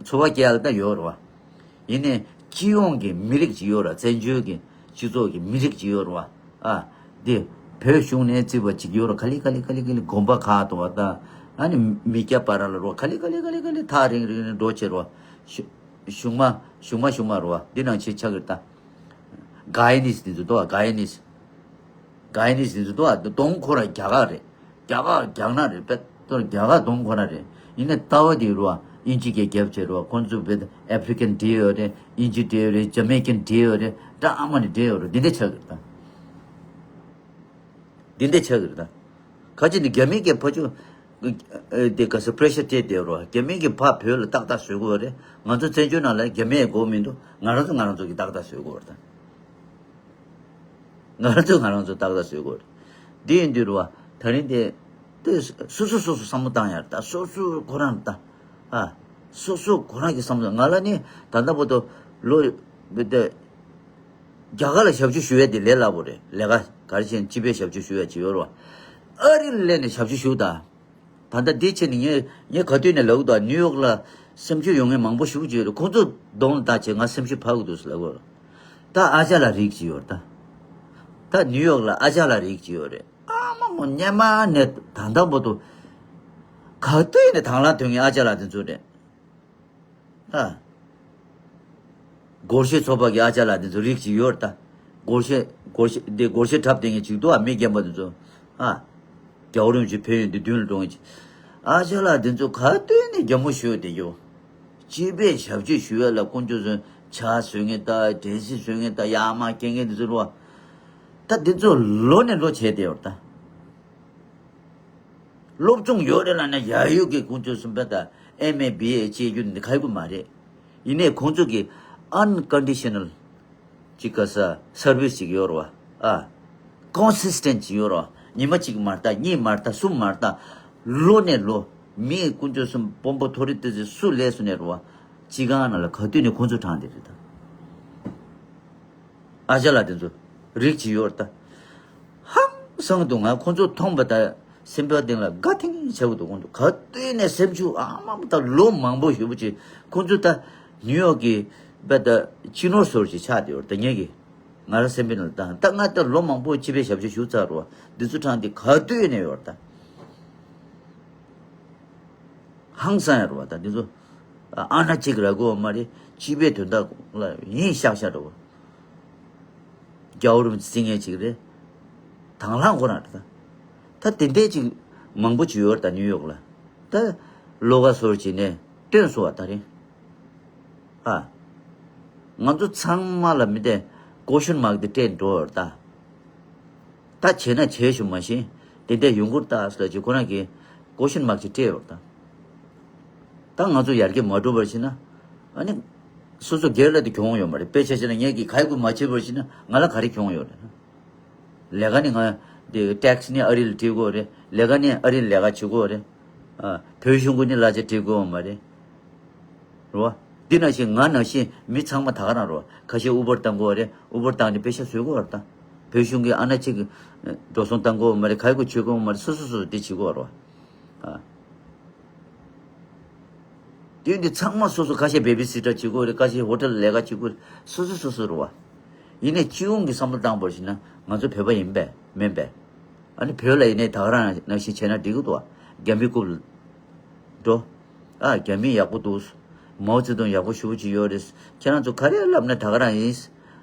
འཚོ་བ་སྐྱེལ་ཡ་ལ་ད་ཡོད་རེད་བ། ཡིན་ནའི་སྤྱི་ཡོངས་ཀྱི་མི་རིགས་ཅིག་ཡོད་རེད། བཙན་བྱོལ་གྱི་སྤྱི་ཚོགས་ཀྱི་མི་རིགས་ཅིག་ཡོད་རེད་བ། ཨ། འདི་བོད་གཞུང་ནས་བརྩིས་པ་ཅིག་ཡོད་རེད། ག་ལེ་ག་ལེ་ག་ལེ་ག་ལེ་དགོན་པ་ཁག་ཏུ་བ་ད། ཨ་ནི་མི་སྐྱ་བར་ལ་རོ་ག་ལེ་ག་ལེ་ག་ལེ་ག་ལེ་ཐག་རིང་རིང་རིང་འགྲོ་བྱེད་རོ། གཞུང་མ་གཞུང་མ་གཞུང་མ་རོ་བ་འདི་ནང་ཆེ་ཆགས་ཀྱི་ད། ག་ཡ་ནིས་འདི་ཚོ་དོ་ག་ཡ་ནིས། ག་ཡ་ནིས་འདི་ཚོ་དོ་གདོང་ཁོ་ར་རྒྱ་གར་རེད། རྒྱ་གར་རྒྱ་ནག་རེད་པས། དོ་རྒྱ་གར་གདོང་ཁོ་ར་རེད། ཡིན་ནའི་ལྟ་བ་འདི་རོ་བ། དབྱིན་ཇི་གི་རྒྱབ་བྱེད་རོགས། ཁོང་ཚོ་བེད་ཨེ་ཕི་རི་ཀན་འདྲེས་ཡོད་རེད། དབྱིན་ཇི་འདྲེས་ཡོད་རེད། ཇ་མེ་ཀན་འདྲེས་ཡོད་རེད། འདྲ་ཨ་མ་ནི་འདྲེས་ཡོད་རེད། འདི་འདྲ་ཆགས་ཀྱི་རེད་ད། འདི་འདྲ་ཆགས་ཀྱི་རེད་ད། ཁ་ཅིག་ནི་རྒྱ་མི་གི་ཕ་ཆུ་དེ་ག་ས་པི་རེ་ཤར་སྤྲད་དེ་རོགས། རྒྱ་མི་གི་ཕ་བོད་ལ་ཏག་ཏག་བཟོས་དགོས་རེད། ང་ཚོ་བཙན་བྱོལ་ནང་ལ་རྒྱ་མི་ཡི་མགོ་མི་འདུག་ང་རང་ཚོ་ང་རང་ཚོ་གི་ཏག་ཏག་བཟོས་དགོས་རེད་ད། ང་རང་ཚོ་ང་རང་ཚོ་ཏག་ཏག་བཟོས་དགོས་རེད། འདི་ཡིན་དུས་རུ་བ་ད་རིང་དེ་དེ་སོ་སོ་སོ་སོ་བསམ་བློ་བཏང་ཡར་ད། སོ་སོ་ཁོ་རང་ད། ཨ། སོ་སོ་ཁོ་རང་གི་བསམ་བློ། ང་ལ་ནི་ད་ལྟ་བར་དུ་ལོ་བེ་དེ་རྒྱ་གར་ལ་ཞབས་ཕྱི་ཞུ་ཡ་དེ་ལས་སླ་པོ་རེད། ལས་ཀ་ག་རེ་བྱས་ནས་སྤྱི་པའི་ཞབས་ཕྱི་ཞུ་ཡ་ཅིག་ཡོད་རེད་བ། ཨ་རི་ལ་སླེབས་ནས་ཞབས་ཕྱི་ཞུ་ད། ད་ལྟ་འདི་བྱས་ནས་ངས་ངས་ག་དུས་ནས་ལབ་ཀྱི་འདུག་ནིའུ་ཡོག་ལ་སེམས་ཤུགས་ཡོད་མཁན་མང་པོ་ཞེ་པོ་ཅིག་ཡོད་རེད། ཁོང་ཚོ་གདོང་ལ་བལྟས་བྱས་ང་སེམས་ཤུགས་འཕར་གྱི་འདུག་ཟེར་ལབ་ཀྱི་ཡོད་རེད། ད་ཨ་ཅག་ལགས་རིགས་ཅིག་ཡོད་རེད་ད། ད་ནིའུ་ཡོག་ལ་ཨ་ཅག་ལགས་རིགས་ཅིག་ཡོད་རེད། ཨ་མ་མོ་སྔོན་མ་ནས་ད་ལྟ་བར་དུ་ག་དུས་ནས་དང་བླངས་དོན་གྱི་ཨ་ཅག་ལགས་དེ་ཚོ་རེད། ཨ། སྒོར་གཞས་ཚོགས་པ་གི་ཨ་ཅག་ལགས་དེ་ཚོ་རིགས་ཅིག་ཡོད་རེད་ད། སྒོར་གཞས་སྒོར་གཞས་འདི་སྒོར་གཞས་འཁྲབ་བསྡད་མཁན་ཅིག་འདུག་ཨ། མི་རྒན་པ་དེ་ཚོ། ཨ། རྒྱལ་བ་རིན་པོ་ཆེ་ཕེབས་ཡུལ་འདི་མདུན་ལ་འགྲོ་མཁན་ཅིག་ཨ་ཅག་ལགས་དེ་ཚོ་ག་དུས་ནས་རྒྱ་མོ་ཞུ་བསྡད་ཡོད། སྤྱི་པའི་ཞབས་ཕྱི་ཞུ་ཡ་ལ་དཀོན་མཆོག་གསུམ་ཇ་བཟོ་མཁན་ད། འབྲས་སིལ་བཟོ་མཁན་ད། ཡར་མར་སྐྱེལ་མཁན་དེ་ཚོ་རེད་བ། ད་དེ་ཚོ་ལོ་ནས་ལོ་བྱས་བསྡད་ཡོད་རེད་ད། སློབ་སྦྱོང་ཡོད་རེད་ལབ་ན་ཡ་ཡོད་ཀྱི་དཀོན་མཆོག་གསུམ་པ་དང་ཨེམ་ཨེ་བི་ཨེ་བྱེད་རྒྱུ་འདི་ག་ཡོད་མ་རེད། ཡིན་ནའི་ཁོང་ཚོ་གི་unconditional་ཅིག་ག་ས་སར་བིས་ཅིག་ཡོད་རེད་བ། ཨ། consistent་ཅིག་ཡོད་རེད་བ། ཉི་མ་གཅིག་མ་ལྟ། གཉིས་མ་ལྟ། གསུམ་མ་ལྟ། ལོ་ནས་ལོ། མིའི་དཀོན་མཆོག་གསུམ་དཔོན་པོ་མཐོ་རིས་ཏི་ཙི་སུ་སླེབས་སོང་ནས་རེད་བ། སྤྱི་ཁང་ནང་ལ་ག་དུས་ནས་ཁོང་ཚོ་དྲངས་བསྡད་རེད་ད། ཨ་ཅག་ལགས་དེ་ཚོ་རིགས་ཅིག་ཡོད་རེད་ད། ཧང་སང་འདུག་ང་ཁོང་ཚོ་མཐོང་པ་ད་སེམས་པ་སྟེང་ལ་དགའ་ཐིང་ཆགས་ཀྱི་འདུག་ཁོང་ཚོ་ག་དུས་ནས་སེམས་ཤུགས་ཨ་མ་ད་ལོ་མང་པོ་ཞེ་པོ་ཅིག་ཁོང་ཚོ་ད་ནིའུ་ཡོག་གི་བ་ད་སྤྱི་ནོར་ཟུར་ཅིག་ཆགས་བསྡད་ཡོད་རེད་ད། ངེད་ཀྱི་ང་རང་སེམས་པའི་ནང་ལ་ད་ད་ང་ད་ལོ་མང་པོ་སྤྱི་པའི་ཞབས་ཕྱི་ཞུ་ཚར་རེད་བ། འདི་ཚོ་དྲངས་ཏེ་ག་དུས་ནས་ཡོད་རེད་ད། ཧང་སང་ཡ་རེད་བ། ད་འདི་ཚོ་ཨ་ན་གཅིག་ར་གོ་མ་རེད། སྤྱི་པའི་དོན་དག་ལ་ཡིན་ཤག་ཤག་རེད་བ། རྒྱལ་བ་རིན་པོ་ཆེ་ཟེར་མཁན་ཅིག་རེད། དང་བླངས་ཁོ་རང་རེད་ད། ད་དེ་འདྲས་ཅིག་མང་པོ་ཅིག་ཡོད་རེད་ད་ནིའུ་ཡོག་ལ། ད་བློ་དགའ་ཚོར་བྱས་ནས་སྟོན་སོང་བ་ད་རེད། ཨ། ང་ཚོ་ཚང་མ་ལ་མི་དེ་ཀོ་ཤོན་མཱག་དེ་སྤྲད་འགྲོ་བར་ད། ད་བྱས་ན་བྱས་ཞུ་མ་ཤེས། དེ་འདྲ་ཡོང་གི་རེད་ད་ཟེར་ཅིག་ཁོ་རང་གིས་ཀོ་ཤོན་མཱག་ཅིག་སྤྲད་ཡོད་རེད་ད། ད་ང་ཚོ་ཡར་རྒྱས་མ་འགྲོ་བར་ཕྱིན་ན། ཨ་ནི། སོ་སོ་སྒེར་ལ་དེ་གྱོང་ཡོད་མ་རེད། དཔེ་ཆ་བཤད་ན་ངས་ཀྱིས་ག་ཡི་གུ་མ་བྱེད་པར་ཕྱིན་ན་ང་ལ་ག་རེ་གྱོང་ཡོད་རེད། ལས་ཀ་ནི་ང་དེ་ཊེག་སི་ནི་ཨ་རི་ལ་སྤྲད་དགོས་རེད། ལས་ཀ་ནི་ཨ་རི་ལ་ལས་ཀ་བྱེད་དགོས་རེད། ཨ། བོད་གཞུང་གི་ནི་གླ་ཆ་སྤྲད་དགོས་མ་རེད། རེད་བ། འདི་ནང་བཞིན་ང་ནང་བཞིན་མི་ཚང་མ་ད་ག་རང་རེད་བ། ཁ་ཤས་ཨུ་བར་བཏང་དགོས་རེད། ཨུ་བར་བཏང་ནས་པེ་ཤ་བཟོ་དགོས་རེད་ད། བོད་གཞུང་གི་ཨ་ན་གཅིག་གི་འགྲོ་སོང་བཏང་དགོས་མ་རེད། ག་ཡི་གུ་བྱེད་དགོས་མ་རེད། སོ་སོ་སོ་སོ་འདི་བྱེད་དགོས་རེད་བ། ཨ། དེ་འདི་ཚང་མ་སོ་སོ། ཁ་ཤས་བེ་བི་སི་ཊར་བྱེད་དགོས་རེད། ཁ་ཤས་ཧོ་ཊེལ་ལས་ཀ་བྱེད་དགོས་རེད། སོ་སོ་སོ་སོ་རེད་བ། ཡིན་ནའི་སྤྱི་ཡོངས་ཀྱི་བསམ་བློ་བཏང་བར་ཞིག་ན་ང་ཚོ་བོད་པ་ཡིན་པས་མིན་པས། ཨ་ནི་བོད་ལ་ཡིན་ནའི་ད་ག་རང་ནང་བཞིན་བྱས་ན་འགྲིག་གི་འདུག་བ། རྒྱ་མི་རྐུབ་ལ་འགྲོ། ཨ། རྒྱ་མི་ཡག་པོ་འདུག་མའོ་ཙེ་ཏུང་ཡག་པོ་ཞེ་པོ་ཅིག་ཡོད་རེད། ཁྱེད་རང་ཚོ་ག་རེ་ལབ་ན་ད་ག་རང་ཡིན།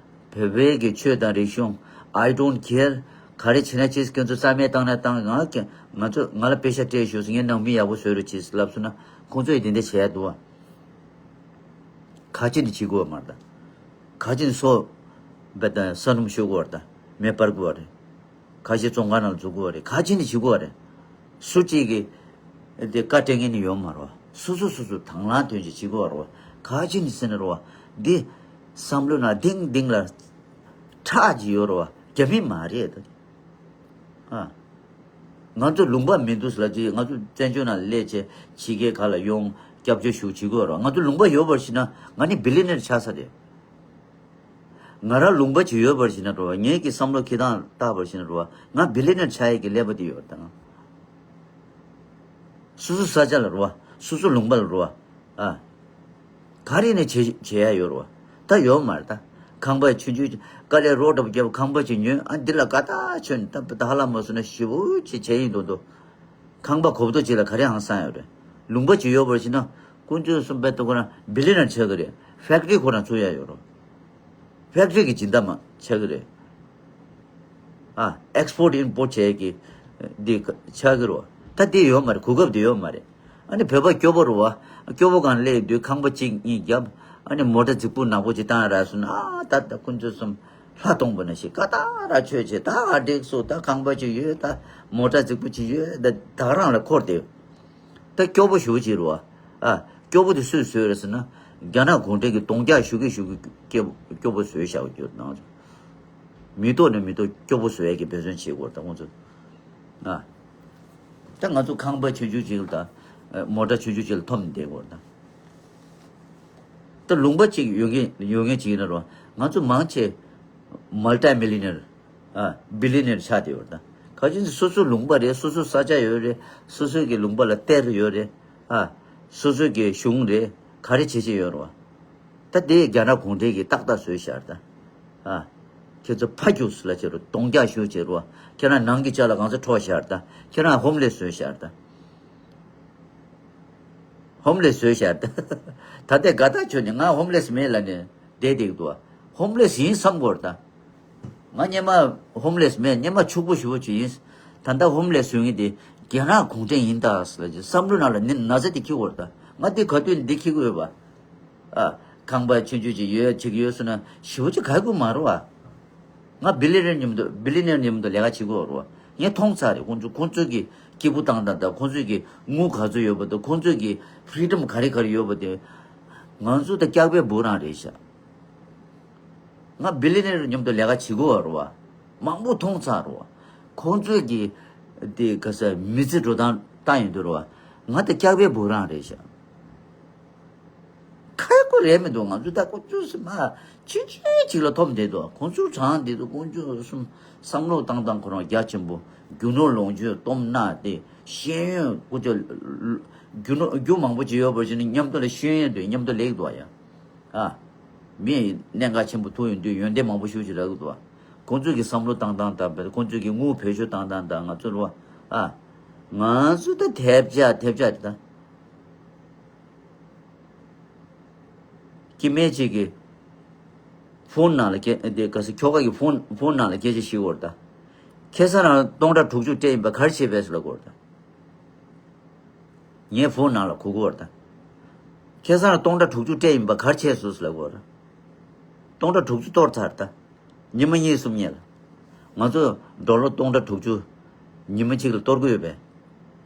བོད་པའི་གི་ཆོས་དང་རིག་གཞུང་། I don't care། ག་རེ་བྱེད་ན་བྱེད། ཁྱོད་ཚོ་རྩ་མེད་བཏང་ན་བཏང་། ང་ཀྱང་ང་ཚོ་ང་ལ་པེ་ཤ་སྤྲད་ཤོག་ཟེར། ངའི་ནང་མི་ཡག་པོ་བཟོས་རོགས་བྱེད་ལབ་སོང་ན་ཁོང་ཚོ་ཡིས་དེ་འདྲ་བྱེད་ཡ་འདུག་བ། ག་ཅི་ནས་བྱེད་དགོས་མ་རེད་ད། ག་ཅི་ནས་སོ་བེད་ས་སྣུམ་ཤོར་དགོས་རེད་ད། མེ་སྤར་དགོས་རེད། ཁ་ཤས་བཙོན་ཁང་ནང་འཛུལ་དགོས་རེད། ག་ཅི་ནས་བྱེད་དགོས་རེད། སུ་གཅིག་གིས་དེ་བཀའ་སྤྲད་མཁན་ནི་ཡོད་མ་རེད་བ། སོ་སོ་སོ་སོ་དང་བླངས་དོན་གཅིག་བྱེད་དགོས་རེད་བ། ག་ཅི་ནས་ཟེར་ན་རེད་བ། འདི་བསམ་བློ་ནང་ལྡིང་ལྡིང་ལ་ཁྲག་ཅིག་ཡོད་རེད་བ། རྒྱ་མི་མ་རེད་ད། ཨ། ང་ཚོ་ལུང་པ་མི་འདུག་ཟེར་ལབ་ཀྱི། ང་ཚོ་བཙན་བྱོལ་ནང་སླེབས་བྱས་ཕྱི་རྒྱལ་ཁག་ལ་ཡོང་སྐྱབས་བཅོལ་ཞུ་བྱེད་དགོས་རེད་བ། ང་ཚོ་ལུང་པ་ཡོད་པར་ཤེས་ན་ང་ནི་བི་ལི་ནེར་ཆགས་ས་རེད། ང་རང་ལུང་པ་ཅིག་ཡོད་པར་ཤེས་ན་རེད་བ། ངེད་ཀྱི་བསམ་བློ་འཁྱེར་སྟངས་བལྟས་པར་ཤེས་ན་རེད་བ། ང་བི་ལི་ནེར་ཆགས་ཡས་ཀྱི་ཀླད་པ་དེ་ཡོད་རེད་ད། སོ་སོ་ས་ཆ་ལ་རེད་བ། སོ་སོ་ལུང་པ་ལ་རེད་བ། ཨ། ག་རེ་ནས་བྱེད་བྱེད་ཡ་ཡོད་རེད་བ། ད་ཡོད་མ་རེད་ད། ཁང་པ་ཆུང་ཆུང་དཀའ་ལས་རོགས་འདྲ་པོ་བརྒྱབ། ཁང་པ་ཅིག་ཉོས། ཨ། འདི་ལ་དགའ་ཐག་ཆོད་ནས་ད་ད་ཧ་ལམ་མ་སོང་ན་ཞེ་པོ་ཅིག་བྱས་ཡིན་མདོག་མདོག་ཁང་པ་གོ་བརྡ་ཅིག་ལ་ག་རེ་ཧང་སང་ཡོད་རེད། ལུང་པ་ཅིག་ཡོད་པར་ཤེས་ན་དཀོན་མཆོག་གསུམ་པའི་ཐོག་ཁོ་རང་བི་ལི་ནེར་ཆགས་ཀྱི་རེད། ཕེག་ཊི་རི་ཁོ་རང་བཙུགས་ཡ་ཡོད་རེད། ཕེག་ཊི་རི་གི་སྦྱིན་བདག་མ་ཆགས་ཀྱི་རེད། ཨ། ཨེག་སི་པོར་ཊི་ཨིན་པོར་ཊི་བྱས་ཀྱི་འདི་ཆགས་ཀྱི་རེད། ད་འདི་ཡོད་མ་རེད། གོ་སྐབས་འདི་ཡོད་མ་རེད། ཨ་ནི་བོད་པ་སྐྱོ་པོ་རུ་བ། སྐྱོ་པོ་གང་སླེབས་དུས་ཁང་པ་གཅིག་གཉིས་བརྒྱབ། ཨ་ནི་མོ་ཊ་རྫིག་པོ་ནག་པོ་ཅིག་བཏང་ར་སོང་ན། ཨ་ད་ད་ཁོང་ཚོ་གསུམ་ལྷ་གཏོང་པ་ན་ཞིག་ཀ་ད་ར་ཆོས་བྱེད། ད་ཨ་འགྲིག་སོང་། ད་ཁང་པ་ཅིག་ཡོད། ད་མོ་ཊ་རྫིག་པོ་ཅིག་ཡོད། ད་ད་རང་ལ་འཁོར་ཏེ། ད་སྐྱོ་པོ་ཞུ་ཅིག་རུ་བ། ཨ་སྐྱོ་པོ་དེ་སུས་བཟོས་རེད་ཟེར་ན། རྒྱ་ནག་གུང་ཁྲན་གྱི་གདོང་རྒྱག་ཞུ་གི་ཞུ་གི་སྐྱོ་པོ་བཟོས་བཞག་ཡོད་ནང་། མི་ཐོག་ནས་མི་ཐོག་སྐྱོ་པོ་བཟོ་ཡས་ཀྱི་འབད་བརྩོན་བྱེད་དགོས་ད་ཁོང་ཚོ། ཨ། ད་ང་ཚོ་ཁང་པ་ཆུང་ཆུང་ཅིག་ལ་ད། མོ་ཊ་ཆུང་ཆུང་ཅིག་ལ་འཐོམ་ནས་བསྡད་དགོས་ད། ད་ལུང་པ་ཅིག་ཡོད་མཁན་ཡོད་མཁན་ཅིག་ཡིན་ན་རོ། ང་ཚོ་མང་ཆེ་མལ་ཊི་མི་ལི་ནེར། ཨ། བི་ལི་ནེར་ཆགས་བསྡད་ཡོད་ད། ག་ཅི་ཟེར་སོ་སོའི་ལུང་པ་རེད། སོ་སོའི་ས་ཆ་ཡོད་རེད། སོ་སོའི་གི་ལུང་པ་ལ་གཏེར་ཡོད་རེད། ཨ། སོ་སོའི་གི་གཞུང་རེད། ག་རེ་བྱེད་བྱེད་ཡོད་རེད་བ། ད་དེ་རྒྱ་ནག་གུང་ཁྲན་གྱིས་ཏག་ཏག་བཟོས་ཤར་ད། ཨ། ཁྱེད་ཚོ་ཕ་རྒྱུགས་ལ་བྱེད་རོགས། གདོང་རྒྱག་ཞུ་བྱེད་རོགས། ཁྱེད་རང་ནང་གི་ཅ་ལག་གང་ཚོ་འཕྲོག་ཤར་ད། ཁྱེད་རང་ཧོམ་ལེས་བཟོས་ཤར་ད། ཧོམ་ལེས་བཟོས་ཤར་ད། ད་ལྟའི་དགའ་ཐག་ཆོད་ནས་ང་ཧོམ་ལེས་མེད་ལ་ནས་བསྡད་བསྡད་འདུག་ཧོམ་ལེས་ཡིན་བསམ་དགོས་རེད་ད། ང་སྔོན་མ་ཧོམ་ལེས་མེད། སྔོན་མ་ཕྱུག་པོ་ཞུ་བ་ཅིག་ཡིན། ད་ལྟ་ཧོམ་ལེས་བཟོ་མཁན་དེ་རྒྱ་ནག་གུང་ཁྲན་ཡིན་ད་ཟེར་ལ་བསམ་བློ་ནང་ལ་ནི་ན་ཚ་དེ་འཁྱེར་དགོས་རེད་ད། ང་དེ་ག་དུས་འདི་འཁྱེར་གི་ཡོད་པ། ཨ། ཁང་པ་ཆུང་ཆུང་ཅིག་ཡོད་ཅིག་ཡོད་སོང་ན་ཞེ་པོ་ཅིག་ག་གི་མ་རེད་བ། ང་བི་ལི་ནེར་མཉམ་དུ་བི་ལི་ནེར་མཉམ་དུ་ལས་ཀ་བྱེད་དགོས་རེད་བ། ངས་མཐོང་ཚར་རེད། ཁོང་ཚོ་ཁོང་ཚོའི་གི་སྐྱིད་པོ་བཏང་སྟངས་དང་། ཁོང་ཚོའི་གི་དངུལ་ག་ཚོད་ཡོད་པ་དང་། ཁོང་ཚོའི་གི་ཕི་རི་ཌམ་ག་རེ་ག་རེ་ཡོད་པ་དེ། ང་ཚོ་ད་སྐྱག་པའི་འབུ་རང་རེད་ཤག་ང་བི་ལི་ནེར་མཉམ་དུ་ལས་ཀ་བྱེད་དགོས་རེད་བ། མང་པོ་མཐོང་ཚར་རེད་བ། ཁོང་ཚོའི་གི་དེ་ག་ས་མི་ཚེ་འགྲོ་སྟངས་བལྟ་ཡོང་དུས་རེད་བ། ང་ད་སྐྱག་པའི་འབུ་རང་རེད་ཤག་ཁ་ཁོ་རེད་མི་འདུག་ང་ཚོ་ད་ཁོ་ཚོས་སེམས་ཆུང་ཆུང་ཅིག་ལ་འཐོམ་བསྡད་འདུག་ཁོང་ཚོ་གྲངས་འདི་ཚོ་ཁོང་ཚོ་གསུམ་བསམ་བློ་བཏང་སྟངས་ཁོ་རང་རྒྱ་ཆེན་པོ། རྒྱུ་ནོར་ལོངས་སྤྱོད་སྟོབས་ན་དེ་ཤེས་ཡོན་ཁོ་ཚོ་རྒྱུ་ནོར་རྒྱུ་མང་པོ་ཅིག་ཡོད་པར་བྱས་ནས་མཉམ་དུ་ལ་ཤེས་ཡོན་དེ་མཉམ་དུ་ལེགས་འདུག་ཡ། ཨ། མི་གནད་འགག་ཆེན་པོ་ཐུག་ཡོང་དུས་ཡོན་ཏན་མང་པོ་ཞུ་ཅིག་རག་གི་འདུག་ཁོང་ཚོས་ཀྱི་བསམ་བློ་བཏང་སྟངས་དང་། ཁོང་ཚོས་ཀྱི་དངུལ་བེད་སྤྱོད་བཏང་སྟངས་དང་། ང་ཚོ་རུ་བ། ཨ། ང་ཚོ་ད་ཐེབས་ཆག་ཐེབས་ཆག་རེད་ད། སྐྱེ་དམན་ཅིག་གིས་ཕོན་ནང་ལ་སྐད་དེ་ག་ས་ཁྱོ་ག་གི་ཕོན་ཕོན་ནང་ལ་སྐད་ཆ་བཤད་ཀྱི་ཡོད་རེད་ད། ཁ་སང་རང་སྟོང་ཕྲག་དྲུག་ཅུ་སྤྲད་ཡིན་པ་ག་རེ་བྱས་པས་ཟེར་ལབ་ཀྱི་ཡོད་རེད་ད། ངའི་ཕོན་ནང་ལ་གོ་གི་ཡོད་རེད་ད། ཁ་སང་རང་སྟོང་ཕྲག་དྲུག་ཅུ་སྤྲད་ཡིན་པ་ག་རེ་བྱས་སོང་ཟེར་ལབ་ཀྱི་ཡོད་རེད། སྟོང་ཕྲག་དྲུག་ཅུ་གཏོར་ཚར་ད། ཉི་མ་གཉིས་གསུམ་ཉལ། ང་ཚོ་ཌོ་ལར་སྟོང་ཕྲག་དྲུག་ཅུ་ཉི་མ་གཅིག་ལ་གཏོར་གི་ཡོད་པས།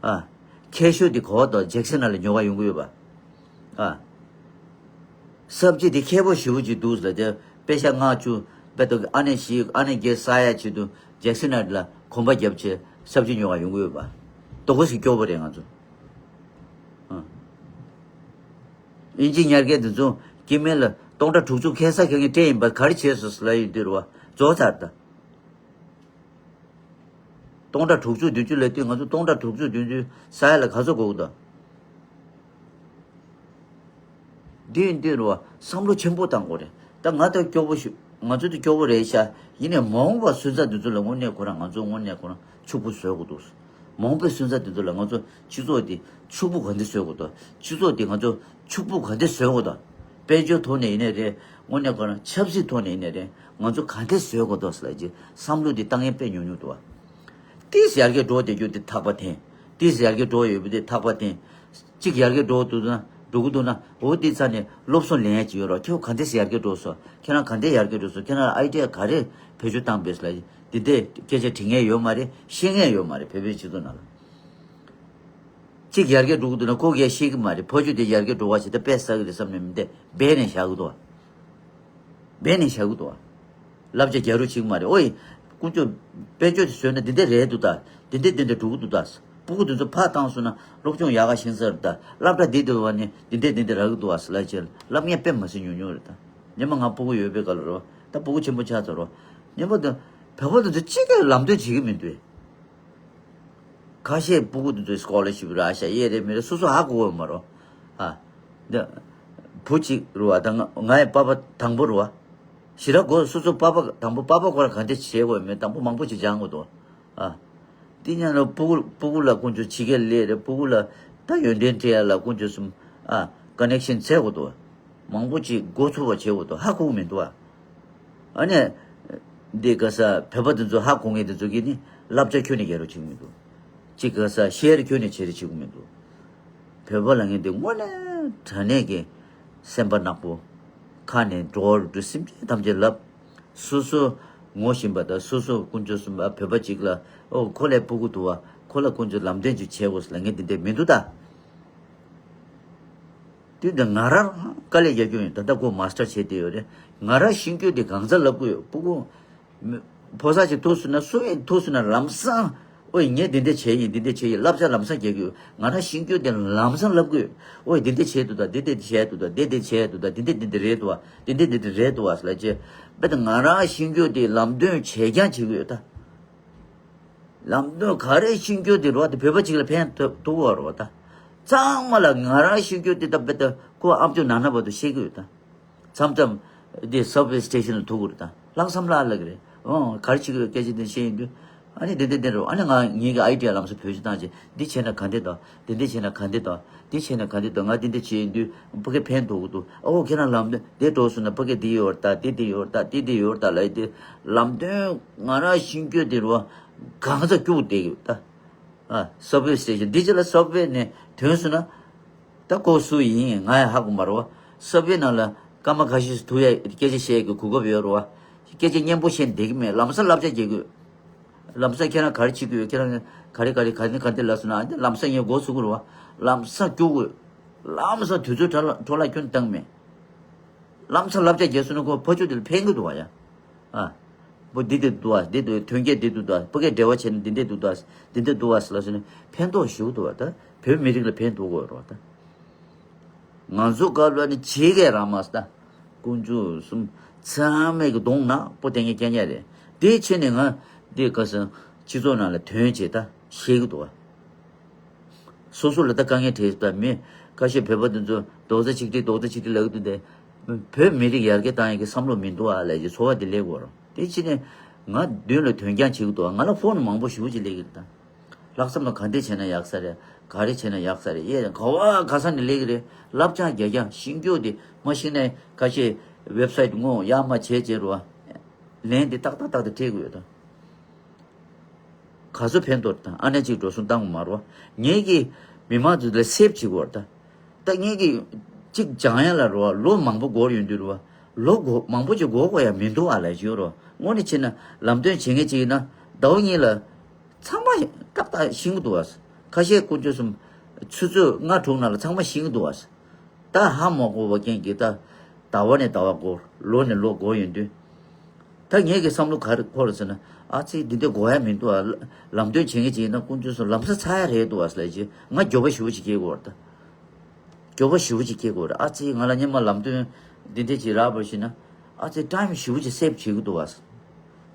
ཨ། ཁྱད་ཤོས་དེ་གོ་བ་དང་ཇེག་སན་ལ་ཉོ་ག་ཡོང་གི་ཡོད་པ། ཨ། སབ་ཇི་དེ་ཁྱད་པར་ཞེ་པོ་ཅིག་འདུག་ཟེར་ཏེ། པེ་ཤ་ལྔ་བཅུ་བེ་ཏོ་ཨ་ནེ་བཞི་ཨ་ནེ་བརྒྱད་ས་ཡ་ཆེད་དུ་ཇེག་སན་ལ་གོམ་པ་བརྒྱབ་བྱས་སབ་ཇི་ཉོ་ག་ཡོང་གི་ཡོད་པ། དོ་གོ་ཞིག་སྐྱོ་པོ་རེད་ང་ཚོ། ཨ། ཨིན་ཇི་ཉར་མཁན་དེ་ཚོ་སྐྱེ་དམན་ལ་སྟོང་ཕྲག་དྲུག་ཅུ་ཁ་སང་ཁྱེད་ཀྱིས་སྤྲད་ཡིན་པ་ག་རེ་བྱས་སོང་ཟེར་ལབ་ཡོང་དུས་རེད་བ། རྫོགས་ཚར་ད། སྟོང་ཕྲག་དྲུག་ཅུ་བདུན་ཅུ་ལབ་དུས་ང་ཚོ་སྟོང་ཕྲག་དྲུག་ཅུ་བདུན་ཅུ་ས་ཡ་ལ་ག་ཚོད་དགོས་ཀྱི་འདུག་འདི་ཡིན་དུས་རེད་བ། བསམ་བློ་ཆེན་པོ་བཏང་དགོས་རེད། ད་ང་ད་སྐྱོ་པོ་ཞུ། ང་ཚོ་ད་སྐྱོ་པོ་རེད་ཤག་ཡིན་ནའི་མ་འོངས་པ་སོན་རྩ་འདི་ཚོ་ལ་དངོས་གནས་ཁོ་རང་ང་ཚོ་དངོས་གནས་ཁོ་རང་ཕྱུག་པོ་བཟོ་དགོས་འདུག་མ་འོངས་པའི་སོན་རྩ་འདི་ཚོ་ལ་ང་ཚོ་སྤྱི་ཚོགས་འདི་ཕྱུག་པོ་ག་འདྲ་བཟོ་དགོས་འདུག་སྤྱི་ཚོགས་འདི་ང་ཚོ་ཕྱུག་པོ་ག་འདྲ་བཟོ་དགོས་འདུག་དཔལ་འབྱོར་ཐོག་ནས་ཡིན་ནའི་རེད། དངོས་གནས་ཁོ་རང་ཆབ་སྲིད་ཐོག་ནས་ཡིན་ནའི་རེད། ང་ཚོ་ག་འདྲ་བཟོ་དགོས་འདུག་ཟེར་ལབ་ཀྱི་བསམ་བློ་འདི་བཏང་མཁན་དཔེ་ཉུང་ཉུང་འདུག་བ། ཏིས་ཡར་རྒྱས་འགྲོ་བསྡད་རྒྱུ་འདི་ཐག་པ་འཐེན། ཏིས་ཡར་རྒྱས་འགྲོ་ཡོད་པ་འདི་ཐག་པ་འཐེན། གཅིག་ཡར་རྒྱས་འགྲོ་འདུག་ན་འགྲོ་གི་འདུག་ན། འོ་དེ་ཚ་ནས་སློབ་གསོ་ལེན་ཡ་ཅིག་ཡོད་རོགས། ཁྱོད་ག་འདྲས་ཡར་རྒྱས་འགྲོ་སོང་། ཁྱེད་རང་ག་འདྲས་ཡར་རྒྱས་འགྲོ་སོང་། ཁྱེད་རང་ཨའི་ཌི་ཡ་ག་རེ་བེད་སྤྱོད་བཏང་པས་ལ། འདི་འདྲས་སྐད་ཆ་དྲི་མཁན་ཡོད་མ་རེད། ཤེས་མཁན་ཡོད་མ་རེད། བོད་པའི་སྤྱི་ཚོགས་ནང་ལ། གཅིག་ཡར་རྒྱས་འགྲོ་གི་འདུག་ན་ཁོ་གས་ཤེས་ཀྱི་མ་རེད། ཕོ་རྒྱུད་དེ་ཡར་རྒྱས་འགྲོ་བ་ཞིག་ད་དཔེ་བསགས་ཀྱི་རེད་བསམ་ནས་མི་འདས་སྦས་ནས་བཞག་གི་འདུག་བ། སྦས་ནས་བཞག་གི་འདུག་བ། བསླབ་བྱ་རྒྱག་རོགས་བྱེད་ཀྱི་མ་རེད། ཨོ་ཡེ། དཀོན་མཆོག་དཔལ་འབྱོར་དེ་བཟོས་ན་འདི་འདྲ་རེད་འདུག་ད། འདི་འདྲ་འདི་འདྲ་འགྲོ་གི་འདུག་ད། སྤུ་གུ་དེ་ཚོ་ཕར་བཏང་སོང་ན་སློབ་སྦྱོང་ཡག་ག་ཤེས་ས་རེད་ད། སློབ་གྲྭ་འདི་འདི་བ་ནི་འདི་འདྲ་འདི་འདྲ་རག་གི་འདུག་བ་ཟེར་ལབ་བྱས་བསླབ་མཁན་དཔེ་མ་སྲིད་ཉུང་ཉུང་རེད་ད། སྔོན་མ་ང་སྤུ་གུ་ཡོད་པའི་སྐབས་ལ་རེད་བ། ད་སྤུ་གུ་ཆེན་པོ་ཆགས་ཚར་རེད་བ། སྔོན་མ་དང་བོད་པ་དེ་ཚོ་གཅིག་ཀྱང་ལམ་སྟོན་བྱེད་ཀྱི་མི་འདུག་ཁ་ཤས་སྤུ་གུ་དེ་ཚོས་སི་ཀོ་ལར་ཤིབ་རག་ཤག་ཡས་རེད་མི་རེད་སོ་སོ་ཧ་གོ་བ་མ་རེད། ཨ། འདི། བུ་གཅིག་རེད་བ། ད་ང་ངའི་པ་ཕ་དང་པོ་རེད་བ། ཞེ་དྲག་གོ་སོ་སོ་པ་ཕ་དང་པོ་པ་ཕ་ཁོ་རང་ག་འདྲ་བྱེད་དགོས་མེད་དང་པོ་མང་པོ་ཅིག་སྦྱང་དགོས་འདུག་ཨ། དེ་ཉག་ལ་སྤུ་གུ་སྤུ་གུ་ལ་དཀོན་མཆོག་ཕྱི་རྒྱལ་སླེབས་རེད། སྤུ་གུ་ལ་ད་ཡོན་ཏན་སྤྲད་ཡ་ལ་དཀོན་མཆོག་གསུམ། ཨ། ཀ་ནེག་ཤན་བཙལ་དགོས་འདུག་མང་པོ་ཅིག་འགོ་ཚུགས་པ་བྱེད་དགོས་འདུག་ཧ་གོ་གི་མི་འདུག་ཨ། ཨ་ནི། འདི་ག་ས་བོད་པ་དེ་ཚོ་ཧ་གོ་མཁན་དེ་ཚོ་གིས་ནི་བསླབ་བྱ་ཁྱོན་ནས་རྒྱག་རོགས་བྱེད་ཀྱི་མི་འདུག་གཅིག་ག་ས་ཤེར་ཁྱོན་ནས་བྱེད་རེ་བྱེད་ཀྱི་མི་འདུག་བོད་པ་ལབ་མཁན་དེ་དངོས་གནས་དྲང་གནས་ཀྱི་སེམས་པ་ནག་པོ། ཁ་ནས་འགྲོ་བ་རུ་སེམས་ཅན་ཐམས་ཅད་ལབ། སོ་སོ་ངོ་ཤེས་པ་དང་སོ་སོ་དཀོན་མཆོག་གསུམ་པ་བོད་པ་གཅིག་ལ། ཨོ་ཁོ་ལས་སྤུ་གུ་འདུག་བ། ཁོ་ལ་དཀོན་མཆོག་ལམ་སྟོན་ཅིག་བྱེད་དགོས་ལབ་མཁན་དེ་འདྲ་མི་འདུག་ད། དུས་འདི་ང་རང་དཀའ་ལས་རྒྱག་རྒྱུ་ཡིན། ད་ལྟ་ཁོ་མ་སི་ཊར་བྱས་བསྡད་ཡོད་རེད། ང་རང་ཤེས་རྒྱུ་དེ་གང་ཟག་ལབ་དགོས་ཡོད། སྤུ་གུ་མི་ཕོ་གསར་ཅིག་ཐུག་སོང་ན་སུ་ཡིན་ཐུག་སོང་ན་ལམ་སང་། ཨོ་ངས་འདི་འདྲ་བྱས་ཡིན། འདི་འདྲ་བྱས་ཡིན། བསླབ་བྱ་ལམ་སང་རྒྱག་གི་ཡོད། ང་རང་ཤེས་རྒྱུ་དེ་ལམ་སང་ལབ་དགོས་ཡོད། ཨོ་འདི་འདྲ་བྱས་འདུག་ད། འདི་འདྲ་བྱས་འདུག་ད། འདི་འདྲ་བྱས་འདུག་ད། འདི་འདྲ་འདི་འདྲ་རེད་འདུག་བ། འདི་འདྲ་འདི་འདྲ་རེད་འདུག་བ་ལབ་བྱས། དཔེ་ད་ང་རང་ཤེས་རྒྱུ་དེ་ལམ་སྟོན་བྱས་རྐྱང་བྱེད་གི་ཡོད་ད། ལམ་སྟོན་ག་རེ་ཤེས་རྒྱུ་དེ་རོ་དེ་བོད་པ་གཅིག་ལ་ཕན་ཐོགས་ཐུབ་བ་རོ་ད། ཚང་མ་ལ་ང་རང་ཤེས་རྒྱུ་དེ་ད་བེ་ད་ཁོ་ཨམ་ཅོག་ནང་ན་བར་དུ་ཤེས་ཀྱི་ཡོད་ད། མཚམས་མཚམས་དེ་སབ་ཝེ་སི་ཊེ་ཤན་ལ་ཐུག་གི་རེད་ད། ལྷག་བསམ་ལྷག་ལྷག་གི་རེད། ཨོ་ག་རེ་བྱེད་ཀྱི་ཡོད་སྐད་ཆ་དེ་བཤད་ཡིན་དུས། ཨ་ནི་དེ་འདྲ་དེ་འདྲ་རོ། ཨ་ནི་ང་ངེད་ཀྱི་ཨའི་ཌི་ཡ་ལམ་སང་བེད་སྤྱོད་བཏང་བྱས་འདི་བྱས་ན་ག་འདྲ་འདུག་འདི་འདྲ་བྱས་ན་ག་འདྲ་འདུག་འདི་བྱས་ན་ག་འདྲ་འདུག་ང་འདི་འདྲ་བྱས་ཡིན་དུས་ཕ་གི་ཕན་ཐོགས་ཀྱི་འདུག་ཨོ་ཁྱེད་རང་ལམ་སྟོན་དེ་འགྲོ་སོང་ན་ཕ་གི་འདི་ཡོད་རེད་ད། འདི་འདི་ཡོད་རེད་ད། འདི་འདི་ཡོད་རེད་ད་ལབ་ཡི་དེ། ལམ་སྟོན་ང་རང་ཤེས་རྒྱུ་དེ་རོ་གང་ཚ་སྐྱུག་བསྡད་ཡོད་ད། ཨ་སབ་ཝེ་སི་ཊེ་ཤན་འདི་ཅི་ལ་སབ་ཝེ་ནས་ཐོན་སོང་ན། ད་ཁོ་སུ་ཡིན་ང་ཡང་ཧ་གོ་མ་རེད་བ། སབ་ཝེ་ནང་ལ་སྐར་མ་ཁ་ཤས་ཤིག་ཐུག་ཡ་སྐད་ཆ་བཤད་ཀྱི་གོ་སྐབས་ཡོད་རེད་བ། སྐད་ཆ་སྙན་པོ་བཤད་བསྡད་ཀྱི་མེད། ལམ་སང་བསླབ་བྱ་རྒྱག་གི་ཡོད། ལམ་སང་ཁྱེད་རང་ག་རེ་བྱེད་ཀྱི་ཡོད། ཁྱེད་རང་ག་རེ་ག་རེ་ག་འདི་ག་འདི་ལབ་སོང་ན་ཨ་ནི་ལམ་སང་ངས་མགོ་ཚོས་ཀྱི་རེད་བ། ལམ་སང་སྐྱུག་གི་ཡོད། ལམ་སང་དུས་ཚོད་འཕྲོ་བརླག་འཕྲོ་བརླག་ཁྱོན་བཏང་མེད། ལམ་སང་བསླབ་བྱ་རྒྱག་སོང་ན་ཁོ་ཕ་ཆུ་དེ་ལ་ཕན་གི་འདུག་བ་ཡ། ཨ། པོ་འདི་འདི་འདུག་བ། འདི་འདུག་ཐོན་སྐྱེད་འདི་འདུག་ད། ཕ་གིར་འབྲེལ་བ་བྱས་ན་འདི་འདི་འདུག་ད། འདི་འདི་འདུག་བ་ཟེར་ལབ་སོང་ན་ཕན་ཐོགས་ཞེ་པོ་འདུག་བ་ད། བོད་མི་རིགས་ལ་ཕན་ཐོགས་དགོས་རེད་བ་ད། ང་ཚོ་སྐབས་ལ་ནི་བྱེད་མཁན་རང་མ་ཟད་ད། དཀོན་མཆོག་གསུམ་ཚང་མས་ཀྱི་གདོང་ནག་པོ་བསྟན་མཁན་རྐྱང་རྐྱང་རེད། དེའི་ཆེད་ནས་ང་འདི་ག་ས་སྤྱི་ཚོགས་ནང་ལ་ཐོན་བྱས་ད་བཤད་གི་འདུག་བ། སོ་སོ་ལ་ད་དཀའ་ངལ་འཕྲད་ད། མི་ཁ་ཤས་བོད་པ་དེ་ཚོ་རྡོག་རྩ་ཆིག་སྒྲིལ་རྡོག་རྩ་ཆིག་སྒྲིལ་ལབ་ཀྱི་འདུག་སྟེ། བོད་མི་རིགས་ཡར་རྒྱས་བཏང་ཡག་གི་བསམ་བློ་མི་འདུག་ཨ་ལབ་ཀྱི་ཚོར་བ་དེ་སླེབས་ཀྱི་ཡོད་རེད། དེ་ཕྱིན་ནས་ང་མདུན་ལ་ཐོན་རྐྱང་བྱེད་ཀྱི་འདུག་ཨ། ང་ལ་ཕོན་མང་པོ་ཞེ་པོ་ཅིག་སླེབས་ཀྱི་རེད་ད། ལྷག་བསམ་ལ་ག་འདྲས་བྱས་ན་ཡག་ས་རེད། ག་རེ་བྱས་ན་ཡག་ས་རེད། ཡེ་ག་བ་ག་ས་ནས་སླེབས་ཀྱི་རེད། བསླབ་བྱ་རྒྱག་རྐྱང་ཤེས་རྒྱུ་དེ་མ་ཤེས་ན་ཁ་ཤས་ཝེབ་སའིཊ་ངོ་ཡར་མར་བྱས་བྱས་རོ། ལན་དེ་ཏག་ཏག་ཏག་ཏག་སྤྲད་དགོས་ཡོད་ད། ག་ཚོད་ཕན་ཐོགས་དང་ཨ་ནེ་གཅིག་འགྲོ་སོང་བཏང་མ་རོ། ངེད་ཀྱིས་མི་མང་ཚོ་ལ་སེབ་བྱེད་དགོས་རེད་ད། ད་ངེད་ཀྱིས་གཅིག་སྦྱང་ཡ་ལ་རོ་ལོ་མང་པོ་འགོར་ཡོང་དུས་རོ། ལོ་འགོ་མང་པོ་ཅིག་འགོར་དགོས་ཡ་མི་འདུག་ཨ་ལབ་ཀྱི་ཡོད་རོ། དངོས་གནས་བྱས་ན་ལམ་སྟོན་བྱེད་མཁན་ཅིག་ཡིན་ན་ཟླ་བ་གཉིས་ལ་ཚང་མ་ཏག་ཏག་ཤེས་ཀྱི་འདུག་ཨ། ཁ་ཤས་དཀོན་མཆོག་གསུམ་ཆུ་ཚོད་ལྔ་དྲུག་ནང་ལ་ཚང་མ་ཤེས་ཀྱི་འདུག་ཨ། ད་ཧ་མ་གོ་བ་རྐྱེན་གྱིས་ད་ཟླ་བ་ནས་ཟླ་བ་འགོར། ལོ་ནས་ལོ་འགོར་ཡོང་དུས། ད་ངེད་ཀྱི་བསམ་བློ་ག་རེ་འཁོར་ཟེར་ན། ཨ་ཙི་འདི་འདྲ་དགོས་ཡ་མི་འདུག་ཨ། ལམ་སྟོན་བྱེད་མཁན་ཅིག་ཡིན་ན་དཀོན་མཆོག་གསུམ་ལམ་སང་ཚར་ཡ་རེད་འདུག་ཨ་ཟེར་ལབ་ཀྱི་ང་འགྱོད་པ་ཞེ་པོ་ཅིག་སྐྱེ་གི་ཡོད་རེད་ད། འགྱོད་པ་ཞེ་པོ་ཅིག་སྐྱེ་གི་ཡོད་རེད། ཨ་ཙི་ང་ལ་སྔོན་མ་ལམ་སྟོན་འདི་འདྲ་ཅིག་རག་པ་ཞིག་ན། ཨ་ཙི་ཊའིམ་ཞེ་པོ་ཅིག་སེབ་བྱེད་ཀྱི་འདུག་ཨ།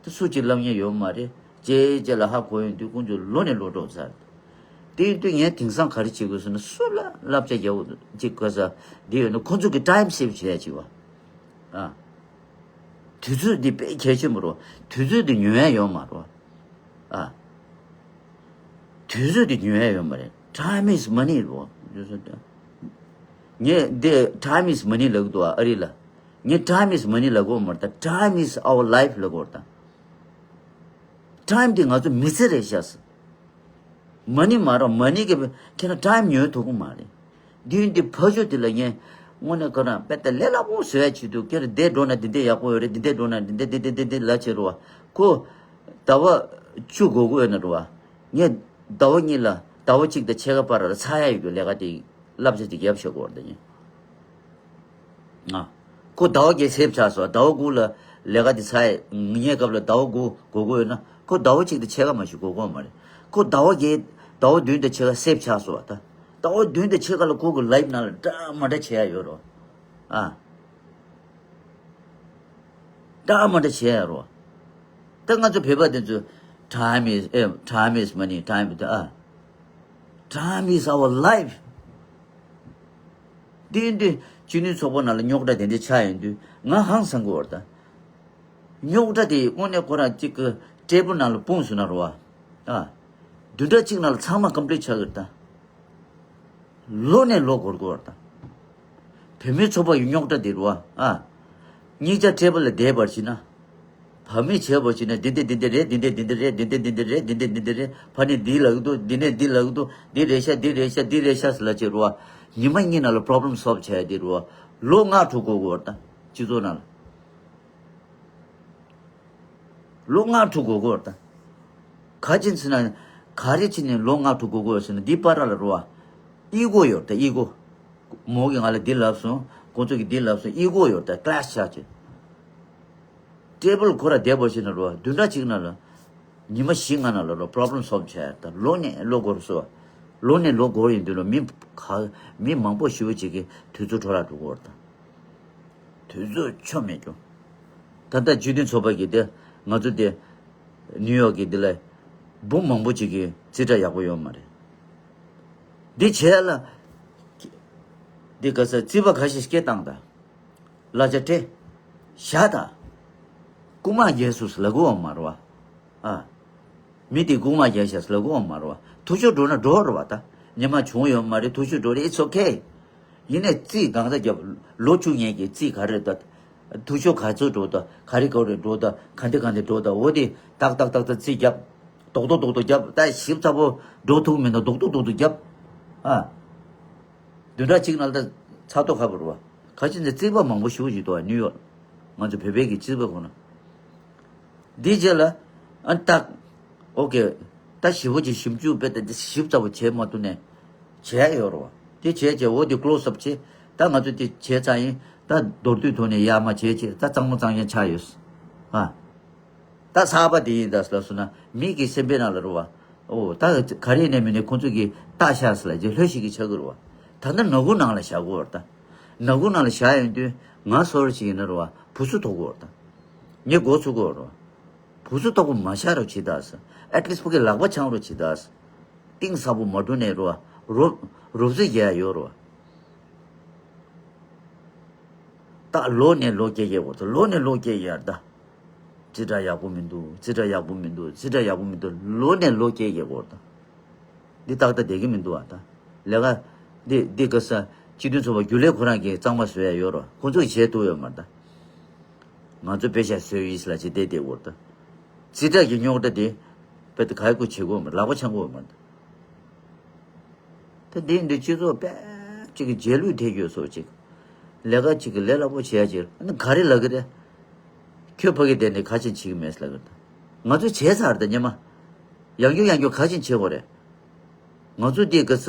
ད་སུ་གཅིག་ལབ་མཁན་ཡོད་མ་རེད། རྗེས་རྗེས་ལ་ཧ་གོ་ཡོང་དུས་དཀོན་མཆོག་ལོ་ནས་ལོ་འགྲོ་ཚར། དེ་ཡིན་དུས་ངས་དེང་སང་ག་རེ་བྱེད་དགོས་ཟེར་ན་སུ་ལ་བསླབ་བྱ་རྒྱག་ཅིག་དགོས་ས་འདི་ཡོད་ན་ཁོ་ཚོ་གི་ཊའིམ་སེབ་བྱེད་ཡ་ཅིག་བ། ཨ། དུས་ཚོད་འདི་དཔེ་གལ་ཆེན་པོ་རེད། དུས་ཚོད་འདི་ཉོ་ཡ་ཡོད་མ་རེད། ཨ། དུས་ཚོད་འདི་ཉོ་ཡ་ཡོད་མ་རེད། Time is money རེད། ངས་འདི་time is money ལབ་གི་འདུག་ཨ་རི་ལ། ངས་time is money ལབ་གོ་མ་རེད་ད། Time is our life ལབ་གོ་རེད་ད། ཊའིམ་འདི་ང་ཚོ་མི་ཚེ་རེད་ཤག་མ་ཎི་མ་རེད། མ་ཎི་གི་ཁྱེད་རང་ཊའིམ་ཉོ་ཐུབ་ཀྱི་མ་རེད། དུས་འདི་ཕ་ཆོས་དེ་ལ་ངས་དངོས་གནས་ཁོ་རང་དཔེ་ལྟ་ལས་སླ་པོ་བཟོ་ཡ་བྱེད་དུས་ཁྱེད་རང་འདི་འགྲོ་ན་འདི་འདི་ཡག་པོ་ཡོད་རེད། འདི་འདི་འགྲོ་ན་འདི་འདི་འདི་འདི་འདི་ལ་བྱེད་རོགས། ཁོ་ཟླ་བ་བཅུ་འགོར་གི་ཡོད་ན་རོགས། ངས་ཟླ་བ་གཉིས་ལ་ཟླ་བ་གཅིག་དང་ཕྱེད་ཀ་བར་ལ་ཚར་ཡ་ཡོད་རྒྱུ་ལས་ཀ་དེ་བསླབ་བྱ་ཅིག་བརྒྱབ་བཞག་གོ་རེད་ངས། ཨ། ཁོ་ཟླ་བ་བརྒྱད་སེབ་ཆགས་སོང་། ཟླ་བ་དགུ་ལ་ལས་ཀ་དེ་ཚར་ཡ། ངའི་སྐབས་ལ་ཟླ་བ་དགུ་འགོར་གི་ཡོད་ན་ཁོ་ཟླ་བ་གཅིག་དང་ཕྱེད་ཀ་མ་ཞིག་འགོར་གི་ཡོད་མ་རེད། ཁོ་ཟླ་བ་བརྒྱད་ཟླ་བ་བདུན་དང་ཕྱེད་ཀ་སེབ་ཆགས་སོང་བ་ད། ཟླ་བ་བདུན་དང་ཕྱེད་ཀ་ལ་ཁོ་གི་ལའིབ་ནང་ལ་འདྲ་མ་འདྲ་བྱེད་ཡ་ཡོད་རོ། ཨ། འདྲ་མ་འདྲ་བྱེད་ཡ་རོ། ད་ང་ཚོ་བོད་པ་དེ་ཚོ་time is ཨེ་time is money time is ཨ། Time is our life. འདི་འདི་སྤྱི་ནོར་ཚོགས་པ་ནང་ལ་རྙོག་དྲ་དེ་འདྲ་ཆགས་ཡོང་དུས་ང་ཧང་སང་གི་ཡོད་རེད་ད། རྙོག་དྲ་དེ་དངོས་གནས་ཁོ་རང་གཅིག་གི་ཊེ་བལ་ནང་ལ་སྤུངས་སོང་ན་རོ། ཨ། བདུན་ཕྲག་གཅིག་ནང་ལ་ཚང་མ་ཀམ་པི་ལིཊ་ཆགས་ཀྱི་རེད་ད། ལོ་ནས་ལོ་འགོར་གྱི་ཡོད་རེད་ད། བུད་མེད་ཚོགས་པ་ཡི་རྙོག་དྲ་དེ་རེད་བ། ཨ། གཉིས་ཆ་ཊེ་བལ་ལ་བསྡད་པར་བྱས་ན། བ་མི་བྱས་པ་ཞིག་ན་འདི་འདི་འདི་འདི་རེད། འདི་འདི་འདི་འདི་རེད། འདི་འདི་འདི་འདི་རེད། འདི་འདི་འདི་འདི་རེད། འདི་འདི་འདི་འདི་རེད། ཕ་ནི་འདི་ལ་གི་འདུག་འདི་ནས་འདི་ལ་གི་འདུག་འདི་རེད་ཤག་འདི་རེད་ཤག་འདི་རེད་ཤག་ཟེར་ལ་བྱེད་རུ་བ། ཉི་མ་གཉིས་ནང་ལ་problem solve་བྱས་ཡ་འདི་རུ་བ། ལོ་ལྔ་དྲུག་འགོར་གི་ཡོད་རེད་ད། སྤྱི་ཚོགས་ནང་ལ། ལོ་ལྔ་དྲུག་འགོར་གི་ཡོད་རེད་ད། ག་ཅི་ཟེར་ན། ག་རེ་བྱས་ནས་ལོ་ལྔ་དྲུག་འགོར་གི་ཡོད་ཟེར་ན། འདི་བར་ལ་རུ་བ། ego་ཡོད་རེད་ད། ego། མོ་གིས་ང་ལ་འདི་ལབ་སོང་། ཁོང་ཚོ་གིས་འདི་ལབ་སོང་། ego་ཡོད་རེད་ད། clash་ཆགས་བྱས། table་ཁོ་ར་བསྡད་པ་ཞིག་ན་རུ་བ། བདུན་ཕྲག་གཅིག་ནང་ལ། ཉི་མ་བཞི་ལྔ་ནང་ལ་རུ་བ་problem solve་བྱས་ཡ་རེད་ད། ལོ་ནས་ལོ་འགོར་སོང་། ལོ་ནས་ལོ་འགོར་ཡོང་དུས་ལ་མི་ག་མི་མང་པོ་ཞེ་པོ་ཅིག་གིས་དུས་ཚོད་འཕྲོ་བརླག་འགྲོ་གི་ཡོད་རེད་ད། དུས་ཚོད་ཆོ་མེད་རྒྱུ། ད་ལྟ་སྤྱི་མཐུན་ཚོགས་པ་གིས་དེ་ང་ཚོ་དེ་ནིའུ་ཡོག་གི་འདི་ལ་འབུམ་མང་པོ་ཅིག་གིས་རྩིས་ཁྲ་ཡག་པོ་ཡོད་མ་རེད། འདི་བྱས་ལ། འདི་ག་ས་རྩིས་པ་ཁ་ཤས་སྐད་བཏང་ད། གླ་ཆ་སྤྲད། བཞག་ད། རྐུ་མ་རྒྱལ་སོང་ཟེར་ལབ་གི་ཡོད་མ་རེད་བ། ཨ། མི་དེ་རྐུ་མ་རྒྱལ་ཤག་ཟེར་ལབ་གི་ཡོད་མ་རེད་བ། ཐུག་ཤོར་འགྲོ་ན་འགྲོ་རེད་བ་ད། ཉི་མ་བྱུང་ཡོད་མ་རེད། ཐུག་ཤོར་འགྲོ་རེད། It's okay། ཡིན་ནའི་རྩིས་གང་ས་བརྒྱབ། ལོ་བཅུ་ངེད་ཀྱི་རྩིས་ག་རེ་ད། ཐུག་ཤོར་ག་ཚོད་འགྲོ་ད། ག་རེ་ག་རེ་འགྲོ་ད། ག་འདི་ག་འདི་འགྲོ་ད། འོ་དེ་ཏག་ཏག་ཏག་ཏག་རྩིས་བརྒྱབ། རྡོག་རྡོག་རྡོག་རྡོག་བརྒྱབ། ད་ཞིབ་ཚགས་པོ་འགྲོ་ཐུབ་མི་འདུག་རྡོག་རྡོག་རྡོག་རྡོག་བརྒྱབ། ཨ། བདུན་ཕྲག་གཅིག་ནང་ད་ཚ་ཏོག་ཁ་པོ་རུ་བ། ཁ་ཅིག་ནས་རྩིས་པ་མང་པོ་ཞེ་པོ་ཞིག་འདུག་བ། ནིའུ་ཡོག་ང་ཚོ་བོད་པའི་གི་རྩིས་པ་ཁོ་ན། འདི་རྗེས་ལ། ཨ་ཏག་ཨོ་ཀེ། ད་ཞེ་པོ་ཅིག་ཞིབ་འཇུག་དཔེ་ད་འདི་ཞིབ་ཚགས་པོ་བྱེད་མ་ཐུབ་ནས། བྱས་ཡོད་རུ་བ། དེ་བྱས་བྱས་འོ་དེ་ཀློ་སབ་བྱས། ད་ང་ཚོ་དེ་བྱས་ཚར་ཡིན། ད་མདོར་བསྡུས་ཐོག་ནས་ཡར་མར་བྱས་བྱས་ད་གཙང་མ་གཙང་རྐྱང་ཆགས་ཡོད། ཨ། ད་གསར་པ་དེ་ཡིན་ད་ལབ་སོང་ན་མི་གི་སེམས་པའི་ནང་ལ་རུ་བ། ཨོ་ད་ག་རེ་ནས་མི་ནས་ཁོང་ཚོ་གིས་ལྟ་ཤག་ཟེར་ལ་ཅིག་ལྷོད་ཤིག་གི་ཆགས་ཀྱི་རུ་བ། ད་ལྟ་ནག་ཁུང་ནང་ལ་བཞག་དགོས་བ་ད། ནག་ཁུང་ནང་ལ་བཞག་ཡོང་དུས་ང་སོ་ར་ཞིག་ཡིན་ན་རུ་བ་བུ་སུ་ཐོག་གོ་བ་ད། ངས་འགོ་ཚུགས་གོ་རུ་བ། བུ་སུ་ཐོག་གོ་མ་བཞག་རུ་ཇི་ལྟར་ཟེར། at least་ཕ་གི་ལག་པ་འཆང་རུ་ཇི་ལྟར་ཟེར། གཏིང་ཟབ་པོ་མ་འགྲོ་ནས་རུ་བ། རོབ་རོབ་རྩིས་རྒྱག་ཡ་ཡོད་རུ་བ། ད་ལོ་ནས་ལོ་སྐྱེལ་སྐྱེལ་གོ་ད། ལོ་ནས་ལོ་སྐྱེལ་ཡར་ད། རྩིས་ཁྲ་ཡག་པོ་མི་འདུག་རྩིས་ཁྲ་ཡག་པོ་མི་འདུག་རྩིས་ཁྲ་ཡག་པོ་མི་འདུག་ལོ་ནས་ལོ་སྐྱེལ་སྐྱེལ་གོ་ད། འདི་ཏག་ཏག་བསྡད་ཀྱི་མི་འདུག་ཨ་ད། ལས་ཀ་འདི་འདི་ག་ས་སྤྱི་མཐུན་ཚོགས་པ་རྒྱུན་ལས་ཁོ་རང་གིས་གཙང་མ་བཟོ་ཡ་ཡོད་རོ། ཁོ་ཚོས་བྱས་ཐུབ་ཡོད་མ་རེད་ད། ང་ཚོ་དཔེ་ཆ་བཟོས་ཡིན་ཟེར་ལ་ཅིག་བསྡད་བསྡད་གོ་ད། རྩིས་ཁྲ་གི་རྙོག་དྲ་དེ་དཔེ་ད་ག་ཡི་ཁུ་བྱེད་དགོས་མ་རེད། ལག་པ་འཆང་དགོས་མ་རེད་ད། ད་འདི་འདི་སྤྱི་ཚོགས་དཔེ་གཅིག་གི་རྗེས་ལུས་ཐེབས་ཡོད་སོགས་ཅིག་ལས་ཀ་གཅིག་གི་ལས་སླ་པོ་བྱེད་ཡ་ཅིག་ཨ་ནི་ག་རེ་ལབ་གི་རེད། ཁྱོད་ཕ་གི་དེ་ནས་ག་ཅིག་བྱེད་གི་མེད་ལབ་གི་རེད། ང་ཚོས་བྱས་ཚར་ད་སྙེ་མ། ཡང་བསྐྱར་ཡང་བསྐྱར་ག་ཅིག་བྱེད་དགོས་རེད། ང་ཚོ་འདི་གི་ས་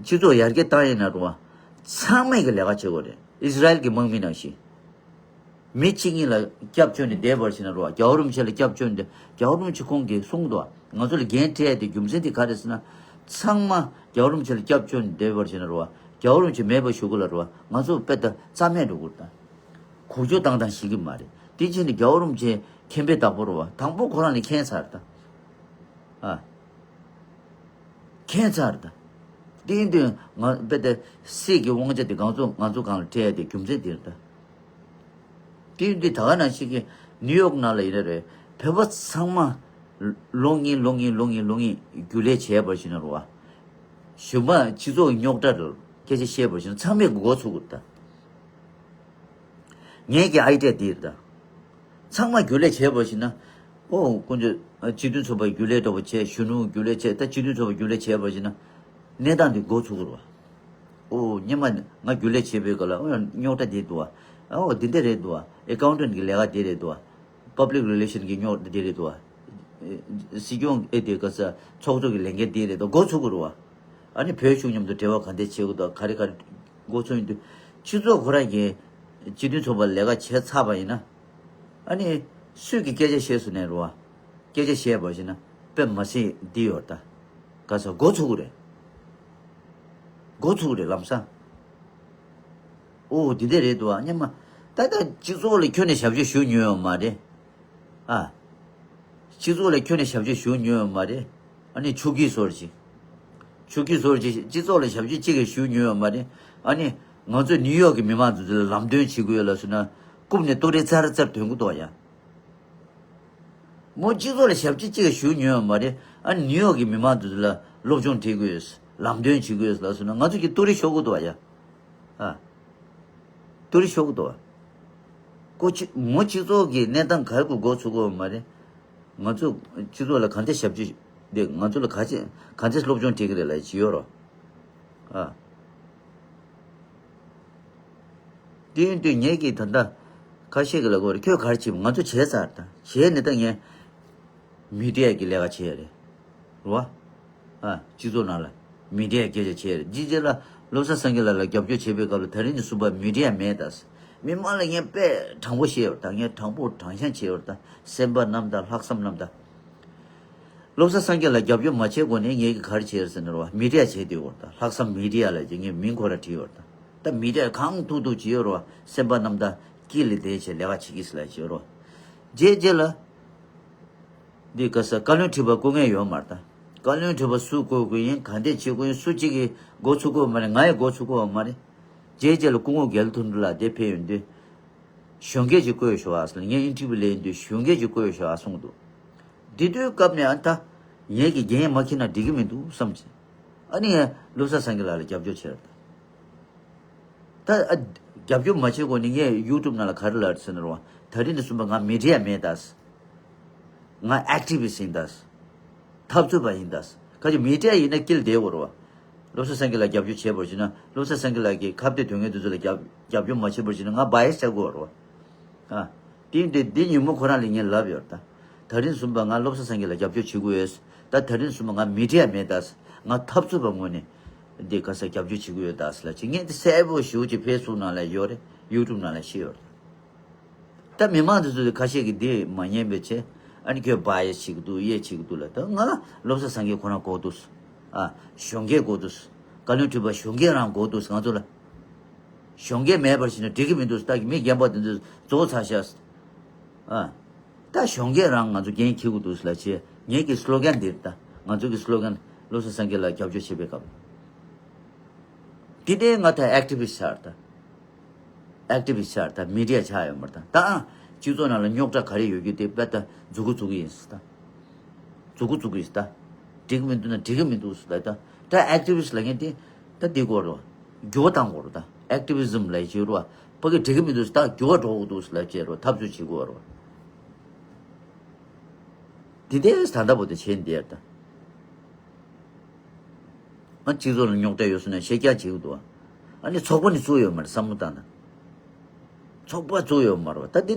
སྤྱི་ཚོགས་ཡར་རྒྱས་བཏང་ཡིན་ན་རུང་བ། ཚང་མས་གི་ལས་ཀ་བྱེད་དགོས་རེད། ཨིས་ར་ཨེལ་གི་དམག་མི་ནང་བཞིན། མི་གཅིག་གཉིས་ལ་སྐྱབས་བཅོལ་ནས་བསྡད་པར་བྱས་ན་རོ། རྒྱལ་བ་རིན་པོ་ཆེ་ལ་སྐྱབས་བཅོལ་ནས་བསྡད། རྒྱལ་བ་རིན་པོ་ཆེ་ཁོང་གིས་གསུངས་འདུག་ང་ཚོ་ལ་འགན་འཁྲི་ཡ་དེ་རྒྱུ་མཚན་དེ་ག་རེ་ཟེར་ན། ཚང་མ་རྒྱལ་བ་རིན་པོ་ཆེ་ལ་སྐྱབས་བཅོལ་ནས་བསྡད་པར་བྱས་ན་རོ། རྒྱལ་བ་རིན་པོ་ཆེ་མེད་པ་ཞུ་གི་ལ་རོ། ང་ཚོ་དཔེ་ད་རྩ་མེད་འགྲོ་གི་རེད་ད། གོ་ཆོད་བཏང་བཏང་ཤེས་ཀྱི་མ་རེད། དེ་ཕྱིན་ནས་རྒྱལ་བ་རིན་པོ་ཆེ་མཁྱེན་པའི་བདག་པོ་རོ་བ། དང་པོ་ཁོ་རང་ལ་མཁྱེན་ཚར་ད། ཨ། མཁྱེན་ཚར་ད། དེ་ཡིན་དུས་ང་དཔེ་དེ་སྲིད་ཀྱི་དབང་ཆ་དེ་ང་ཚོ་ང་ཚོ་སྒང་ལ་སྤྲད་ཡ་དེ་རྒྱུ་མཚན་དེ་རེད་ད། དེ་ཡིན་དུས་ད་ག་ནང་བཞིན་གྱི་ནིའུ་ཡོག་ནང་ལ་ཡིན་ན་རེད། བོད་པ་ཚང་མ་ལོ་གཉིས་ལོ་གཉིས་ལོ་གཉིས་ལོ་གཉིས་རྒྱུན་ལས་བྱས་པར་བྱས་ན་རོ་བ། གཞུག་མ་སྤྱི་ཚོགས་རྙོག་དྲ་རེད། སྐད་ཆ་བཤད་པར་བྱས་ན་ཚང་མས་འགོ་ཚུགས་དགོས་ད། ངེད་ཀྱི་ཨའི་ཌི་ཡ་འདི་རེད་ད། ཚང་མ་རྒྱུན་ལས་བྱས་པ་ཞིག་ན། ཨོ་དཀོན་མཆོག་སྤྱི་མཐུན་ཚོགས་པའི་རྒྱུན་ལས་འདྲ་པོ་བྱས། གཞོན་ནུ་རྒྱུན་ལས་བྱས། ད་སྤྱི་མཐུན་ཚོགས་པའི་རྒྱུན་ལས་བྱས་པ་ཞིག་ན། གནས་སྟངས་འདི་འགོ་ཚུགས་དགོས་རེད་བ། ཨོ་སྔོན་མ་ང་རྒྱུན་ལས་བྱས་པའི་སྐབས་ལ་ཨོ་རྙོག་དྲ་འདི་འདུག་བ། ཨོ་འདི་འདྲ་རེད་འདུག་བ། ཨེ་ཀའུན་ཊན་གྱི་ལས་ཀ་འདི་རེད་འདུག་བ། པབ་ལིག་རི་ལེ་ཤན་གྱི་རྙོག་དྲ་འདི་རེད་འདུག་བ། སྲིད་སྐྱོང་ཨེ་དེ་ག་ས་ཚོགས་གཙོ་གི་ལས་འགན་འདི་རེད་འདུག་འགོ་ཚུགས་དགོས་རེད་བ། ཨ་ནི་བོད་གཞུང་མཉམ་དུ་འབྲེལ་བ་ག་འདྲས་བྱེད་དགོས་འདུག་ག་རེ་ག་རེ་འགོ་ཚུགས་ཡིན་དུས། སྤྱི་ཚོགས་ཁོ་རང་གིས་སྤྱི་མཐུན་ཚོགས་པ་ལས་ཀ་བྱས་ཚར་བ་ཡིན་ན། ཨ་ནི་སུས་ཀྱི་སྐད་ཆ་བཤད་སོང་ནས་རེད་བ། སྐད་ཆ་བཤད་པ་ཞིག་ན་དཔེ་མ་སྲིད་འདི་ཡོད་ད། ག་ས་འགོ་ཚུགས་རེད། འགོ་ཚུགས་རེད་ལམ་སང་། ཨོ་འདི་འདྲ་རེད་འདུག་ཨ་སྙམ་མ། ད་ལྟ་སྤྱི་ཚོགས་ལ་ཁྱོན་ནས་ཞབས་ཕྱི་ཞུ་མྱོང་ཡོད་མ་རེད། ཨ། སྤྱི་ཚོགས་ལ་ཁྱོན་ནས་ཞབས་ཕྱི་ཞུ་མྱོང་ཡོད་མ་རེད། ཨ་ནི་ཆོས་སྐྱིད་ཟེར་ཅིག་ཆོས་སྐྱིད་ཟེར་ཅིག་སྤྱི་ཚོགས་ལ་ཞབས་ཕྱི་གཅིག་གིས་ཞུ་མྱོང་ཡོད་མ་རེད། ཨ་ནི་ང་ཚོ་ནིའུ་ཡོག་གི་མི་མང་ཚོ་ལ་ལམ་སྟོན་བྱེད་དགོས་ལ་སོང་ན། རྐུབ་ནས་ཏོག་རེ་ཙར་ཙར་ཐོན་གི་འདུག་ཡ། མོ་སྤྱི་ཚོགས་ལ་ཞབས་ཕྱི་གཅིག་ཞུ་མྱོང་ཡོད་མ་རེད། ཨ་ནི་ནིའུ་ཡོག་གི་མི་མང་དེ་ཚོ་ལ་སློབ་སྦྱོང་སྤྲད་དགོས། ལམ་སྟོན་བྱེད་དགོས་ལབ་སོང་ན་ང་ཚོ་གིས་ཏུ་རི་ཤོར་གི་འདུག་ཡ། ཨ། ཏུ་རི་ཤོར་གི་འདུག་ཁོ་ཅི་མོ་སྤྱི་ཚོགས་ཀྱི་གནས་སྟངས་ག་རེ་གོ་མགོ་ཚུགས་ཀྱི་ཡོད་མ་རེད། ང་ཚོ་སྤྱི་ཚོགས་ལ་ག་འདྲ་ཞབས་ཕྱི་འདི་ང་ཚོ་ལ་ག་ཅི་ག་འདྲ་སློབ་སྦྱོང་སྤྲད་ཀྱི་རེད་ལབ་ཅི་ཡོད་རོ། ཨ། དེ་ཡིན་དུས་ངེད་ཀྱིས་ད་ལྟ་ཁ་ཤས་ཀྱི་ལ་གོ་རེད། ཁྱོད་ག་རེ་བྱེད། ང་ཚོ་བྱས་ཚར་ད་བྱས་ནས་ད་ངས་མི་ཌི་ཡ་གི་ལས་ཀ་བྱས་རེད། རེད་བ། ཨ། སྤྱི་ཚོགས་ནང་ལ་མི་ཌི་ཡ་སྐད་ཆ་བྱས་རེད། ཅི་བྱས་ལ་བློ་བཟང་སངས་རྒྱས་ལགས་ལ་རྒྱབ་སྐྱོར་བྱེད་པའི་སྐབས་ལ་ད་རིང་ནས་བཟུང་པ་མི་ཌི་ཡ་མེད་ད། མི་མང་ལ་ངས་དཔེ་དྲང་པོ་བཤད་ཡོད་ད། ངས་དྲང་པོ་དྲང་གཞག་བྱས་ཡོད་ད། སེམས་པ་རྣམ་དག་ལྷག་བསམ་རྣམ་དག་བློ་བཟང་སངས་རྒྱས་ལ་རྒྱབ་སྐྱོར་མ་བྱས་གོང་ནས་ངས་ཀྱི་ག་རེ་བྱས་ཟེར་ན་རེད་བ། མི་ཌི་ཡ་བྱས་བསྡད་ཡོད་ད། ལྷག་བསམ་མི་ཌི་ཡ་ལབ་ཀྱི་ངས་མིང་ཁོ་ར་བྲིས་ཡོད་ད། ད་མི་ཌི་ཡ་གང་ཐུབ་ཐུབ་བྱས་ཡོད་རེད་བ། སེམས་པ་རྣམ་དག་དཀྱིལ་ལ་བསྡད་བྱས་ལས་ཀ་བྱེད་ཀྱི་ཟེར་ལབ་བྱས་ཡོད་རེད་བ། རྗེས་རྗེས་ལ། འདི་ག་ས་བཀའ་བློན་ཁྲི་པ་བསྐོ་མཁན་ཡོད་མ་རེད་ད། བཀའ་བློན་ཁྲི་པ་སུ་བསྐོ་དགོས་ཡིན་ག་འདྲས་བྱེད་དགོས་ཡིན་སུ་གཅིག་གིས་འགོ་ཚུགས་དགོས་མ་རེད། ང་ཡི་འགོ་ཚུགས་དགོས་མ་རེད། རྗེས་རྗེས་ལ་སྐུ་ངོ་དགེ་ལེགས་མཐོང་གྲུབ་ལགས་དེ་ཕེབས་ཡོང་དུས། གཞོན་སྐྱེས་ཅིག་བསྐོས་ཤོག་ཨ་ཟེར་ལ་ངས་ཨིན་ཊར་བིའུ་ལེན་དུས་གཞོན་སྐྱེས་ཅིག་བསྐོས་ཤོག་ཨ་གསུངས་འདུག་དེ་དུས་སྐབས་ནས་ཨ་ད་ངེད་ཀྱི་འགན་མ་འཁྱེར་ན་འགྲིག་གི་མི་འདུག་བསམ་བྱས། ཨ་ནི་ངས་བློ་བཟང་སངས་རྒྱས་ལགས་ལ་རྒྱབ་སྐྱོར་བྱས་རེད་ད། ད་ཨ་རྒྱབ་སྐྱོར་མ་བྱེད་གོང་ནས་ངས་ཡུ་ཊུབ་ནང་ལ་ག་རེ་ལབ་ཟེར་ན་རེད་བ། ད་རིང་དུ་སོང་པ་ང་མི་ཌི་ཡ་མེད་ད། ང་ཨེག་ཊི་བི་སི་ཊི་ཡིན་ད། འཐབ་རྩོད་པ་ཡིན་ད། ཁ་ཅིག་མི་ཌི་ཡ་ཡིན་ན་དཀྱིལ་བསྡད་དགོས་རེད་བ། བློ་བཟང་སངས་རྒྱས་ལ་རྒྱབ་སྐྱོར་བྱེད་པར་བྱས་ན་བློ་བཟང་སངས་རྒྱས་ལགས་ཀྱི་ཁ་གཏད་དོན་གཉེར་དེ་ཚོ་ལ་རྒྱབ་རྒྱབ་སྐྱོར་མ་བྱེད་པར་བྱས་ན་ང་བ་ཡེ་སི་ཆགས་དགོས་རེད་བ། ཨ། དེ་འདི་འདི་ཉིན་མོ་ཁོ་རང་ལ་ངས་ལབ་ཡོད་ད། ད་རིང་སོང་པ་ང་བློ་བཟང་སངས་རྒྱས་ལ་རྒྱབ་སྐྱོར་བྱེད་དགོས་ཡོད། ད་ད་རིང་སོང་པ་ང་མི་ཌི་ཡ་མེད་ད། ང་འཐབ་རྩོད་པ་ངོས་ནས་འདི་ག་ས་རྒྱབ་སྐྱོར་བྱེད་དགོས་ཡོད་ད་ཟེར་ལབ་བྱས། ངས་འདི་གསལ་པོ་ཞེ་པོ་ཅིག་ཕེ་སི་བུག་ནང་ལ་ཡོད་རེད། ཡུ་ཊུབ་ནང་ལ་བཤད་ཡོད་རེད། ད་མི་མང་དེ་ཚོ་ཁ་ཤས་ཀྱིས་འདི་མ་ཉན་པའི་ཆེད། ཨ་ནི་ཁྱོད་བ་ཡེ་ཆིག་འདུག་ཡེ་ཆིག་འདུག་ལ། ད་ང་བློ་བཟང་སངས་རྒྱས་ཁོ་རང་གོ་འདུག་ཨ། གཞོན་སྐྱེས་གོ་འདུག་བཀའ་བློན་ཁྲི་པ་གཞོན་སྐྱེས་རང་གོ་འདུག་ང་ཚོ་ལ། གཞོན་སྐྱེས་མེད་པར་ཕྱིན་ན་འགྲིག་གི་མི་འདུག་ད་གི་མི་རྒན་པ་དེ་ཚོ་རྫོགས་ཚར་ཤག་ཨ། ད་གཞོན་སྐྱེས་རང་ང་ཚོ་འགན་འཁྱེར་དགོས་འདུག་ལ་བྱས། ངེད་ཀྱི་སི་ལོ་གན་འདི་རེད་ད། ང་ཚོ་གི་སི་ལོ་གན་བློ་བཟང་སངས་རྒྱས་ལ་རྒྱབ་སྐྱོར་བྱེད་པའི་སྐབས། དེ་ནས་ང་ད་ཨེག་ཊི་བི་སི་ཊི་ཆགས་རེད་ད། ཨེག་ཊི་བི་སི་ཊི་ཆགས་རེད་ད། མི་ཌི་ཡ་ཆགས་ཡོད་མ་རེད་ད། ད་སྤྱི་ཚོགས་ནང་ལ་རྙོག་དྲ་ག་རེ་ཡོད་རྒྱུ་དེ་དཔེ་ད་མཛུབ་གུ་བཙུགས་ཀྱི་ཡིན་ཟེར་ད། མཛུབ་གུ་བཙུགས་ཀྱི་ཡིན་ཟེར་ད། འགྲིག་གི་མི་འདུག་ན་འགྲིག་གི་མི་འདུག་ཟེར་ད། ད་ཨེག་ཊི་བི་སི་ཊི་ལབ་མཁན་དེ་ད་འདི་དགོས་རེད་བ། འགྱུར་བ་གཏང་དགོས་རེད་ད། ཨེག་ཊི་བི་ཛིམ་ལབ་ཀྱི་ཡོད་རེད་བ། ཕ་གི་འགྲིག་གི་མི་འདུག་ཟེར་ད་འགྱུར་བ་འགྲོ་དགོས་འདུག་ཟེར་ལབ་བྱས་རེད་བ། འཐབ་རྩོད་བྱེད་དགོས་རེད་བ། དེ་འདྲས་ད་ལྟ་བར་དུ་བྱས་འདི་ཡར་ད། ཨ། སྤྱི་ཚོགས་ལ་རྙོག་དྲ་ཡོད་སོང་ན་ཤེས་རྒྱ་བྱེད་ཀྱི་འདུག་ཨ་ནི་ཚོགས་པ་ནི་བཙུགས་ཡོད་མ་རེད་བསམ་བློ་བཏང་ན། ཚོགས་པ་བཙུགས་ཡོད་མ་རེད་བ། ད་འདི་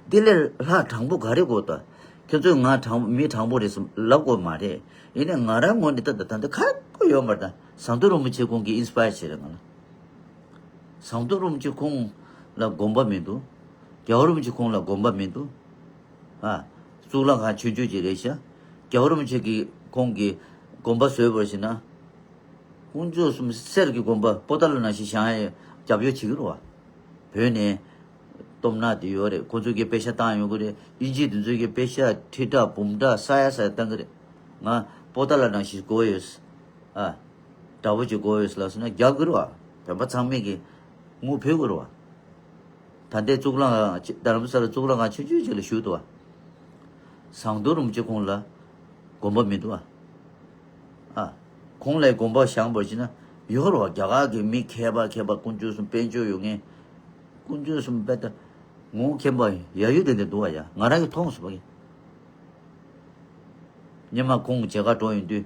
འདི་ལས་ལྷག་དྲང་པོ་ག་རེ་དགོས་ད། ཁྱོད་ཚོས་ང་དྲང་མི་དྲང་པོ་རེད་བསམ་ལབ་དགོས་མ་རེད། ཡིན་ནའི་ང་རང་ངོས་ནས་ད་ད་ད་འདི་ཁག་པོ་ཡོད་མ་རེད་ད། ཟམ་གདོང་རིན་པོ་ཆེ་ཁོང་གིས་ཨིན་སི་པ་ཡར་བྱས་རེད་ང་ལ། ཟམ་གདོང་རིན་པོ་ཆེ་ཁོང་ལ་དགོངས་པ་མི་འདུག་རྒྱལ་བ་རིན་པོ་ཆེ་ཁོང་ལ་དགོངས་པ་མི་འདུག་ཨ། གཙུག་ལག་ཁང་ཆུང་ཆུང་ཅིག་རེད་ཤག་རྒྱལ་བ་རིན་པོ་ཆེ་གིས་ཁོང་གིས་དགོངས་པ་བཟོས་པར་བྱས་ན། དཀོན་མཆོག་གསུམ་གསེར་གྱི་དགོན་པ་པོ་ཏཱ་ལ་ནང་བཞིན་བཞེངས་ཡ་རྒྱབ་སྐྱོར་བྱེད་ཀྱི་རེད་བ། བོད་ནས་སྟོབས་ནག་དེ་ཡོད་རེད། ཁོ་ཚོ་གིས་པེ་ཤ་བཏང་ཡོང་གི་རེད། དབྱིན་ཇི་དེ་ཚོ་གིས་པེ་ཤ་ཁྲི་ཕྲག་འབུམ་ཕྲག་ས་ཡ་ས་ཡ་བཏང་གི་རེད། ང་པོ་ཏཱ་ལ་ནང་བཞིན་དགོས་ཡོད། ཨ། འདྲ་པོ་ཅིག་དགོས་ཡོད་ལབ་སོང་ན་རྒྱག་གི་རེད་བ། བོད་པ་ཚང་མས་ཀྱི་དངུལ་ཕུལ་དགོས་རེད་བ། ད་ལྟའི་གཙུག་ལག་ཁང་ཅིག་རྡ་རམ་ས་ལ་གཙུག་ལག་ཁང་ཆུང་ཆུང་ཅིག་ལ་བཞུགས་འདུག་བ། ཟམ་གདོང་རིན་པོ་ཆེ་ཁོང་ལ་དགོངས་པ་མི་འདུག་བ། ཨ། ཁོང་ལ་དགོངས་པ་བཞེངས་པར་བྱས་ན་ཡོད་རེད་བ། རྒྱ་གར་གྱི་མི་མཁས་པ་མཁས་པ་དཀོན་མཆོག་གསུམ་དཔལ་འབྱོར་ཡོད་མཁན། དཀོན་མཆོག་གསུམ་དཔེ་ད་ངོ་མཁན་པ་ཡ་ཡོད་དེ་འདྲ་འདུག་བ་ཡ། ང་རང་གིས་མཐོང་སོང་བ་ཡིན། སྔོན་མ་ཁོང་མཇལ་ཁ་འགྲོ་ཡོང་དུས་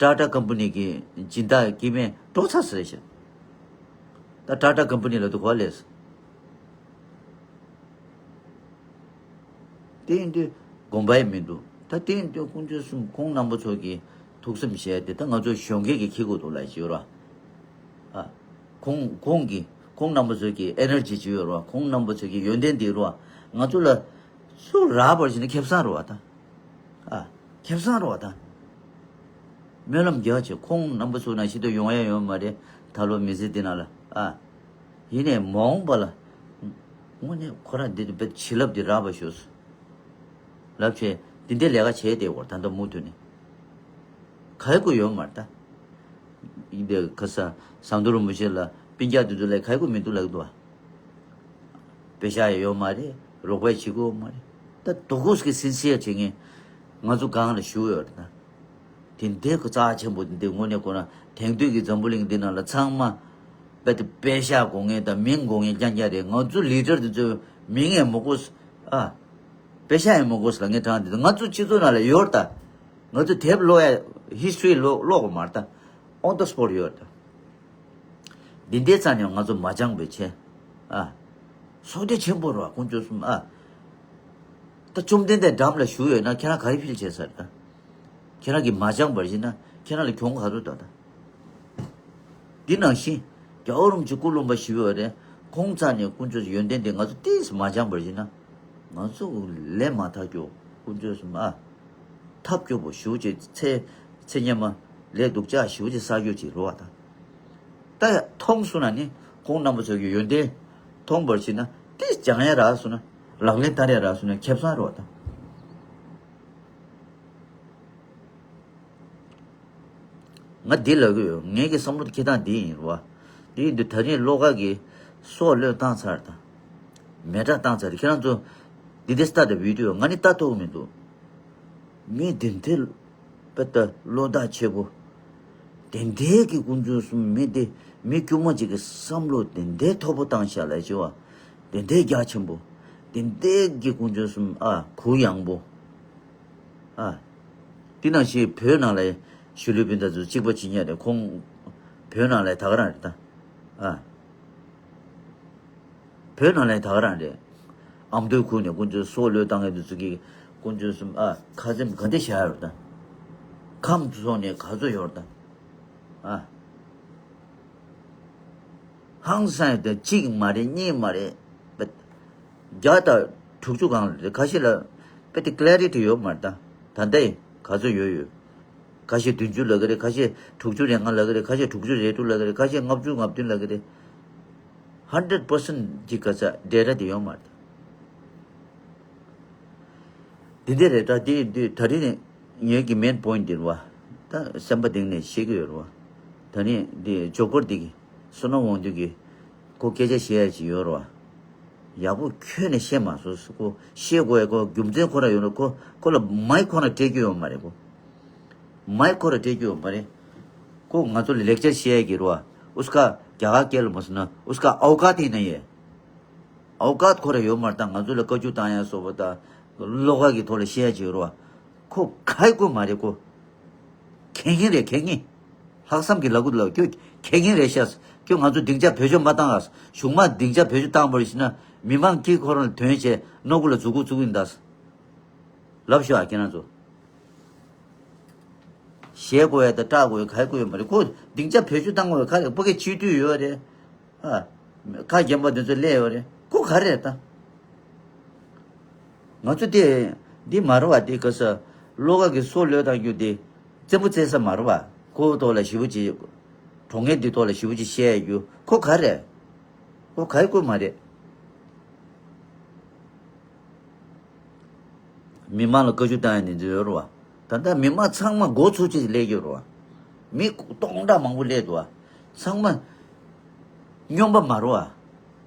ཊ་ཊ་ཀམ་པ་ནི་གི་སྦྱིན་བདག་དཀྱུས་མས་དཀྲོགས་ཚར་ཟེར་ཞིང་། ད་ཊ་ཊ་ཀམ་པ་ནི་ལབ་དུས་གོ་ལས། དེ་ཡིན་དུས་དགོངས་པ་ཡང་མི་འདུག་ད་དེ་ཡིན་དུས་དཀོན་མཆོག་གསུམ་ཁོང་རྣམ་པ་ཚོ་གི་ཐུགས་སེམས་བཞེས་ཏེ་ད་ང་ཚོ་གཞོན་སྐྱེས་ཀྱིས་འཁྱེར་དགོས་འདུག་ལབ་ཞུ་ར། ཨ། ཁོང་ཁོང་གི་ཁོང་རྣམ་པ་ཚོ་གི་ཨེ་ནར་ཇི་ཅིག་ཡོད་ར། ཁོང་རྣམ་པ་ཚོ་གི་ཡོན་ཏན་འདི་ར་ང་ཚོ་ལ་སུ་རག་པར་བྱས་ན་ཁེ་བཟང་རེད་བ་ད། ཨ། ཁེ་བཟང་རེད་བ་ད། སྨོན་ལམ་རྒྱག་བྱས་ཁོང་རྣམ་པ་ཚོ་ནང་བཞིན་དུ་ཡོང་ཡ་ཡོད་མ་རེད། ད་ལོ་མི་ཚེ་འདི་ནང་ལ། ཨ། ཡིན་ནའི་མ་འོངས་པ་ལ། དངོས་གནས་ཁོ་རང་འདི་དཔེ་བྱིན་རླབས་འདི་རག་པ་ཤོག་ལབ་བྱས་འདི་འདྲའི་ལས་ཀ་བྱས་བསྡད་ཡོད་ད་ལྟ་མུ་མཐུད་ནས། ག་ཡེ་དགོས་ཡོད་མ་རེད་ད། འདི་ག་ས་ཟམ་གདོང་རིན་པོ་ཆེ་ལ་སྤུན་ཀྱག་དེ་ཚོ་ལ་ག་ཡེ་དགོས་མི་འདུག་ལབ་འདུག་བ། པེ་ཤག་ཡང་ཡོད་མ་རེད། རོགས་པ་བྱེད་དགོས་མ་རེད། ད་དོ་ཁོས་ཀྱི་སིན་སི་ཡར་བྱེད་མཁན་ང་ཚོ་སྒང་ལ་བཞུགས་ཡོད་རེད་ད། དེ་འདྲའི་གི་རྩ་ཆེན་པོ་འདི་དངོས་གནས་ཁོ་ན་དེང་དུས་ཀྱི་འཛམ་བུ་གླིང་འདི་ནང་ལ་ཚང་མ་དཔེ་དེ་པེ་ཤག་དགོས་མཁན་དང་མིང་དགོས་མཁན་རྐྱང་རྐྱང་རེད། ང་ཚོ་ལི་ཌར་དེ་ཚོ་ མིང་ཡང་མི་དགོས། ཨ། དཔེ་ཆ་ཡང་མི་དགོས་ལ་ངས་དྲངས་དེ། ང་ཚོ་སྤྱི་ཚོགས་ནང་ལ་ཡོད་ད། ང་ཚོ་དེབ་ཀློག་ཡ། history་ཀློག་ཀློག་དགོས་མ་རེད་ད། on the spot་ཡོད་ད། འདི་འདྲའི་རྩ་ནས་ང་ཚོ་མ་སྦྱངས་པའི་ཆེད། ཨ། སྲོག་གཏད་ཆེན་པོ་རེད་བ་དཀོན་མཆོག་གསུམ། ཨ། ད་བཅོམ་ལྡན་འདས་འགྲམ་ལ་བཞུགས་ཡོད་ན་ཁྱེད་རང་ག་རེ་ཕིལ་བྱས་ས་རེད་ད། ཁྱེད་རང་གིས་མ་སྦྱངས་པར་ཡིན་ན་ཁྱེད་རང་ལ་གྱོང་ག་ཚོད་འདུག་ད། འདི་ནང་བཞིན་རྒྱལ་བ་རིན་པོ་ཆེ་སྐུ་ལུང་པ་བཞི་པ་རེད། ཁོང་རྩ་ནས་དཀོན་མཆོག་ཡོན་ཏན་འདི་ང་ཚོ་ཏོག་ཙམ་མ་སྦྱངས་པར་ཡིན་ན། ང་ཚོ་ལས་མ་ཐག་རྒྱུ་དཀོན་མཆོག་གསུམ། ཨ། ཐབས་སྐྱོ་པོ་ཞེ་པོ་ཅིག་ཚེ་ཚེ་སྔོན་མ་ལས་སྡུག་ཅག་ཞེ་པོ་ཅིག་བསགས་རྒྱུ་ཅིག་རེད་བ་ད། ད་མཐོང་སོང་ན་ནི་ཁོང་རྣམ་པ་ཚོ་གི་ཡོན་ཏན་མཐོང་བར་བྱེད་ན་དེ་སྦྱང་ཡ་རག་སོང་ན་ལག་ལེན་བསྟར་ཡ་རག་སོང་ན་ཁེ་བཟང་རེད་བ་ད། ང་འདི་ལབ་གི་ཡོད། ངེད་ཀྱི་བསམ་བློ་འཁྱེར་སྟངས་འདི་ཡིན་རེད་བ། འདི་ཡིན་དུས་ད་རིང་བློ་དགའ་གི་སྲོག་བློས་བཏང་ཚར་དང་། མེ་སྲེག་བཏང་ཚར། ཁྱེད་རང་ཚོ་འདི་འདྲ་ལྟ་དང་བི་ཌི་ཡོ། ང་ནི་ལྟ་ཐུབ་ཀྱི་མི་འདུག་མི་དེ་འདྲའི་དཔེ་ལྟ་བློ་ཐག་ཆོད་པོ། དེ་འདྲའི་གི་དཀོན་མཆོག་གསུམ། མི་དེ་མི་དཀྱུས་མ་ཅིག་གི་བསམ་བློ་དེ་འདྲའི་མཐོ་པོ་བཏང་བཞག་ལ་བྱེད་བ། དེ་འདྲའི་རྒྱ་ཆེན་པོ། དེ་འདྲའི་གི་དཀོན་མཆོག་གསུམ། ཨ། གུ་ཡངས་པོ། ཨ། དེ་ནང་བཞིན་བོད་ནང་ལ་ཞུ་ལུས་སྤུན་ཟླ་ཚོ་གཅིག་པ་ཇི་སྙེད་རེད། ཁོང་བོད་ནང་ལ་ད་ག་རང་རེད་ད། ཨ། བོད་ནང་ལ་ད་ག་རང་རེད། ཨ་མདོའི་ཁུལ་ནས་དཀོན་མཆོག་སྲོག་བློས་བཏང་མཁན་དེ་ཚོ་གིས་དཀོན་མཆོག་གསུམ། ཨ། ཁ་ཚེམ་ག་འདྲ་བཞག་ཡོད་རེད་ད། ཁམས་ཕྱོགས་ནས་ག་ཚོད་ཡོད་རེད་ད། ཨ། ཧང་སང་ཡོད་དེ་གཅིག་མ་རེད། གཉིས་མ་རེད། བརྒྱ་དང་དྲུག་ཅུ་གང་རེད། ཁ་ཤས་ལ་དཔེ་དེ་ཀླེ་རི་ཊི་ཡོད་མ་རེད་ད། ད་ལྟ་ག་ཚོད་ཡོད་ཡོད། ཁ་ཤས་བདུན་ཅུ་ལབ་ཀྱི་རེད། ཁ་ཤས་དྲུག་ཅུ་རེ་ལྔ་ལབ་ཀྱི་རེད། ཁ་ཤས་དྲུག་ཅུ་རེ་དྲུག་ལབ་ཀྱི་རེད། ཁ་ཤས་ལྔ་བཅུ་ང་བདུན་ལབ་ཀྱི་རེད། ཧན་ཌེ་རེཌ་པར་སེན་ཊི་གི་ག་ས་ཌེ་ཊ་དེ་ཡོད་མ་རེད། དེ་འདྲ་རེད་ད། དེ་དུས་ད་རིང་ངེད་ཀྱི་མེན་པོ་ཡིན་ཊི་དེ་རེད་བ། ད་སེམས་པ་གཏིང་ནས་ཤེས་ཀྱི་ཡོད་རེད་བ། ད་ནི་དེ་ཇོ་ཀར་དེ་གི་བསོད་ནམས་དབང་འདུས་ཀྱི་ཁོ་སྐད་ཆ་བཤད་ཡ་ཅིག་ཡོད་རེད་བ། ཡག་པོ་ཁྱོན་ནས་བཤད་མ་སོང་། ཁོ་བཤད་དགོས་ཡ་ཁོ་རྒྱུ་མཚན་ཁོ་རང་ཡོད་རེད། ཁོ་ཁོ་ལ་མའི་ཁོ་རང་སྤྲད་རྒྱུ་ཡོད་མ་རེད། ཁོ་མའི་ཁོ་རང་སྤྲད་རྒྱུ་ཡོད་མ་རེད། ཁོ་ང་ཚོ་ལ་ལེག་ཅར་བཤད་ཡ་གི་རེད་བ། ཨུས་ཀ་རྒྱ་གར་སྐད་ལ་མ་སོང་ན་ཨུས་ཀ་ཨའོ་ཀ་ཏི་ན་ཡེ། ཨའོ་ཀ་ཁོ་ར་ཡོད་མ་རེད། ད་ང་ཚོ་ལ་བཀའ་བཀྱོན་བཏང་ཡ་སོགས་པ་དང་བློ་དགའ་གི་ཐོག་ལ་བཤད་ཡ་ཅིག་ཡོད་རེད་བ། ཁོ་ག་ཡི་ཁོ་མ་རེད། ཁོ་གད་རྒྱངས་རེད། གད་རྒྱངས། ལྷག་བསམ་གྱི་ལབ་དགོས་ལབ། ཁྱོད་གད་རྒྱངས་རེད་ཤག་ཁྱོད་ང་ཚོ་སྡིངས་ཆ་བེད་སྤྱོད་མ་བཏང་ཨ། གཞུག་མ་སྡིངས་ཆ་བེད་སྤྱོད་བཏང་བར་ཞིག་ན་མི་མང་གིས་ཁོ་རང་ལ་དོན་བྱས་རྣོ་ཀུ་ལ་མཛུ་གུ་བཙུགས་ཡིན་ད། ལབ་ཤོག་ཨ་ཁྱེད་རང་ཚོ། ཞེད་དགོས་ཡ་དང་སྐྲག་དགོས་ཡ་ག་ཡི་དགོས་ཡོད་མ་རེད། ཁོ་སྡིངས་ཆ་བེད་སྤྱོད་བཏང་དགོས་ཡ་ག་རེ། ཕ་གི་སྤྱི་འཐུས་ཡོད་རེད། ཨ། ཁ་རྒན་པ་འདི་ཚོ་སླེབས་ཡོད་རེད། ཁོ་ག་རེ་རེད་ད། ང་ཚོ་དེ་འདི་མ་རེད་བ། དེ་ག་ས་བློ་དགའ་གི་སྲོག་བློས་བཏང་རྒྱུ་དེ་བཙན་པོ་བཙན་ས་མ་རེད་བ། ཁོ་ཐོག་ལ་ཞེ་པོ་ཅིག་གྲོངས་མཁན་འདི་ཐོག་ལ་ཞེ་པོ་ཅིག་བཤད་ཡ་རྒྱུ་ཁོ་ག་རེ། ཁོ་ག་ཡི་ཁོ་མ་རེད། མི་མང་ལ་བཀའ་བཀྱོན་བཏང་ཡ་ནི་འདི་ཡོད་རེད་བ། ད་ལྟ་མི་མང་ཚང་མ་མགོ་ཚོས་བྱས་སླེབས་ཡོད་རེད་བ། མི་སྟོང་ཕྲག་མང་པོ་སླེབས་འདུག་བ། ཚང་མ་སྨྱོན་པ་མ་རེད་བ།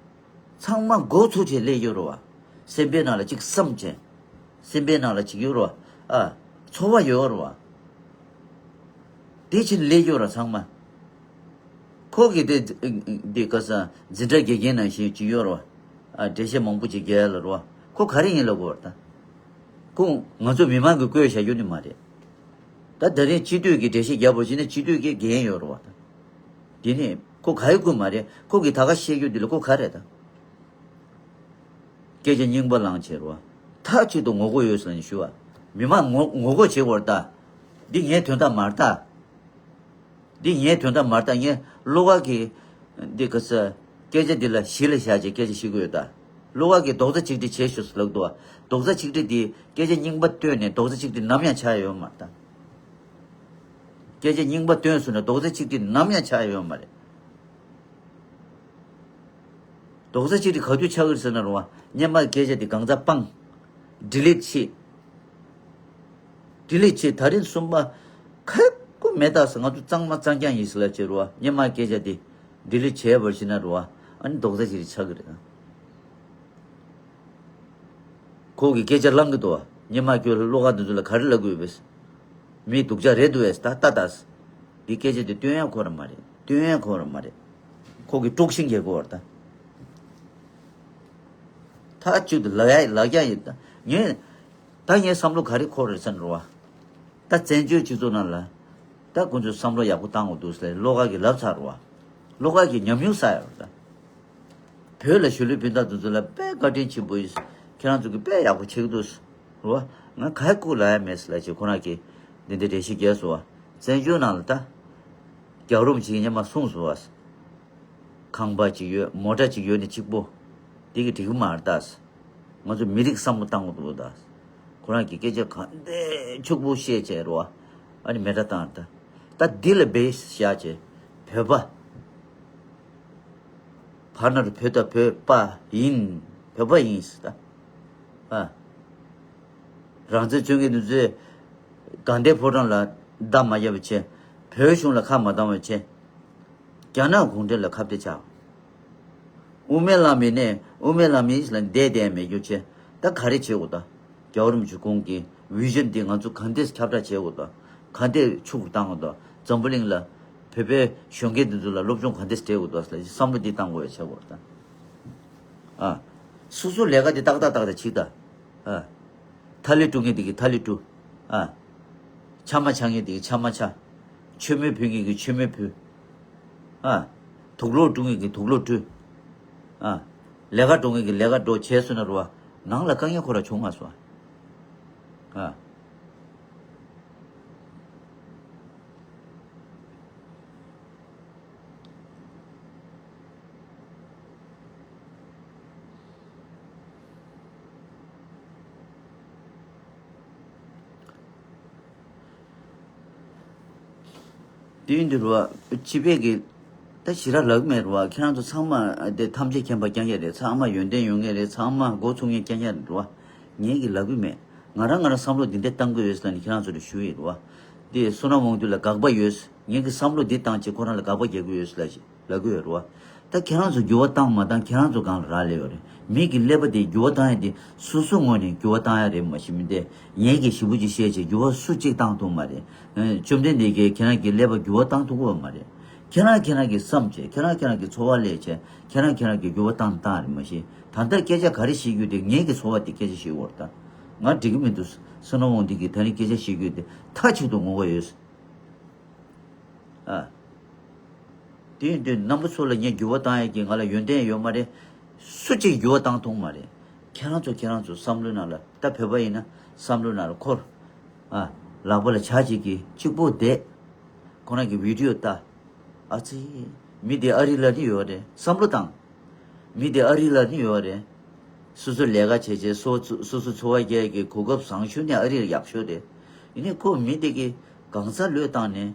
ཚང་མ་མགོ་ཚོས་བྱས་སླེབས་ཡོད་རེད་བ། སེམས་པའི་ནང་ལ་ཅིག་བསམ་བྱས། སེམས་པའི་ནང་ལ་ཅིག་ཡོད་རེད་བ། ཨ། ཚོར་བ་ཡོད་རེད་བ། དེ་ཕྱིན་སླེབས་ཡོད་ར་ཚང་མ། ཁོ་གི་དེ་དེ་ག་ས་འཛིན་གྲྭ་དགེ་རྒན་ནང་བཞིན་ཅིག་ཡོད་ར། ཨ། འགྲེལ་བཤད་མང་པོ་ཅིག་རྒྱག་ཡ་ལ་ར། ཁོ་ག་རེ་ཡིན་ལབ་དགོས་ར་ད། ཁོ་ང་ཚོ་མི་མང་གི་བསྐོས་བཞག་རྒྱུ་ནི་མ་རེད། ད་ད་རིང་སྤྱི་འཐུས་ཀྱི་འགྲེལ་བཤད་རྒྱག་པར་བྱས་ན་སྤྱི་འཐུས་ཀྱི་འགན་ཡོད་ར་བ་ད། དེ་ནས་ཁོ་ག་ཡི་ཁོ་མ་རེད། ཁོ་གི་ད་ག་བཤད་རྒྱུ་དེ་ལ་ཁོ་ག་རེད་ད། སྐད་ཆ་རྙིང་པ་བླངས་བྱས་རོ། མཐའ་གཅིག་ཏུ་ངོ་རྒོལ་ཡོད་ཟེར་ནས་ཞུ་བ། མི་མང་ངོ་ངོ་རྒོལ་བྱེད་དགོས་རེད་ད། འདི་ངའི་དོན་དག་མ་རེད་ད། འདི་ངའི་དོན་དག་མ་རེད་ད། ངས་བློ་དགའ་གི་འདི་ག་ས་སྐད་ཆ་འདི་ལ་གཞི་ལ་བཞག་བྱས་སྐད་ཆ་བཤད་ཀྱི་ཡོད་ད། བློ་དགའ་གི་རྡོག་རྩ་གཅིག་སྒྲིལ་བྱེད་ཤོག་ཟེར་ལབ་འདུག་བ། རྡོག་རྩ་གཅིག་སྒྲིལ་འདི་སྐད་ཆ་རྙིང་པ་བཏོན་ནས་རྡོག་རྩ་གཅིག་སྒྲིལ་ནམ་ཡང་ཆགས་ཡོད་མ་རེད་ད། སྐད་ཆ་རྙིང་པ་བཏོན་སོང་ན་རྡོག་རྩ་གཅིག་སྒྲིལ་ནམ་ཡང་ཆགས་ཡོད་མ་རེད། རྡོག་རྩ་གཅིག་སྒྲིལ་ག་དུས་ཆགས་ཀྱི་རེད་ཟེར་ན་རུང་བ། སྔོན་མ་སྐད་ཆ་དེ་གང་ཚ་སྤང་། ཌི་ལིཊ་བྱེད། ཌི་ལིཊ་བྱེད། ད་རིང་གསུམ་པ་ག་ཡི་ཁོ་མེད་ད་ཟེར། ང་ཚོ་གཙང་མ་གཙང་རྐྱང་ཡིན་ཟེར་ལབ་བྱས་རུང་བ། སྔོན་མ་སྐད་ཆ་དེ་ཌི་ལིཊ་བྱས་པར་བྱས་ན་རུང་བ། ཨ་ནི་རྡོག་རྩ་གཅིག་སྒྲིལ་ཆགས་ཀྱི་རེད། ཁོ་གི་སྐད་ཆ་བླང་གི་འདུག་བ། སྔོན་མ་ཁྱོད་བློ་དགའ་དེ་ཚོ་ལ་ག་རེ་ལབ་དགོས་པས། མི་སྡུག་ཅག་རེད་འདུག་བས། ད་ལྟ་ད། འདི་སྐད་ཆ་དེ་སྟོན་ཡ་ཁོ་རང་མ་རེད། སྟོན་ཡ་ཁོ་རང་མ་རེད། ཁོ་གི་དཀྲུག་ཤིང་རྒྱག་གི་ཡོད་རེད་ད། མཐའ་གཅིག་ཏུ་ལབ་ཡ་ལབ་ཡ་ཡིན། ད་ངས་ད་ངའི་བསམ་བློ་ག་རེ་འཁོར་རེད་ཟེར་ན་རོ་བ། ད་བཙན་བྱོལ་སྤྱི་ཚོགས་ནང་ལ་ད་ཁོང་ཚོས་བསམ་བློ་ཡག་པོ་བཏང་དགོས་འདུག་ཟེར་བློ་དགའ་གིས་ལབ་ཚར་རོ་བ། བློ་དགའ་གིས་ཉམས་མྱོང་བསགས་ཡོད་རེད་ད། བོད་ལ་གཞིས་ལུས་སྤུན་ཟླ་དེ་ཚོ་ལ་དཔེ་བཀའ་དྲིན་ཆེན་པོ་ཡིན། ཁྱེད་རང་ཚོ་གིས་དཔེ་ཡག་པོ་བྱེད་ཀྱི་འདུག་རོ་བ། ང་ག་ཡེ་ལྐུགས་ལབ་ཡ་མེད་ཟེར་ལབ་བྱས་ཁོ་རང་གིས་འདི་འདྲ་འགྲེལ་བཤད་རྒྱག་སོང་བ། བཙན་བྱོལ་ནང་ལ་ད་རྒྱལ་བ་རིན་པོ་ཆེ་གིས་སྔོན་མ་གསུངས་སོང་བ། ཁང་པ་གཅིག་ཡོད། མོ་ཊ་གཅིག་ཡོད་ནི་གཅིག་པོ་དེ་གིས་འགྲིག་གི་མ་རེད་ད། ང་ཚོ་མི་རིགས་བསམ་བློ་བཏང་དགོས་འདུག་ད། ཁོ་རང་གིས་སྐད་ཆ་གང་བདེ་ཕྱུག་པོ་བཤད་བྱས་རོ་བ། ཨ་ནི་མེ་སྲེག་བཏང་ད། ད་འདི་ལ་བེ་ཤ་བྱས། བོད་པ། བར་ན་རུ་བོད་ད་བོད་པ་ཡིན། བོད་པ་ཡིན་ཟེར་ད། ཨ། རང་བཙན་རྩོད་མཁན་དེ་ཚོས་དགའ་ལྡན་ཕོ་བྲང་ལ་བརྡ་མ་བརྒྱབ་པ་བྱས། བོད་གཞུང་ལ་ཁ་མ་བཏང་བ་བྱས། རྒྱ་ནག་གུང་ཁྲན་ལ་ཁ་གཏད་བཅག་དབུ་མའི་ལམ་ཡིན་ནས་དབུ་མའི་ལམ་ཡིན་ལ་བསྡད་བསྡད་མེད་རྒྱུ་བྱས། ད་ག་རེ་བྱེད་དགོས་ད། རྒྱལ་བ་རིན་པོ་ཆེ་ཁོང་གི་བི་ཞན་འདི་ང་ཚོ་ག་འདྲས་ཁྱབ་བསྒྲགས་བྱེད་དགོས་ད། ག་འདྲས་ཕྱུག་པོ་བཏང་དགོས་ད། འཛམ་བུ་གླིང་ལ་བོད་པའི་གཞོན་སྐྱེས་འདི་ཚོ་ལ་སློབ་སྦྱོང་ག་འདྲས་སྤྲད་དགོས་ད་ཟེར་བསམ་བློ་འདི་བཏང་དགོས་ཡ་བྱེད་དགོས་ད། ཨ། སོ་སོ་ལས་ཀ་འདི་ཏག་ཏག་ཏག་ཏག་བྱེད་ད། ཨ། ཐ་ལི་བཀྲུ་མཁན་འདི་གིས་ཐ་ལི་བཀྲུ། ཨ། ཕྱགས་མ་འཆང་མཁན་འདི་གིས་ཕྱགས་མ་འཆང་། མཆོད་མེ་ཕུལ་མཁན་གྱིས་མཆོད་མེ་ཕུལ། ཨ། དུག་ལོག་བཀྲུ་མཁན་གྱིས་དུག་ལོག་བཀྲུ། ཨ། ལས་ཀ་འགྲོ་མཁན་གྱིས་ལས་ཀ་འགྲོ་བྱས་སོང་ན་རོ་བ། ནང་ལ་དཀའ་ངལ་ཁོ་ར་བྱུང་མ་སོང་། ཨ། དུས་འདིར་བ། སྤྱི་པའི་གི། ད་ཞེ་དྲག་ལབ་ཀྱི་མེད་རེད་བ། ཁྱེད་རང་ཚོ་ཚང་མ་དེ་ཐམས་ཅད་མཁྱེན་པ་རྐྱང་རྐྱང་རེད། ཚང་མ་ཡོན་ཏན་ཡོད་མཁན་རེད། ཚང་མ་མགོ་ཚོས་མཁན་རྐྱང་རྐྱང་རེད་བ། ངས་གི་ལབ་ཀྱི་མེད། ང་རང་ང་རང་བསམ་བློ་འདི་འདྲ་བཏང་གི་ཡོད་ཟེར་ནས་ཁྱེད་རང་ཚོ་ལ་ཞུ་ཡི་རེད་བ། དེ་བསོད་ནམས་དབང་འདུས་ལ་དགག་པ་ཡོད། ངས་གི་བསམ་བློ་འདི་བཏང་བྱས་ཁོ་རང་ལ་དགག་པ་རྒྱག་གི་ཡོད་ཟེར་ལབ་ཀྱི་ལབ་ཀྱི་ཡོད་རེད་བ། ད་ཁྱེད་རང་ཚོ་འགྱུར་བ་བཏང་མ་བཏང་ཁྱེད་རང་ཚོ་སྒང་ལ་རག་ལས་ཡོད་རེད། མི་གི་ཀླད་པ་དེ་འགྱུར་བ་བཏང་ཡ་དེ་སོ་སོ་ངོས་ནས་འགྱུར་བ་བཏང་ཡ་རེད། མ་གཞི་མི་དེ་ངས་གི་ཞེ་པོ་ཅིག་བཤད་བྱས་འགྱུར་བ་སུ་གཅིག་བཏང་ཐུབ་མ་རེད། ཨ། བཅོམ་ལྡན་འདས་ཀྱིས་ཁྱེད་རང་གི་ཀླད་པ་འགྱུར་བ་བཏང་ཐུབ་ཀྱི་ཡོད་མ་རེད། ཁྱེད་རང་ཁྱེད་རང་གིས་བསམ་བྱས། ཁྱེད་རང་ཁྱེད་རང་གིས་འཚོ་བ་ལས་བྱས། ཁྱེད་རང་ཁྱེད་རང་གིས་འགྱུར་བ་བཏང་བཏང་རེད། མ་གཞི་ད་ལྟ་སྐད་ཆ་ག་རེ་བཤད་རྒྱུ་དེ་ངས་གི་འཚོ་བ་དེ་སྐད་ཆ་བཤད་ཡོད་རེད། ད་ང་འགྲིག་གི་མི་འདུག་བསོད་ནམས་དབང་འདུས་ཀྱིས་ད་རིང་སྐད་ཆ་བཤད་རྒྱུ་དེ་མཐའ་གཅིག་ཏུ་ངོ་དགའ་ཡོད། ཨ། དེ་ཡིན་དུས་རྣམ་པ་ཚོ་ལ་ངས་འགྱུར་བ་བཏང་ཡ་གི་ང་ལ་ཡོན་ཏན་ཡོད་མ་རེད། སུ་གཅིག་འགྱུར་བ་བཏང་ཐུབ་མ་རེད། ཁྱེད་རང་ཚོ་ཁྱེད་རང་ཚོ་བསམ་བློའི་ནང་ལ་ད་བོད་པ་ཡིན་ན་བསམ་བློའི་ནང་ལ་འཁོར། ཨ། ལག་པ་ལ་ཇ་གཅིག་གིས་གཅིག་པོ་བསྡད། ཁོ་རང་གི་བི་ཌི་ཡོ་ལྟ། ཨ་ཙི། མི་དེ་ཨ་རི་ལ་ནི་ཡོད་རེད། བསམ་བློ་བཏང་། མི་དེ་ཨ་རི་ལ་ནི་ཡོད་རེད། སོ་སོ་ལས་ཀ་བྱས་བྱས་སོ་སོ་སོ་འཚོ་བ་སྐྱེལ་གྱི་གོ་སྐབས་བཟང་ཤོས་ནི་ཨ་རི་ལ་ཡག་ཤོས་རེད། ཡིན་ནའི་ཁོ་མི་དེ་གི་གང་ཟག་བློས་བཏང་ནས་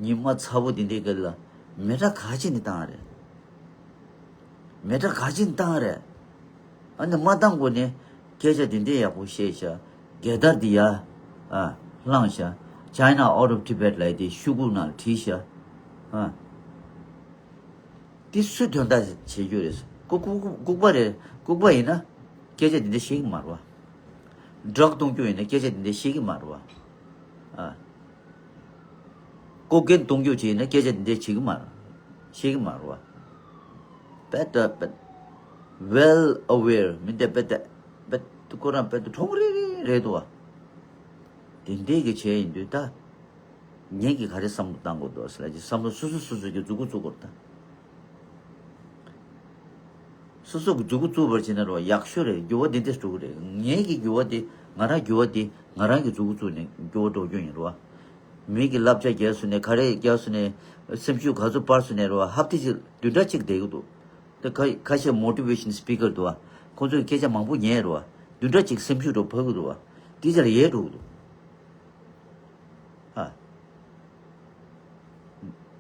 ཉི་མ་ཚ་པོ་དེ་འདྲའི་སྐབས་ལ་མེ་སྲེག་ག་ཅི་ནས་བཏང་རེད། མེ་སྲེག་ག་ཅི་ནས་བཏང་རེད། ཨ་ནི་མ་བཏང་གོང་ནས་སྐད་ཆ་དེ་འདྲའི་ཡག་པོ་བཤད་ཤག་རྒྱལ་དར་འདི་ཡར། ཨ། བསླངས་ཤག China out of Tibet ལབ་དེ་ཤོག་གུ་ནང་བྲིས་ཤག་ཨ། དེ་སུས་དོན་དག་བྱེད་རྒྱུ་རེད། ལྐུགས་ལྐུགས་ལྐུགས་པ་རེད། ལྐུགས་པ་ཡིན་ན་སྐད་ཆ་འདི་འདྲ་བཤད་ཀྱི་མ་རེད་བ། ཌག་གཏོང་རྒྱུ་ཡིན་ན་སྐད་ཆ་འདི་འདྲ་བཤད་ཀྱི་མ་རེད་བ། ཨ། ལྐོག་རྒྱན་གཏོང་རྒྱུ་བྱས་ཡིན་ན་སྐད་ཆ་འདི་འདྲ་བྱེད་ཀྱི་མ་རེད། བཤད་ཀྱི་མ་རེད་བ། དཔེ་ད་དཔེ། well aware མི་འདི་དཔེ་ད་དཔེ་ཁོ་རང་དཔེ་ད་གྲོང་རེ་རེ་རེད་འདུག་བ། དེ་འདྲས་ཀྱི་བྱས་ཡིན་དུས་ད། ངས་ཀྱིས་ག་རེ་བསམ་བློ་བཏང་དགོས་འདུག་ཟེར་ལ་ཅིག་བསམ་བློ་སོ་སོ་སོ་སོ་གི་མཛུབ་གུ་བཙུགས་དགོས་ད། སོ་སོ་གི་མཛུབ་གུ་བཙུགས་པར་བྱས་ན་རོ་ཡག་ཤོས་རེད། འགྱུར་བ་འདི་འདྲས་འགྲོ་གི་རེད། ངས་ཀྱི་འགྱུར་བ་འདི་ང་རང་འགྱུར་བ་འདི་ང་རང་གི་མཛུབ་གུ་བཙུགས་ནས་འགྱུར་བ་འགྲོ་རྒྱུ་ཡིན་རོ། མི་གི་བསླབ་བྱ་རྒྱག་སོང་ནས་ག་རེ་རྒྱག་སོང་ནས་སེམས་ཤུགས་ག་ཚོད་སྤར་སོང་ནས་རོ་ཧབ་ཏི་ཅིག་བདུན་ཕྲག་གཅིག་བསྡད་ཀྱི་འདུག་ད་ཁ་ཁ་ཤས་motivation speaker འདུག་བ། ཁོང་ཚོས་སྐད་ཆ་མང་པོ་ཉན་རོ། བདུན་ཕྲག་གཅིག་སེམས་ཤུགས་འགྲོ་ཕོག་གི་འདུག་བ། དེ་ཚོ་ལ་ཡལ་འགྲོ་གི་འདུག་ཨ།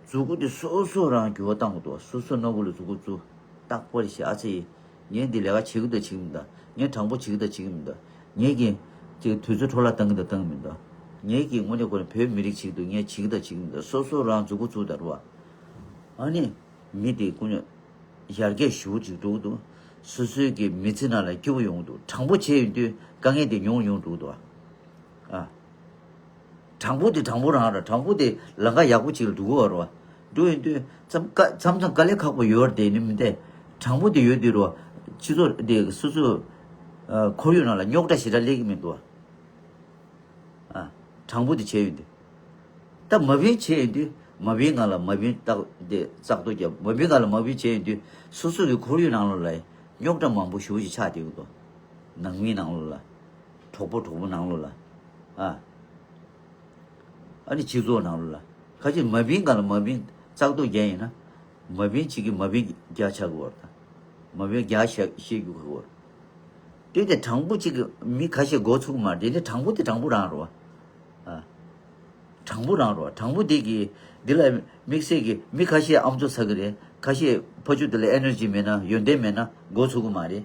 མཛུབ་གུ་དེ་སོ་སོ་རང་འགྱུར་བ་བཏང་དགོས་འདུག་སོ་སོ་སྣ་ཁུག་ལ་མཛུབ་གུ་བཙུགས། རྟག་པར་ཞེ་ཨ་ཙི་ཡིན། ངས་འདི་ལས་ཀ་བྱེད་ཀྱི་འདུག་བྱེད་ཀྱི་མི་འདུག་ངས་དྲང་པོ་བྱེད་ཀྱི་འདུག་བྱེད་ཀྱི་མི་འདུག་ངས་ཀྱི་ཅིག་དུས་ཚོད་འཕྲོ་བརླག་བཏང་གི་འདུག་བཏང་གི་མི་འདུག་ངས་ཀྱི་དངོས་གནས་ཁོ་རང་བོད་མི་རིགས་བྱེད་ཀྱི་འདུག་ངས་བྱེད་ཀྱི་འདུག་བྱེད་ཀྱི་མི་འདུག་སོ་སོ་རང་མཛུབ་གུ་བཙུགས་དང་རུ་བ། ཨ་ནི། མི་དེ་ཀུན་ཡར་རྒྱས་ཞེ་པོ་ཅིག་འགྲོ་གི་འདུག་སོ་སོའི་གི་མི་ཚེ་ནང་ལ་སྐྱིད་པོ་ཡོང་གི་འདུག་དྲང་པོ་བྱས་ཡོང་དུས་དཀའ་ངལ་དེ་ཉུང་ཉུང་འགྲོ་གི་འདུག་ཨ། ཨ། དྲང་པོ་དེ་དྲང་པོ་རང་ར། དྲང་པོ་དེ་ལམ་ཁ་ཡག་པོ་ཅིག་ལ་འགྲོ་གི་རེད་བ། འགྲོ་ཡོང་དུས་མཚམས་དཀའ་མཚམས་མཚམས་དཀའ་ལས་ཁག་པོ་ཡོད་རེད་དེ་ནི་མི་འདས། དྲང་པོ་དེ་ཡོད་དུས་རེད་བ། སྤྱི་ཚོགས་དེ་སོ་སོ་ ཨ། ཁོར་ཡུག་ནང་ལ་རྙོག་དྲ་ཞེ་དྲག་སླེབས་ཀྱི་མི་འདུག་བ། ཨ། དྲང་པོ་དེ་བྱས་ཡོང་དུས། ད་མ་བིན་བྱས་ཡོང་དུས་མ་བིན་སྒང་ལ་མ་བིན་བཏགས་ཏེ་བཙག་འཐུ་རྒྱབ། མ་བིན་སྒང་ལ་མ་བིན་བྱས་ཡོང་དུས་སོ་སོ་གི་ཁོར་ཡུག་ནང་ལོགས་ལ་རྙོག་དྲ་མང་པོ་ཞེ་པོ་ཅིག་ཆགས་བསྡད་ཀྱི་འདུག། ནང་མིའི་ནང་ལོགས་ལ། གྲོགས་པོ་གྲོགས་པོ་ནང་ལོགས་ལ། ཨ། ཨ་ནི་སྤྱི་ཚོགས་ནང་ལོགས་ལ། ཁ་ཅིག་མ་བིན་སྒང་ལ་མ་བིན་བཙག་འཐུ་རྒྱག་ཡིན་ན། མ་བིན་གཅིག་གིས་མ་བིན་རྒྱག་ཆགས་ཀྱི་ཡོད་རེད་ད། མ་བིན་རྒྱག་བཤད་བཤད་རྒྱུ་ག་གི་ཡོད་རེད། དེ་དེ་དྲང་པོ་གཅིག་གིས་མི་ཁ་ཤས་མགོ་ཚོས་ཀྱི་མ་རེད། དེ་ནི་དྲང་པོ་དེ་དྲང་པོ་རང་རེད་བ། ཨ། དྲང་པོ་རང་རེད་བ། དྲང་པོ་དེ་གིས་འདི་ལ་དམིགས་བསལ་གྱི་མི་ཁ་ཤས་ཨམ་ཅོག་ཟ་གི་རེད། ཁ་ཤས་ཕ་ཆུ་དེ་ལ་ཨེ་ནར་ཇི་མེད་ན་ཡོན་ཏན་མེད་ན་མགོ་ཚོས་ཀྱི་མ་རེད།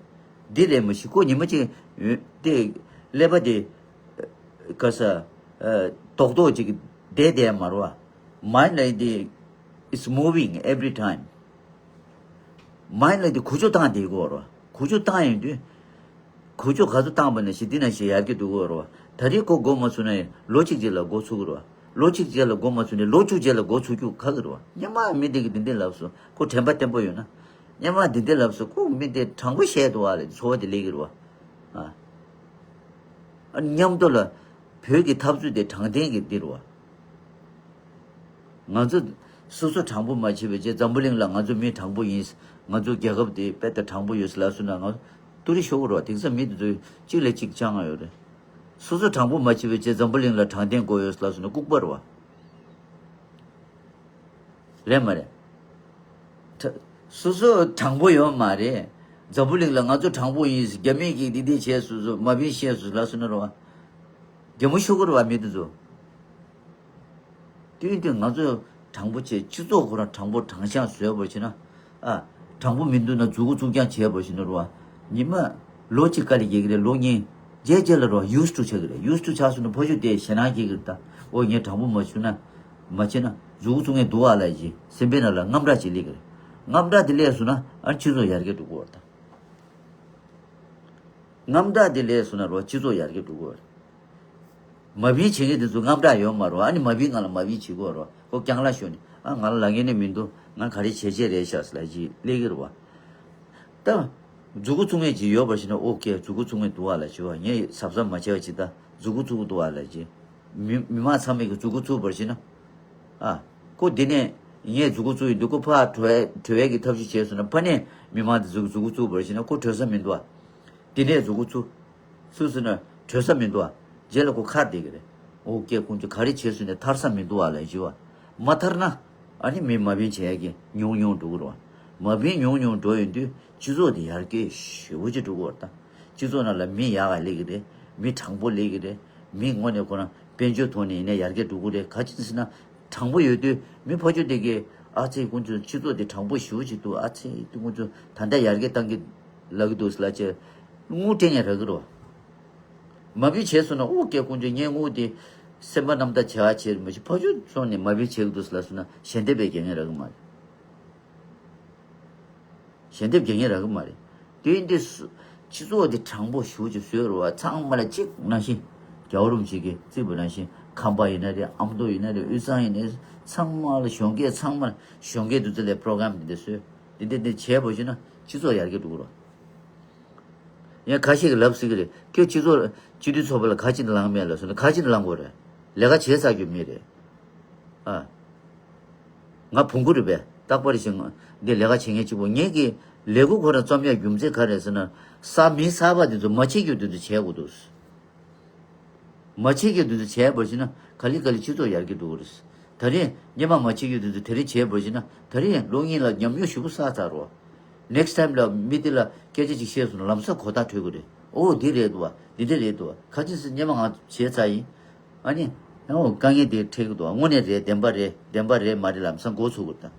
འདི་རེད་མ་གཞི་ཁོ་ཉི་མ་གཅིག་དེ་ཀླད་པ་དེ་ག་ས་རྡོག་རྡོག་ཅིག་བསྡད་བསྡད་མ་རེད་བ། མའིན་ལབ་དེ། It's moving every time. མའིན་ལབ་དེ་འགུལ་སྐྱོད་བཏང་བསྡད་ཀྱི་ཡོད་རེད་བ། འགུལ་སྐྱོད་བཏང་ཡོང་དུས། འགུལ་སྐྱོད་ག་ཚོད་བཏང་བ་ནང་བཞིན་འདི་ནང་བཞིན་ཡར་རྒྱས་འགྲོ་གི་ཡོད་རེད་བ། ད་རེས་ཁོ་མགོ་མ་ཚོས་ན་ལོ་གཅིག་རྗེས་ལ་མགོ་ཚོས་ཀྱི་རེད་བ། ལོ་གཅིག་རྗེས་ལ་མགོ་མ་ཚོས་ན་ལོ་བཅུ་རྗེས་ལ་མགོ་ཚོས་རྒྱུ་ག་གི་རེད་བ། སྔོན་མ་མི་དེ་གིས་འདི་འདྲ་ལབ་སོང་། ཁོ་དྲན་པ་བརྟན་པོ་ཡོད་ན། སྔོན་མ་འདི་འདྲ་ལབ་སོང་། ཁོ་མི་དེ་དྲང་པོ་བཤད་འདུག་ཨ་ལས་ཚོར་བ་དེ་སླེབས་ཀྱི་རེད་བ། ཨ། ཨ། མཉམ་དུ་ལ་བོད་ཀྱི་འཐབ་རྩོད་དེ་དྲང་བདེན་གྱི་འདི་རེད་བ། ང་ཚོ་སོ་སོ་དྲང་པོ་མ་བྱས་པའི་རྗེས་འཛམ་བུ་གླིང་ལ་ང་ཚོ་མི་དྲང་པོ་ཡིན། ང་ཚོ་རྒྱལ་ཁབ་དེ་དཔེ་ལྟ་དྲང་པོ་ཡོད་ཟེར་ལབ་སོང་ན་ང་ཚོ་ཏུ་རི་ཤོར་གི་རེད་བ། དེང་སང་མི་དེ་ཚོ་གཅིག་ལས་གཅིག་སྤྱང་ང་ཡོད་རེད། སོ་སོ་དྲང་པོ་མ་བྱས་པའི་རྗེས་འཛམ་བུ་གླིང་ལ་དྲང་བདེན་དགོས་ཡོད་ཟེར་ལབ་སོང་ན་ལྐུགས་པ་རེད་བ། རེད་མ་རེད། ད་སོ་སོ་དྲང་པོ་ཡོད་མ་རེད། འཛམ་བུ་གླིང་ལ་ང་ཚོ་དྲང་པོ་ཡིན། རྒྱ་མི་གིས་འདི་འདི་བྱས་སོ་སོ་མ་བིན་བཤད་སོ་ལབ་སོང་ན་རེད་བ། གད་མོ་ཤོར་གི་རེད་བ་མི་དེ་ཚོ། དུས་དུས་ང་ཚོ་དྲང་པོ་བྱས། སྤྱི་ཚོགས་ཁོ་རང་དྲང་པོ་དྲང་བཞག་བཟོས་པ་བྱས་ན། ཨ། དྲང་པོ་མི་འདུག་ན་མཛུ་གུ་བཙུགས་རྐྱང་བྱས་པ་བྱས་ན་རེད་བ། ཉི་མ་ལོ་གཅིག་དཀའ་ལས་རྒྱག་གི་རེད། ལོ་གཉིས། རྗེས་རྗེས་ལ་རེད་བ། used to ཆགས་ཀྱི་རེད། used to ཆགས་སོང་ན་ཕ་ཆུ་དེ་ཞེད་སྣང་སྐྱེ་གི་རེད་ད། ཨོ་ངས་དྲང་པོ་མ་བྱུང་ན། མ་བྱས་ན་མཛུ་གུ་བཙུགས་མཁན་འདུག་ཨ་ལབ་ཀྱི་སེམས་པའི་ནང་ལ་དངངས་སྐྲག་ཅིག་སླེབས་ཀྱི་རེད། དངངས་སྐྲག་དེ་སླེབས་སོང་ན་ཨ་ནི་སྤྱི་ཚོགས་ཡར་རྒྱས་འགྲོ་གི་ཡོད་རེད་ད། དངངས་སྐྲག་དེ་སླེབས་སོང་ན་རོ་སྤྱི་ཚོགས་ཡར་རྒྱས་འགྲོ་གི་ཡོད་རེད། མ་བིན་བྱེད་མཁན་དེ་ཚོ་དངངས་སྐྲག་ཡོད་མ་རོ། ཨ་ནི་མ་བིན་སྒང་ལ་མ་བིན་བྱེད་ཀྱི་ཡོད་རོ། ཁོ་རྐྱང་ལག་ཤོར་ནས་ཨ་ང་ལ་ལབ་མཁན་ནི་མི་འདུག་ང་ག་རེ་བྱས་བྱས་རེད་ཤག་ཟེར་ལབ་ཀྱི་སླེབས་ཀྱི་རེད་བ། ད་མཛུ་གུ་བཙུགས་མཁན་ཅིག་ཡོད་པ་ཞིག་ན་ཨོ་ཀེ་མཛུ་གུ་བཙུགས་མཁན་འདུག་ཨ་ལབ་ཀྱི་བ། ངས་གཟབ་གཟབ་མ་བྱས་པ་ཅིག་ད་མཛུ་གུ་བཙུགས་འདུག་ཨ་ལབ་ཀྱི། མི་མི་མང་ཚང་མས་ཀྱི་མཛུ་གུ་བཙུགས་པར་བྱས་ན། ཨ། ཁོ་འདི་ནས་ངས་མཛུ་གུ་བཙུགས་ཡིན་འདུག་ཁོ་ཕར་བྲོས་བྲོས་ཡས་ཀྱི་ཐབས་ཤེས་བྱས་སོང་ན་ཕ་ནས་མི་མང་དེ་མཛུ་མཛུ་གུ་བཙུགས་པར་བྱས་ན་ཁོ་བྲོས་ས་མི་འདུག་ཨ། འདི་ནས་མཛུ་གུ་བཙུགས། བཙུགས་སོང་ན་བྲོས་ས་མི་འདུག་ཨ། རྗེས་ལ་ཁོ་ཁར་བསྡད་ཀྱི་རེད། ཨོ་ཀེ་ཁོང་ཚོ་ག་རེ་བྱས་སོང་ནས་ཐར་ས་མི་འདུག་ཨ་ལབ་ཞུ་བ། མ་ཐར་ན། ཨ་ནི་མི་མ་བིན་བྱེད་ཡ་གི་ཉུང་ཉུང་འགྲོ་གི་རེད་བ། མ་བིན་ཉུང་ཉུང་འགྲོ་ཡོང་དུས་སྤྱི་ཚོགས་དེ་ཡར་རྒྱས་ཞེ་པོ་ཅིག་འགྲོ་གི་རེད་ད། སྤྱི་ཚོགས་ནང་ལ་མི་ཡག་ག་སླེབས་ཀྱི་རེད། མི་དྲང་པོ་སླེབས་ཀྱི་རེད། མི་དངོས་གནས་ཁོ་རང་དཔལ་འབྱོར་ཐོག་ནས་ཡིན་ན་ཡར་རྒྱས་འགྲོ་གི་རེད། ག་ཅི་ཟེར་ན་དྲང་པོ་ཡོད་དུས་མི་ཕར་ཕྱོགས་དེ་གས་ཨ་ཙི་ཁོང་ཚོ་སྤྱི་ཚོགས་དེ་དྲང་པོ་ཞེ་པོ་ཅིག་འདུག་ཨ་ཙི་ཁོང་ཚོ་ད་ལྟ་ཡར་རྒྱས་བཏང་གི་ལབ་ཀྱི་འདུག་ཟེར་ལབ་བྱས་དངུལ་སྤྲད་མཁན་རག་གི་རེད་བ། མ་བིན་བྱས་སོང་ན་ཨོ་ཀེ་ཁོང་ཚོས་ངའི་དངུལ་དེ་སེམས་པ་རྣམ་དག་བྱེད་ཨ་བྱེད་མ་གཞི་ཕར་ཕྱོགས་སོང་ནས་མ་བིན་བྱེད་ཀྱི་འདུག་ཟེར་ལབ་སོང་ན་ཞལ་འདེབས་པའི་རྒྱག་མཁན་རག་གི་མ་རེད། ཞལ་འདེབས་རྒྱག་མཁན་རག་གི་མ་རེད། དེ་ཡིན་དུས་སྤྱི་ཚོགས་དེ་དྲང་པོ་ཞེ་པོ་ཅིག་བཟོས་རེད་བ། ཚང་མ་ལ་གཅིག་ནང་བཞིན་རྒྱལ་བ་རིན་པོ་ཆེ་གིས་བརྩིས་པ་ནང་བཞིན་ཁམས་པ་ཡིན་ན་རེད། ཨ་མདོ་ཡིན་ན་རེད། དབུས་གཙང་ཡིན་ན་རེད། ཚང་མ་ལ་གཞོན་སྐྱེས་ཚང་མ་ལ་གཞོན་སྐྱེས་དེ་ཚོ་ལ་པྲོ་གྲམ་དེ་འདྲ་བཟོས། དེ་འདྲ་དེ་བྱས་པ་ཞིག་ན་སྤྱི་ཚོགས་ཡར་རྒྱས་འགྲོ་གི་རེད། ཡང་ཁ་ཤས་ཀྱིས་ལབ་སྲིད་ཀྱི་རེད། ཁྱོད་སྤྱི་ཚོགས་སྤྱི་འཐུས་ཚོགས་པ་ལ་ག་ཅི་ལངས་མེད་ལབ་སོང་ན་ག་ཅི་ལངས་དགོས་རེད། ལས་ཀ་བྱེད་ཚར་རྒྱུ་མེད་རེད། ཨ། ང་བོང་གུ་རེད་པས། རྟག་པར་ཞིག་འདི་ལས་ཀ་བྱེད་མཁན་གཅིག་པོ་ངེད་ཀྱི་ལས་འགུལ་ཁོ་རང་རྩོམ་ཡག་རྒྱུ་མཚན་ག་རེ་ཟེར་ན། གསར་མི་གསར་པ་འདི་ཚོ་མ་བྱེད་རྒྱུ་འདི་ཚོ་བྱེད་དགོས་འདུག་མ་བྱེད་རྒྱུ་དེ་ཚོ་བྱས་པར་བྱས་ན་ག་ལེ་ག་ལེ་སྤྱི་ཚོགས་ཡར་རྒྱས་འགྲོ་གི་རེད། ད་རེས་སྔོན་མ་མ་བྱེད་རྒྱུ་དེ་ཚོ་དེ་རིང་བྱས་པར་བྱས་ན་ད་རེས་ལོ་གཉིས་ལ་ཉམས་མྱོང་ཞེ་པོ་བསགས་ཚར་རོ། ནེགསི་ཊའིམ་ལ་མི་དེ་ལ་སྐད་ཆ་ཅིག་བཤད་སོང་ན་ལམ་སང་གོ་བརྡ་འཕྲོད་ཀྱི་རེད། ཨོ་འདི་རེད་འདུག་བ། འདི་འདྲ་རེད་འདུག་བ། ག་ཅི་ཟེར་སྔོན་མ་ང་བྱས་ཚར་ཡིན། ཨ་ནི། ཨོ་དཀའ་ངལ་དེ་འཕྲད་ཀྱི་འདུག་བ། དངོས་གནས་རེད། བདེན་པ་རེད། བདེན་པ་རེད་མ་རེད་ལམ་སང་གོ་ཚུགས་ཀྱི་རེད་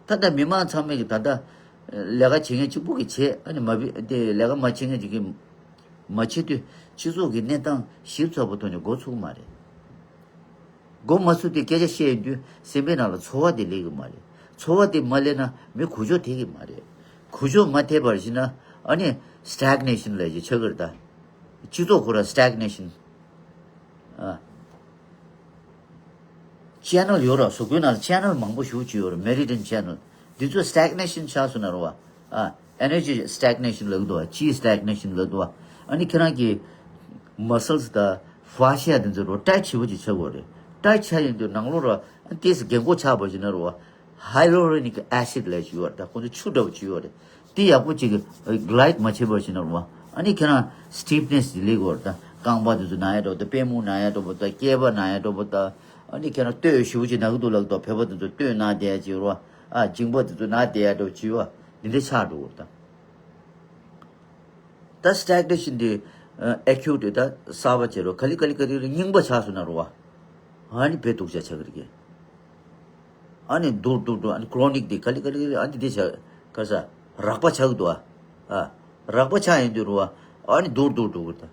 ད། ད་ལྟ་མི་མང་ཚང་མས་ཀྱི་ད་ལྟ་ལས་ཀ་བྱེད་མཁན་གཅིག་པུ་གིས་བྱེད། ཨ་ནི་མ་བི་དེ་ལས་ཀ་མ་བྱེད་མཁན་གཅིག་གིས་མ་བྱེད་དུས་སྤྱི་ཚོགས་ཀྱི་གནས་སྟངས་ཞིབ་ཚགས་པོ་ཐོག་ནས་འགོ་ཚུགས་ཀྱི་མ་རེད། འགོ་མ་ཚུགས་དུས་སྐད་ཆ་བཤད་ཡོང་དུས་སེམས་པའི་ནང་ལ་ཚོར་བ་དེ་སླེབས་ཀྱི་མ་རེད། ཚོར་བ་དེ་མ་སླེབས་ན་མི་འགུལ་སྐྱོད་ཐེབས་ཀྱི་མ་རེད། འགུལ་སྐྱོད་མ་ཐེབས་པར་བྱས་ན་ཨ་ནི་སི་ཊེག་ནེ་ཤན་ལབ་ཀྱི་ཆགས་ཀྱི་རེད་ད། སྤྱི་ཚོགས་ཁོ་རང་སི་ཊེག་ནེ་ཤན། ཨ། ཅེ་ནལ་ཡོད་ར། གཟུགས་པོའི་ནང་ལ་ཅེ་ནལ་མང་པོ་ཞེ་པོ་ཅིག་ཡོད་ར། མེ་རི་ཌི་ཡན་ཅེ་ནལ། འདི་ཚོ་སི་ཊེག་ནེ་ཤན་ཆགས་སོང་ན་ར་བ། ཨ། energy stagnation ལབ་འདུག་བ། chi stagnation ལབ་འདུག་བ། ཨ་ནི་ཁྱེད་རང་གི་muscles དང་fascia དེ་ཚོ་རོ་tight ཆེ་པོ་ཅིག་ཆགས་ཡོད་རེད། tight ཆགས་ཡོང་དུས་ནང་ལོགས་ར་ཨ་ཏིས་རྒན་གོག་ཆགས་པ་ཞིག་ན་རོ། hyaluronic acid ལབ་ཅིག་ཡོད་རེད། ད་ཁོ་ཚོ་ཆུ་འདྲ་པོ་ཅིག་ཡོད་རེད། དེ་ཡག་པོ་ཅིག་glide མ་བྱས་པ་ཞིག་ན་རོ། ཨ་ནི་ཁྱེད་རང་stiffness དེ་སླེབས་ཡོད་རེད། ད་རྐང་པ་དེ་ཚོ་ན་ཡ་འདྲ་པོ་དང་། པུས་མོ་ན་ཡ་འདྲ་པོ་དང་། སྐེད་པ་ན་ཡ་འདྲ་པོ་དང་། ཨ་ནི་ཁྱེད་རང་སྟོད་ཞེ་པོ་ཅིག་ན་གི་འདུག་ལབ་དང་། བོད་པ་དེ་ཚོ་སྟོད་ན་བསྡད་ཡ་ཅིག་ཡོད་རེད། ཨ་མཇིང་པ་དེ་ཚོ་ན་བསྡད་ཡ་འདྲ་པོ་ཅིག་ཡོད། འདི་འདྲ་ཆགས་འགྲོ་གི་རེད་ད། ད་stagnation དེ་acute དེ་ད་གསར་པ་བྱེད་རོགས། ག་ལེ་ག་ལེ་ག་ལེ་རྙིང་པ་ཆགས་སོང་ན་རོ་བ། ཨ་ནི་བོད་སྡུག་ཅག་ཆགས་ཀྱི་རེད་གི། ཨ་ནི་སྡུག་སྡུག་སྡུག་ཨ་ནི་chronic དེ་ག་ལེ་ག་ལེ་ག་ལེ་ཨ་ནི་དེ་ཆགས་ག་ས་རགས་པ་ཆགས་ཀྱི་འདུག་ཨ། ཨ་རགས་པ་ཆགས་ཡིན་དུས་རོ་བ། ཨ་ནི་སྡུག་སྡུག་སྡུག་གི་ད།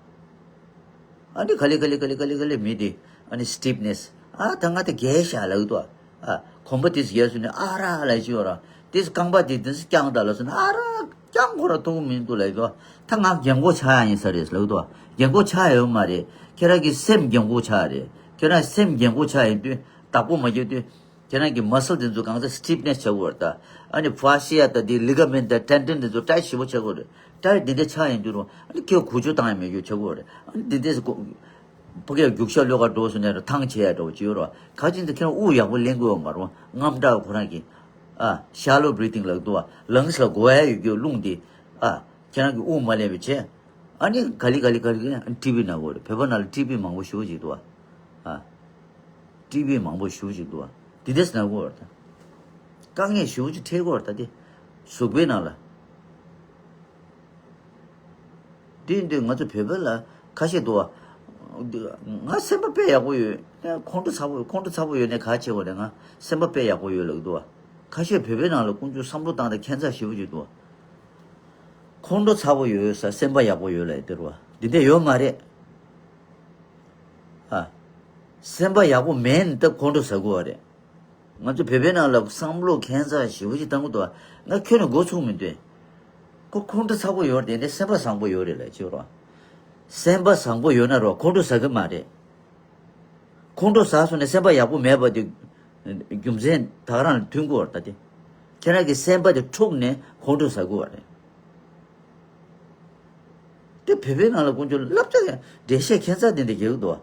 ཨ་ནི་ག་ལེ་ག་ལེ་ག་ལེ་ག་ལེ་ག་ལེ་མི་དེ་ཨ་ནི་stiffness ཨ་ད་ང་ད་རྒས་ཤག་ལབ་ཀྱི་འདུག་ཨ། ཨ་གོམ་པ་དེ་ཚོ་རྒས་སོང་ནས་ཨ་རག་ལབ་ཀྱི་ཡོད་ར། དེ་ཚོ་རྐང་པ་དེ་དེ་ཚོ་བརྐྱངས་དང་ལབ་སོང་ན་ཨ་རག་བརྐྱངས་ཁོ་ར་ཐུབ་ཀྱི་མི་འདུག་ལབ་ཀྱི་འདུག་ད་ང་རྒན་གོག་ཆགས་ཡ་ཡིན་ས་རེད་ལབ་ཀྱི་འདུག་རྒན་གོག་ཆགས་ཡ་ཡོད་མ་རེད། ཁྱེད་རང་གི་སེམས་རྒན་གོག་ཆགས་རེད། ཁྱེད་རང་སེམས་རྒན་གོག་ཆགས་ཡིན་དུས་བདག་པོ་མ་བརྒྱབ་དུས། ཁྱེད་རང་གི་muscle དེ་ཚོ་གང་ཚ་stiffness ཆགས་ཀྱི་ཡོད་རེད་ད། ཨ་ནི་fascia དང་དེ་ligament དང་tendon དེ་ཚོ་tight ཞེ་པོ་ཆགས་ཀྱི་ཡོད་རེད། tight དེ་འདྲ་ཆགས་ཡིན་དུས་རུང་ཨ་ནི་ཁྱེད་ཁུ་བྱུག་བཏང་ཡ་མེད་རྒྱུ་ཆགས་ཀྱི་ཡོད་རེད། ཨ་ནི་དེ་འདྲས་སུ་ཕ་གིར་རྒྱུག་ཤར་གློད་གར་འགྲོ་སོང་ནས་ཐང་ཆད་ཡ་འདྲ་པོ་ཅིག་ཡོད་རེད་བ། ག་ཅིག་འདི་ཁྱེད་རང་དབུགས་ཡག་པོ་ལེན་དགོས་པ་མ་རེད་བ། རྔམ་དྲག་ཁོ་རང་གི་ཨ་shallow breathing ལབ་འདུག་བ། ལངས་ལ་འགོ་ཡ་ཡོད་རྒྱུ་རླུང་འདི་ཨ། ཁྱེད་རང་གི་དབུགས་མ་ལེན་པའི་ཆེད། ཨ་ནི་ག་ལེ་ག་ལེ་ག་ལེ་ཨ་ནི་ཊི་བི་ན་གོ་རེད། བོད་པ་ནང་ལ་ཊི་བི་མང་པོ་ཞེ་པོ་ཅིག་འདུག་ཨ། ཨ། ཊི་བི་མང་པོ་ཞེ་པོ་ཅིག་འདུག་ཨ། འདི་འདྲས་ན་གོ་རེད་ད། དཀའ་ངལ་ཞེ་པོ་ཅིག་འཕྲད་གོ་རེད་ད་དེ། གཟུགས་པོའི་ནང་ལ། དེ་ཡིན་དུས་ང་ཚོ་བོད་པ་ལ་ཁ་ཤས་འདུག་ཨ། ང་སེམས་པ་དཔེ་ཡག་པོ་ཡོད། ཁོང་ཁྲོ་ཚ་པོ་ཁོང་ཁྲོ་ཚ་པོ་ཡོད་ནས་ག་བྱེད་དགོས་རེད། ང་སེམས་པ་དཔེ་ཡག་པོ་ཡོད་ལབ་ཀྱི་འདུག་ཨ། ཁ་ཤས་བོད་པའི་ནང་ལ་ཀུན་སྤྱོད་བསམ་བློ་བཏང་སྟེ་ཁྱད་མཚར་ཞེ་པོ་ཅིག་འདུག་ཨ། ཁོང་ཁྲོ་ཚ་པོ་ཡོད་ས་སེམས་པ་ཡག་པོ་ཡོད་ལབ་ཡོད་རེད་བ། འདི་འདྲ་ཡོད་མ་རེད། ཨ། སེམས་པ་ཡག་པོ་མེད་ན་ད་ཁོང་ཁྲོ་ཟ་དགོས་པ་རེད། ང་ཚོ་བོད་པའི་ནང་ལ་བསམ་བློ་ཁྱད་མཚར་ཞེ་པོ་ཅིག་བཏང་གི་འདུག་ང་ཁྱོན་ནས་འགོ་ཚུགས་མི་འདུག་ཁོ་ཁོང་ཁྲོ་ཚ་པོ་ཡོད་རེད་དེ་འདྲ་སེམས་པ་བཟང་པོ་ཡོད་རེད་ལབ་ཅིག་རོ། སེམས་པ་བཟང་པོ་ཡོད་ན་རོ་ཁོང་ཁྲོ་ཟ་གི་མ་རེད། ཁོང་ཁྲོ་ཟ་སོང་ནས་སེམས་པ་ཡག་པོ་མེད་པ་དེ་རྒྱུ་མཚན་ད་ག་རང་ལ་མཐུན་གྱི་ཡོད་རེད་ད་དེ། ཁྱེད་རང་གི་སེམས་པ་དེ་འཁྲུགས་ནས་ཁོང་ཁྲོ་ཟ་གི་ཡོད་རེད། དེ་བོད་པའི་ནང་ལ་དཀོན་མཆོག་བསླབ་བྱ་ཡང་འགྲེལ་བཤད་ཁྱད་མཚར་དེ་འདྲ་རྒྱག་གི་འདུག་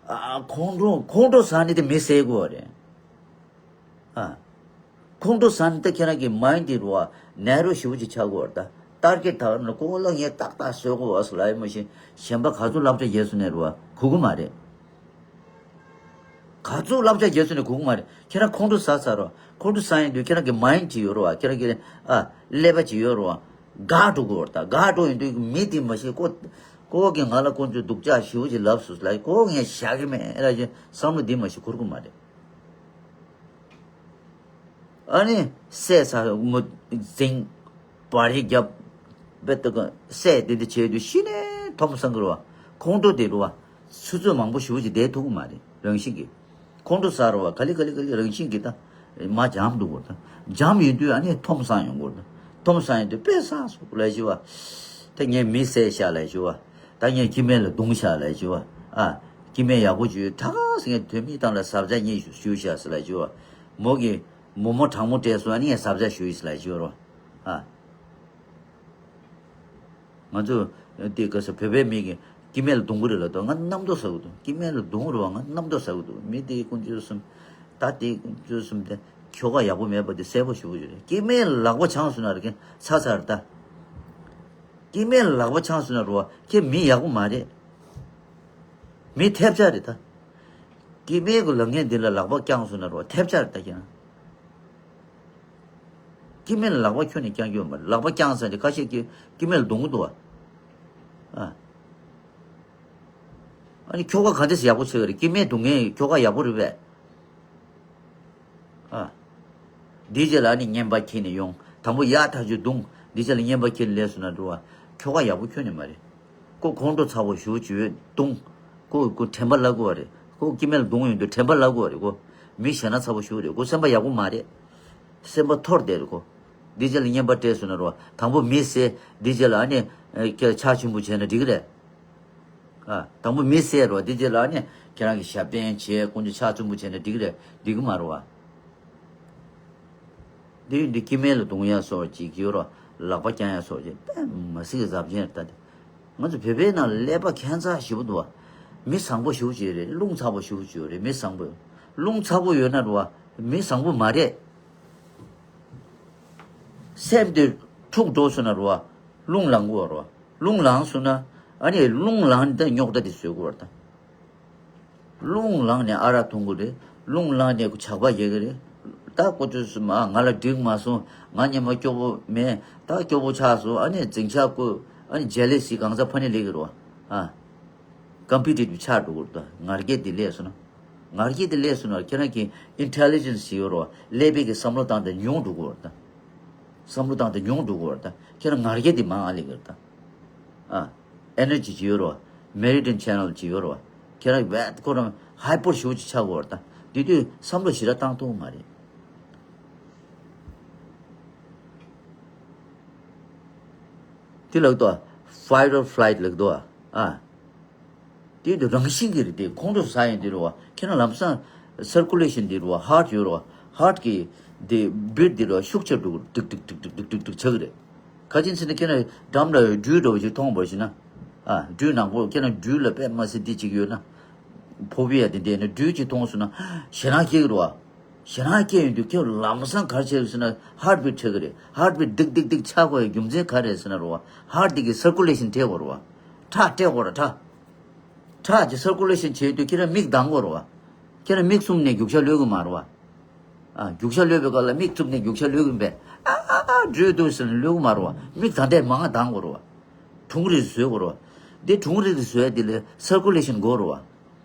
ཨ། ཁོང་ཁྲོ་ཁོང་ཁྲོ་ཟ་ནི་དེ་མི་བསད་དགོས་པ་རེད། ཨ། ཁོང་ཁྲོ་ཟ་ནི་དེ་ཁྱེད་རང་གི་མའིན་ཌི་རུ་བ་ནེ་རོ་ཞེ་པོ་ཅིག་ཆགས་དགོས་པ་རེད་ད། ཊར་གེ་ཊི་དག་ནི་ཀོ་ལ་ངས་ཏག་ཏག་བཟོ་དགོས་པ་ཟེར་ལབ་ཡོད་མ་གཞི་གཞན་པ་ག་ཚོད་བསླབ་བྱ་རྒྱག་སོང་ནས་རུ་བ་གོ་གི་མ་རེད། ག་ཚོད་བསླབ་བྱ་རྒྱག་སོང་ནས་གོ་གི་མ་རེད། ཁྱེད་རང་ཁོང་ཁྲོ་ཟ་ཚར་རོ། ཁོང་ཁྲོ་ཟ་ཡིན་དུས་ཁྱེད་རང་གི་མའིན་ཌི་ཅིག་ཡོད་རེད་བ། ཁྱེད་རང་གི་ཨ་ཀླད་པ་ཅིག་ཡོད་རེད་བ། འགག་འགྲོ་གི་ཡོད་རེད་ད། འགག་འགྲོ་ཡིན་དུས་མི་དེ་མ་གཞི་ཀོ་ཀོ་གི་ང་ལ་ཀུན་སྤྱོད་སྡུག་ཅག་ཞེ་པོ་ཅིག་ལབ་སོང་ལབ་ཀོ་ངས་བཞག་གི་མེད་ལབ་ཀྱི་བསམ་བློ་འདི་མ་གཞི་འཁོར་གི་མ་རེད། ཨ་ནི་བསད་ཚར་མོ་འཛིང་བར་ཡིག་རྒྱབ་བེད་དུ་ག་བསད་དེ་འདི་བྱས་དུས་གཞི་ནས་ཐོམ་སང་གི་རེད་བ། ཁོང་ཁྲོ་དེ་རེད་བ། ཆུ་ཚོད་མང་པོ་ཞེ་པོ་ཅིག་བསྡད་ཐུབ་ཀྱི་མ་རེད་རང་བཞིན་གྱིས། ཁོང་ཁྲོ་ཟ་རེད་བ། ག་ལེ་ག་ལེ་ག་ལེ་རང་བཞིན་གྱིས་ད་མར་འཇམ་འགྲོ་གི་རེད་ད། འཇམ་ཡིན་དུས་ཨ་ནི་ཐོམ་སང་ཡོང་གི་རེད་ད། ཐོམ་སང་ཡིན་དུས་དཔེ་བསགས་སོང་ལབ་ཞུ་བ། ད་ངས་མི་བསད་ཤག་ལབ་ཞུ་བ། ད་ངས་སྐྱེ་དམན་ལ་བརྡུངས་ཤག་ལབ་ཞུ་བ། ཨ། སྐྱེ་དམན་ཡག་པོ་བྱོས་ད་ག་སེ་ངས་དོན་མེད་སྟངས་ལ་བཟའ་བཅའ་གཉིས་ཞུ་ཞུ་ཤག་ཟེར་ལབ་ཞུ་བ། མོ་གིས་མོག་མོག་གྲང་མོ་སྤྲད་སོང་ཨ་ནི་ངས་བཟའ་བཅའ་ཞུ་ཡིན་ཟེར་ལབ་ཞུ་བ་རོ། ཨ། ང་ཚོ་དེ་ག་ས་བོད་པའི་མི་གི་སྐྱེ་དམན་ལ་རྡུང་གི་རེད་ལབ་དུས་ང་རྣམ་རྟོག་ཟ་གི་འདུག་སྐྱེ་དམན་ལ་རྡུང་རེད་བ། ང་རྣམ་རྟོག་ཟ་གི་འདུག་མི་དེ་ཀུན་སྤྱོད་གསུམ་ད་དེ་ཀུན་སྤྱོད་གསུམ་དེ་ཁྱོ་ག་ཡག་པོ་མེད་པ་དེ་གསལ་པོ་ཞེ་པོ་ཅིག་རེད། སྐྱེ་དམན་ལ་ལག་པ་འཆང་སོང་ན་རེད་ཀན་ཚ་ཚ་རེད་ད། སྐྱེ་དམན་ལ་ལག་པ་འཆང་སོང་ན་རེད་བ་ཁྱེད་མི་ཡག་པོ་མ་རེད། མི་ཐེབས་ཆག་རེད་ད། སྐྱེ་དམན་གྱི་ལབ་མཁན་འདི་ལ་ལག་པ་བརྐྱངས་སོང་ན་རོ་ཐེབས་ཆག་རེད་ད་ཁྱེད་རང་། སྐྱེ་དམན་ལ་ལག་པ་ཁྱོན་ནས་བརྐྱང་རྒྱུ་ཡོད་མ་རེད། ལག་པ་བརྐྱངས་ཟེར་ཏེ་ཁ་ཤས་ཀྱིས་སྐྱེ་དམན་ལ་རྡུང་གི་འདུག་བ། ཨ། ཨ་ནི་ཁྱོ་ག་ག་འདྲས་ཡག་པོ་བྱེད་ཀྱི་རེད། སྐྱེ་དམན་རྡུང་མཁན་ཁྱོ་ག་ཡག་པོ་རེད་པས། ཨ། འདིའི་རྗེས་ལ་ཨ་ནི་རྔན་པ་འཁྱེར་ནས་ཡོང་། དང་པོ་ཡག་ཐག་ཆོད་རྡུང་། འདིའི་རྗེས་ལ་རྔན་པ་འཁྱེར་ནས་སླེབས་སོང་ན་འགྲོ་བ། ཁྱོ་ག་ཡག་པོ་ཁྱོན་ནས་མ་རེད། ཁོ་ཁོང་ཁྲོ་ཚ་པོ་ཞེ་པོ་ཅིག་ཡོད་རྡུང་། ཁོ་ཁོ་དྲན་པ་བརླག་གི་རེད། ཁོ་སྐྱེ་དམན་ལ་རྡུང་ཡོང་དུས་དྲན་པ་བརླག་གི་རེད། ཁོ་མི་ཞེད་སྣང་ཚ་པོ་ཞེ་པོ་རེད། ཁོ་སེམས་པ་ཡག་པོ་མ་རེད། སེམས་པ་འཐོར་བསྡད་རེད་ཁོ། འདིའི་རྗེས་ལ་རྔན་པ་སྤྲད་སོང་ན་རོ། དང་པོ་མི་བསད། འདིའི་རྗེས་ལ་ཨ་ནི་ཁྱེད་ཕྱག་ཆེན་པོ་བྱས་ན་འགྲིག་གི་རེད། ཨ། དང་པོ་མི་བསད་རོ། འདིའི་རྗེས་ལ་ཨ་ནི་ཁྱེད་རང་གི་ཞབས་བརྟན་བྱས་ཀུན་སྤྱོད་ཕྱག་ཆེན་པོ་བྱས་ན་འགྲིག་གི་རེད། འགྲིག་གི་མ་རེད་བ། འདི་འདི་སྐྱེ་དམན་ལ་རྡུང་ཡ་སོགས་ཅིག་ཡོད་རོ། ལག་པ་བརྐྱང་ཡ་སོགས་ཀྱི་དཔེ་མ་སྲིད་ཀྱི་གཟབ་ཅན་རེད་ད་དེ། ང་ཚོ་བོད་པའི་ནང་ལ་ཀླད་པ་ཁྱད་མཚར་ཞེ་པོ་འདུག་བ། མི་བཟང་པོ་ཞེ་པོ་ཅིག་ཡོད་རེད། རླུང་ཚ་པོ་ཞེ་པོ་ཅིག་ཡོད་རེད། མི་བཟང་པོ། རླུང་ཚ་པོ་ཡོད་ན་རེད་བ། མི་བཟང་པོ་མ་རེད། སེམས་དེ་འཁྲུག་འགྲོ་སོང་ན་རེད་བ། རླུང་ལངས་དགོས་རེད་བ། རླུང་ལངས་སོང་ན། ཨ་ནི་རླུང་ལངས་ནས་ད་རྙོག་དྲ་དེ་བཟོ་དགོས་རེད་ད། རླུང་ལངས་ནས་ཨ་རག་འཐུང་གི་རེད། རླུང་ལངས་ནས་ཇག་པ་རྒྱག་གི་རེད། ད་ཀོ་ཅོ་སུ་མ་ང་ལ་འགྲིག་མ་སོང་། ང་ཉི་མ་སྐྱོ་པོ་མེད། ད་སྐྱོ་པོ་ཆགས་སོང་། ཨ་ནི་འཛིང་ཆགས་བསྐུལ། ཨ་ནི་ཇེ་ལེ་སི་གང་ཟག་ཕ་ནི་ལེགས་གི་རེད་བ། ཨ། ཀམ་པི་ཊི་ཊིབ་ཆགས་འགྲོ་གི་རེད་ད། ང་རྒྱལ་དེ་སླེབས་སོང་ན། ང་རྒྱལ་དེ་སླེབས་སོང་ན་ཁྱེད་རང་གི་ཨིན་ཊེ་ལི་ཇེན་སི་ཡོད་རེད་བ། ཀླད་པའི་གི་བསམ་བློ་སྟངས་དེ་ཉུང་འགྲོ་གི་རེད་ད། བསམ་བློ་སྟངས་དེ་ཉུང་འགྲོ་གི་རེད་ད། ཁྱེད་རང་ང་རྒྱལ་དེ་མང་ང་སླེབས་གི་རེད་ད། ཨ། ཨེ་ནར་ཇི་ཅིག་ཡོད་རེད་བ། མེ་རི་ཌི་ཡན་ཆེ་ནལ་ཅིག་ཡོད་རེད་བ། ཁྱེད་རང་བད་ཁོ་རང་ཧའི་པར་ཞེ་པོ་ཅིག་ཆགས་ཀྱི་ཡོད་རེད་ད། དེ་དུས་བསམ་བློ་ཞེ་དྲག་བཏང་ཐུབ་ཀྱི་མ་རེད། དེ་ལབ་དོ། Fight or flight ལབ་དོ། ཨ། དེ་དུས་རང་བཞིན་གྱི་རེད་དེ། ཁོང་ཁྲོ་ཟ་ཡོང་དུས་རེད་བ། ཁྱེད་རང་ལམ་སང་སར་ཀུ་ལེ་ཤན་དེ་རེད་བ། ཧར་ཊི་ཡོད་རེད་བ། ཧར་ཊི་གི་དེ་བིཊ་དེ་རེད་བ། ཤུགས་ཆེར་འགྲོ་གི་རེད། ཏིག་ཏིག་ཏིག་ཏིག་ཏིག་ཏིག་ཆགས་ཀྱི་རེད། ག་ཅིན་ཟེར་ན་ཁྱེད་རང་འགྲམ་ལ་སྦྲུལ་འདྲ་བོ་ཞིག་མཐོང་བ་ཞིག་ན། ཨ། སྦྲུལ་ནག་པོ། ཁྱེད་རང་སྦྲུལ་ལ་དཔེ་མ་སྲིད་འདི་ཅིག་ཡོད་ན། ཕོ་བི་ཡ་དེ་འདྲ་ཡིན་ན་སྦྲུལ་ཅིག་མཐོང་སོང་ན་ཞེད་སྣང་སྐྱེ་གི་རེད་བ། ཞེད་སྣང་སྐྱེ་ཡོང་དུས་ཁྱེད་ལམ་སང་ག་རེ་བྱེད་དགོས་ཟེར་ན་ཧར་ཊི་བིཊ་ཆགས་ཀྱི་རེད། ཧར་ཊི་བིཊ་ཏིག་ཏིག་ཏིག་ཆགས་དགོས་ཡ་རྒྱུ་མཚན་ག་རེ་རེད་ཟེར་ན་རེད་བ། ཧར་ཊི་གི་སར་ཀུ་ལེ་ཤན་སྤྲད་དགོས་རེད་བ། ཁྲག་སྤྲད་དགོས་རེད་ཁྲག་ཁྲག་གི་སར་ཀུ་ལེ་ཤན་བྱེད་དུས་ཁྱེད་རང་མིག་གདང་དགོས་རེད་བ། ཁྱེད་རང་མིག་བཙུམ་ནས་རྒྱུག་ཤར་གློད་ཀྱི་མ་རེད་བ། ཨ། རྒྱུག་ཤར་གློད་པའི་སྐབས་ལ་མིག་བཙུམ་ནས་རྒྱུག་ཤར་གློད་ཀྱི་མ་རེད། ཨ་ཨ་ཨ་སྦྲུལ་འདུག་ཟེར་ནས་གློད་ཀྱི་མ་རེད་བ། མིག་ད་ལྟའི་མང་ང་གདང་དགོས་རེད་བ། གྲུང་རིགས་བཟོས་དགོས་རེད་བ། འདི་གྲུང་རིགས་བཟོས་དེ་ལ་སར་ཀུ་ལེ་ཤན་དགོས་རེད་བ།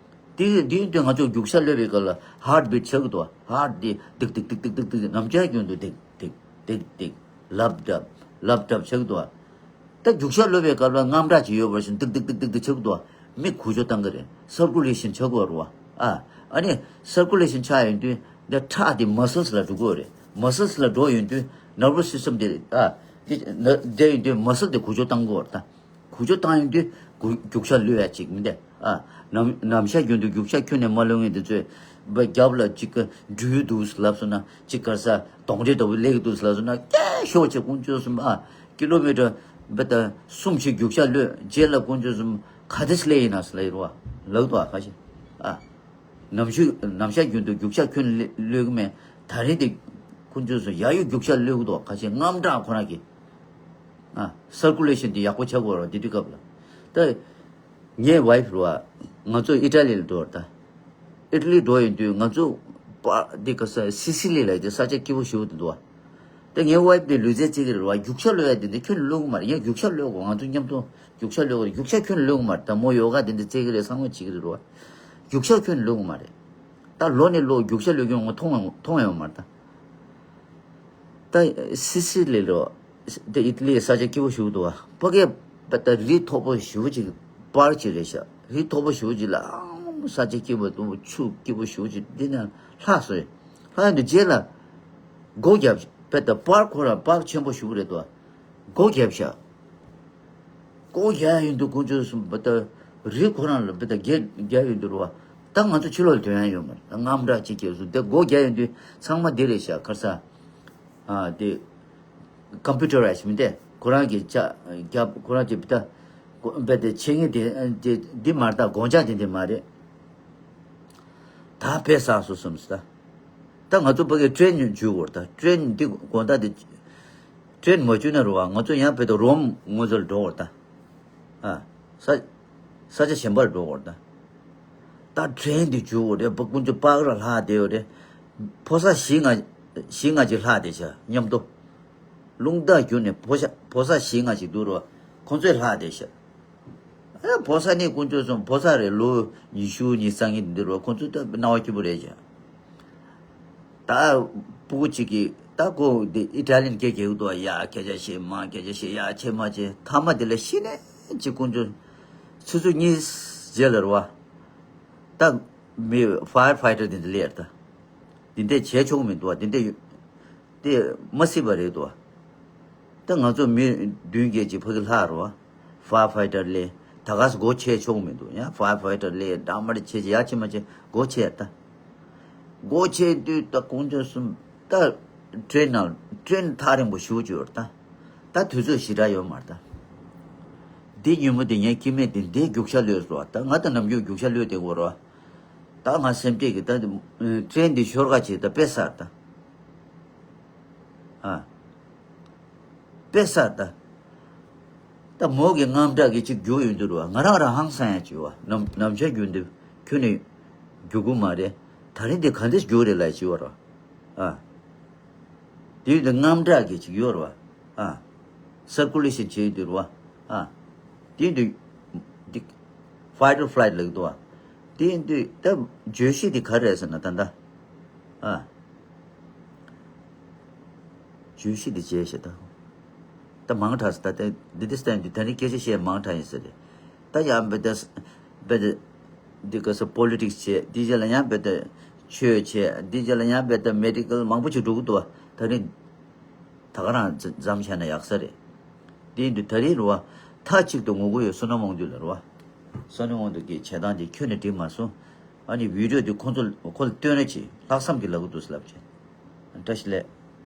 དེ་དེ་དུས་ང་ཚོ་རྒྱུག་ཤར་གློད་པའི་སྐབས་ལ་ཧར་ཊི་བིཊ་ཆགས་ཀྱི་འདུག་ཧར་ཊི་དེ་ཏིག་ཏིག་ཏིག་ཏིག་ཏིག་ཏིག་ནམ་ཞག་རྒྱུན་དུ་ཏིག་ཏིག་ཏིག་ཏིག་ལབ་ཏབ་ལབ་ཏབ་ཆགས་ཀྱི་འདུག་ད་རྒྱུག་ཤར་གློད་པའི་སྐབས་ལ་དངངས་སྐྲག་ཅིག་ཡོད་པ་བཞིན་ཏིག་ཏིག་ཏིག་ཏིག་ཏིག་ཆགས་ཀྱི་འདུག་མིག་འགུལ་སྐྱོད་བཏང་གི་རེད། སར་ཀུ་ལེ་ཤན་ཆགས་ཀྱི་རེད་བ། ཨ། ཨ་ནི་སར་ཀུ་ལེ་ཤན་ཆགས་ཡོང་དུས་འདི་ཁྲག་དེ་མ་སལ་སི་ལ་འགྲོ་གི་རེད། མ་སལ་སི་ལ་འགྲོ་ཡོང་དུས་ནར་བུ་སི་སི་ཊམ་དེ། ཨ། དེ་ན་དེ་ཡོང་དུས་མ་སལ་དེ་འགུལ་སྐྱོད་བཏང་གི་རེད་ད། འགུལ་སྐྱོད་བཏང་ཡོང་དུས་འགུལ་རྒྱུག་ཤར་གློད་ཡ་ཅིག་མི་འདུག་ཨ། ནམ་ནམ་ཞག་རྒྱུན་དུ་རྒྱུག་ཤར་ཁྱོན་ནས་མ་གློད་མཁན་དེ་ཚོས་རྒྱབ་ལ་ཅིག་གི་སྦྲུལ་འདུག་ལབ་སོང་ན། ཅིག་ག་རེ་ཟ་གདོན་འདྲེ་འདྲ་བོ་སླེབས་ཀྱི་འདུག་ལབ་སོང་ན་སྐད་ཤོར་བྱས་དཀོན་མཆོག་གསུམ། ཨ། ཀི་ལོ་མི་ཊར་བ་ད་གསུམ་ཞིག་རྒྱུག་ཤར་གློད་རྗེས་ལ་དཀོན་མཆོག་གསུམ་ག་དེ་སླེབས་ཡིན་ན་ཟེར་ལབ་ཡོད་རེད་བ། ལབ་འདུག་ཨ། ཁ་ཤས། ཨ། ནམ་ཞུ་ནམ་ཞག་རྒྱུན་དུ་རྒྱུག་ཤར་ཁྱོན་ནས་གློད་ཀྱི་མེད། ད་རེས་དེ་དཀོན་མཆོག་གསུམ་ཡ་ཡོ་རྒྱུག་ཤར་གློད་ཀྱི་འདུག་ཁ་ཤས་དངངས་སྐྲག་ཁོ་རང་གིས། ཨ། སར་ཀུ་ལེ་ཤན་དེ་ཡག་པོ་ཆགས་དགོས་རེད་བ། དེ་དུས་སྐབས་ལ། ད་ངའི་ཝའི་ཕི་རེད་བ། ང་ཚོ་ཨི་ཊ་ལི་ལ་འགྲོ་བ་རེད་ད། ཨི་ཊ་ལི་འགྲོ་ཡོང་དུས་ང་ཚོ་པ་འདི་ག་ས་སི་སི་ལི་ལབ་དེ་ས་ཆ་སྐྱིད་པོ་ཞེ་པོ་དེ་འདུག་བ། ད་ངའི་ཝའི་ཕི་དེ་ལུས་རྩལ་རྩེ་གི་རེད་བ། རྒྱུག་ཤར་གློད་ཡ་དེ་འདི་ཁྱོན་ནས་གློད་གི་མ་རེད། ཡང་རྒྱུག་ཤར་གློད་དགོས། ང་ཚོ་མཉམ་དུ་རྒྱུག་ཤར་གློད་དགོས་རེད། རྒྱུག་ཤར་ཁྱོན་ནས་གློད་གི་མ་རེད། ད་མོ་ཡོ་ག་དེ་འདྲ་རྩེ་གི་རེད། གསང་བ་བྱེད་གི་རེད་བ། རྒྱུག་ཤར་ཁྱོན་ནས་གློད་གི་མ་རེད། ད་ལོ་ནས་ལོ་རྒྱུག་ཤར་གློད་མཁན་ངོ་མཐོང་མཐོང་ཡོད་མ་རེད་ད། ད་སི་སི་ལི་ལོ། ད་ཨི་ཊ་ལི་ས་ཆ་སྐྱིད་པོ་ཞེ་པོ་འདུག་བ། ཕ་གིའི་ད་རི་མཐོ་པོ་ཞེ་པོ་ཅིག་པར་ཅིག་རེད་ཤག་རི་མཐོ་པོ་ཞེ་པོ་ཅིག་ལ་ཨང་ས་ཆ་སྐྱིད་པོ་འདུག་ཆུ་སྐྱིད་པོ་ཞེ་པོ་ཅིག་འདི་ནས་ལྷག་སོང་། ལྷག་ཡོང་དུས་རྗེས་ལ་སྒོ་བརྒྱབ། ད་པར་ཁོ་རང་པར་ཆེན་པོ་ཞེ་པོ་རེད་འདུག་སྒོ་བརྒྱབ་ཤག་སྒོ་རྒྱག་ཡོང་དུས་དཀོན་མཆོག་གསུམ། བ་ད་རི་ཁོ་རང་ལ་བ་ད་རྒྱ་རྒྱག་ཡོང་དུས་རེད་བ། ད་ང་ཚོ་ཕྱི་ལོགས་ལ་ཐོན་ཡ་ཡོད་མ་རེད། དངངས་སྐྲག་ཅིག་སྐྱེས་སོང་། དེ་སྒོ་རྒྱག་ཡོང་དུས་ཚང་མ་འདི་རེད་ཤག་ག་རེ་ཟ། ཨ། དེ་ཀམ་པུ་ཊར་རའི་ཛི་མིན་ཏེ། ཁོ་རང་གི་ཅ་རྒྱབ་ཁོ་རང་གི་བ་ད་བ་ད་ཆེ་ངེས་དེ་དེ་འདི་མ་རེད། ད་སྒོ་ལྕགས་དེ་འདི་མ་རེད། ད་དཔེ་བཟང་སོང་བསམ་སོང་ད། ད་ང་ཚོ་ཕ་གིའི་ཊེན་ནི་འཇུས་དགོས་རེད་ད། ཊེན་ནི་འདི་དགོང་དག་དེ། ཊེན་མ་འཇུས་ན་རེད་བ། ང་ཚོ་ཡང་བོད་དུ་རོམ་ངོས་ཚོ་ལ་འགྲོ་དགོས་རེད་ད། ཨ། ས་ས་ཆ་གཞན་པར་འགྲོ་དགོས་རེད་ད། ད་ཊེན་འདི་འཇུས་དགོས་རེད། ཕ་དཀོན་མཆོག་པར་ར་ལྷག་བསྡད་ཡོད་རེད། ཕོ་གསར་བཞི་ལྔ་བཞི་ལྔ་ཅིག་ལྷག་བསྡད་ཤག་མཉམ་དུ། རླུང་རྟ་བརྒྱུད་ནས་ཕོ་ཤ་ཕོ་གསར་བཞི་ལྔ་ཅིག་འདུག་རེད་བ། ཁོང་ཚོས་ལྷག་བསྡད་ཤག་ཨ། ཕོ་གསར་ནི་དཀོན་མཆོག་གསུམ་ཕོ་གསར་རེད། ལོ་ཉི་ཤུ་ཉི་ཤུ་རྩ་གཉིས་འདི་རུ་ཁོང་ཚོ་ད་སྣང་བ་སྐྱིད་པོ་རེད་ཀྱང་། ད་ཕྲུ་གུ་གཅིག་གིས་ད་ཁོ་འདི་ཨི་ཊ་ལི་ཡན་སྐད་རྒྱག་གི་འདུག་ཡ་སྐད་ཆ་བཤད་མ་སྐད་ཆ་བཤད་ཡ་བྱེད་མ་བྱེད། མཐའ་མ་དེ་ལ་ཤི་ནས་ཅིག་དཀོན་མཆོག་ཆུ་ཚོད་གཉིས་རྗེས་ལ་རེད་བ། ད་མི་ཕ་ཡར་ཕའི་ཊར་དེ་འདི་སླེབས་ད། འདི་འདྲས་བྱས་ཆོག་མི་འདུག་བ། འདི་འདྲས་དེ་མ་སྲིད་པ་རེད་འདུག་བ། ད་ང་ཚོ་མི་བདུན་བརྒྱད་ཅིག་ཕ་གི་ལྷག་རོ། ཕ་ཡར་ཕའི་ཊར་ལས་ད་ག་སེ་སྒོ་ཕྱེ་ཆོག་མི་འདུག་ཡང་ཕ་ཡར་ཕའི་ཊར་ལས་འདྲ་མ་འདྲ་བྱས་ཅི་ཡ་ཅི་མ་བྱས་སྒོ་ཕྱེ་ད། སྒོ་ཕྱེ་དུས་ད་དཀོན་མཆོག་གསུམ་ད་ཊེན་ནང་ཊེན་ཐག་རིང་པོ་ཞེ་པོ་ཅིག་ཡོད་རེད་ད། ད་དུས་ཚོད་ཞེ་དྲག་ཡོད་མ་རེད་ད། འདི་ཉིན་མོ་དེ་ངའི་སྐྱེ་དམན་དེ་འདི་རྒྱུག་ཤར་ལོས་སོ། ད་ང་ད་ནམ་རྒྱུན་རྒྱུག་ཤར་ལོས་དེ་གོ་རོ། ད་ང་སེམས་ཁྲལ་གི་ད་ཊི་རེན་འདི་ཤོར་ག་ཅིག་ད་དཔེ་སར་ད། ཨ། དཔེ་སར་ད། ད་མོ་གི་དངངས་སྐྲག་གི་ཅིག་རྒྱུག་ཡོང་དུས་རོ། ང་རང་རང་ཧང་སང་ཡ་ཅིག་བ། ནམ་ནམ་ཆ་རྒྱུན་དུ་ཁྱོད་ནི་རྒྱུག་གི་མ་རེད། ད་རིང་འདི་ག་འདྲས་རྒྱུག་རེད་ལ་ཅིག་བ་རོ། ཨ། དེ་ཡོད་དུ་དངངས་སྐྲག་གི་ཅིག་ཡོད་རེད་བ། ཨ། སར་ཀུ་ལེ་ཤན་བྱེད་ཡོད་དུ་རེད་བ། ཨ། དེ་ཡོད་དུ་འདི་fight or flight ལབ་འདུག་བ། དེ་ཡོད་དུ་ད་བརྗོད་གཞི་དེ་ག་རེ་རེད་ཟེར་ན་ད་ལྟ། ཨ། བརྗོད་གཞི་དེ་བྱས་ཤག་ད། ད་མང་དྲགས་ད་ལྟ་འདི་འདི་སྟེང་འདི་ད་ནི་སྐད་ཆ་བཤད་མང་དྲགས་ཡིན་ཟེར་རེད། ད་ཡང་བེ་ད་བེ་ད། འདི་ག་ས་པོ་ལི་ཊིག་སི་བྱས། འདི་རྗེས་ལ་ཡང་བེ་ད་ཆོས་བྱས། འདི་རྗེས་ལ་ཡང་བེ་ད་མེ་ཌི་ཀལ་མང་པོ་ཅིག་འགྲོ་གི་འདུག་བ། ད་ནི་ད་ག་རང་འཛམ་བྱས་ན་ཡག་ས་རེད། འདི་འདི་ད་རེས་རུ་བ། མཐའ་གཅིག་ཏུ་ངུ་གི་ཡོད། བསོད་ནམས་དབང་འདུས་ལ་རུ་བ། བསོད་ནམས་དབང་འདུས་ཀྱི་བྱེད་སྟངས་འདི་ཁྱོན་ནས་འགྲིག་མ་སོང་། ཨ་ནི་བི་ཌི་ཡོ་འདི་ཁོང་ཚོ་ཁོ་ལ་སྟོན་རེ་བྱེད། ལྷག་བསམ་གྱི་ལབ་གི་འདུག་ཟེར་ལབ་བྱས། བཀྲ་ཤིས་བདེ་ལེགས།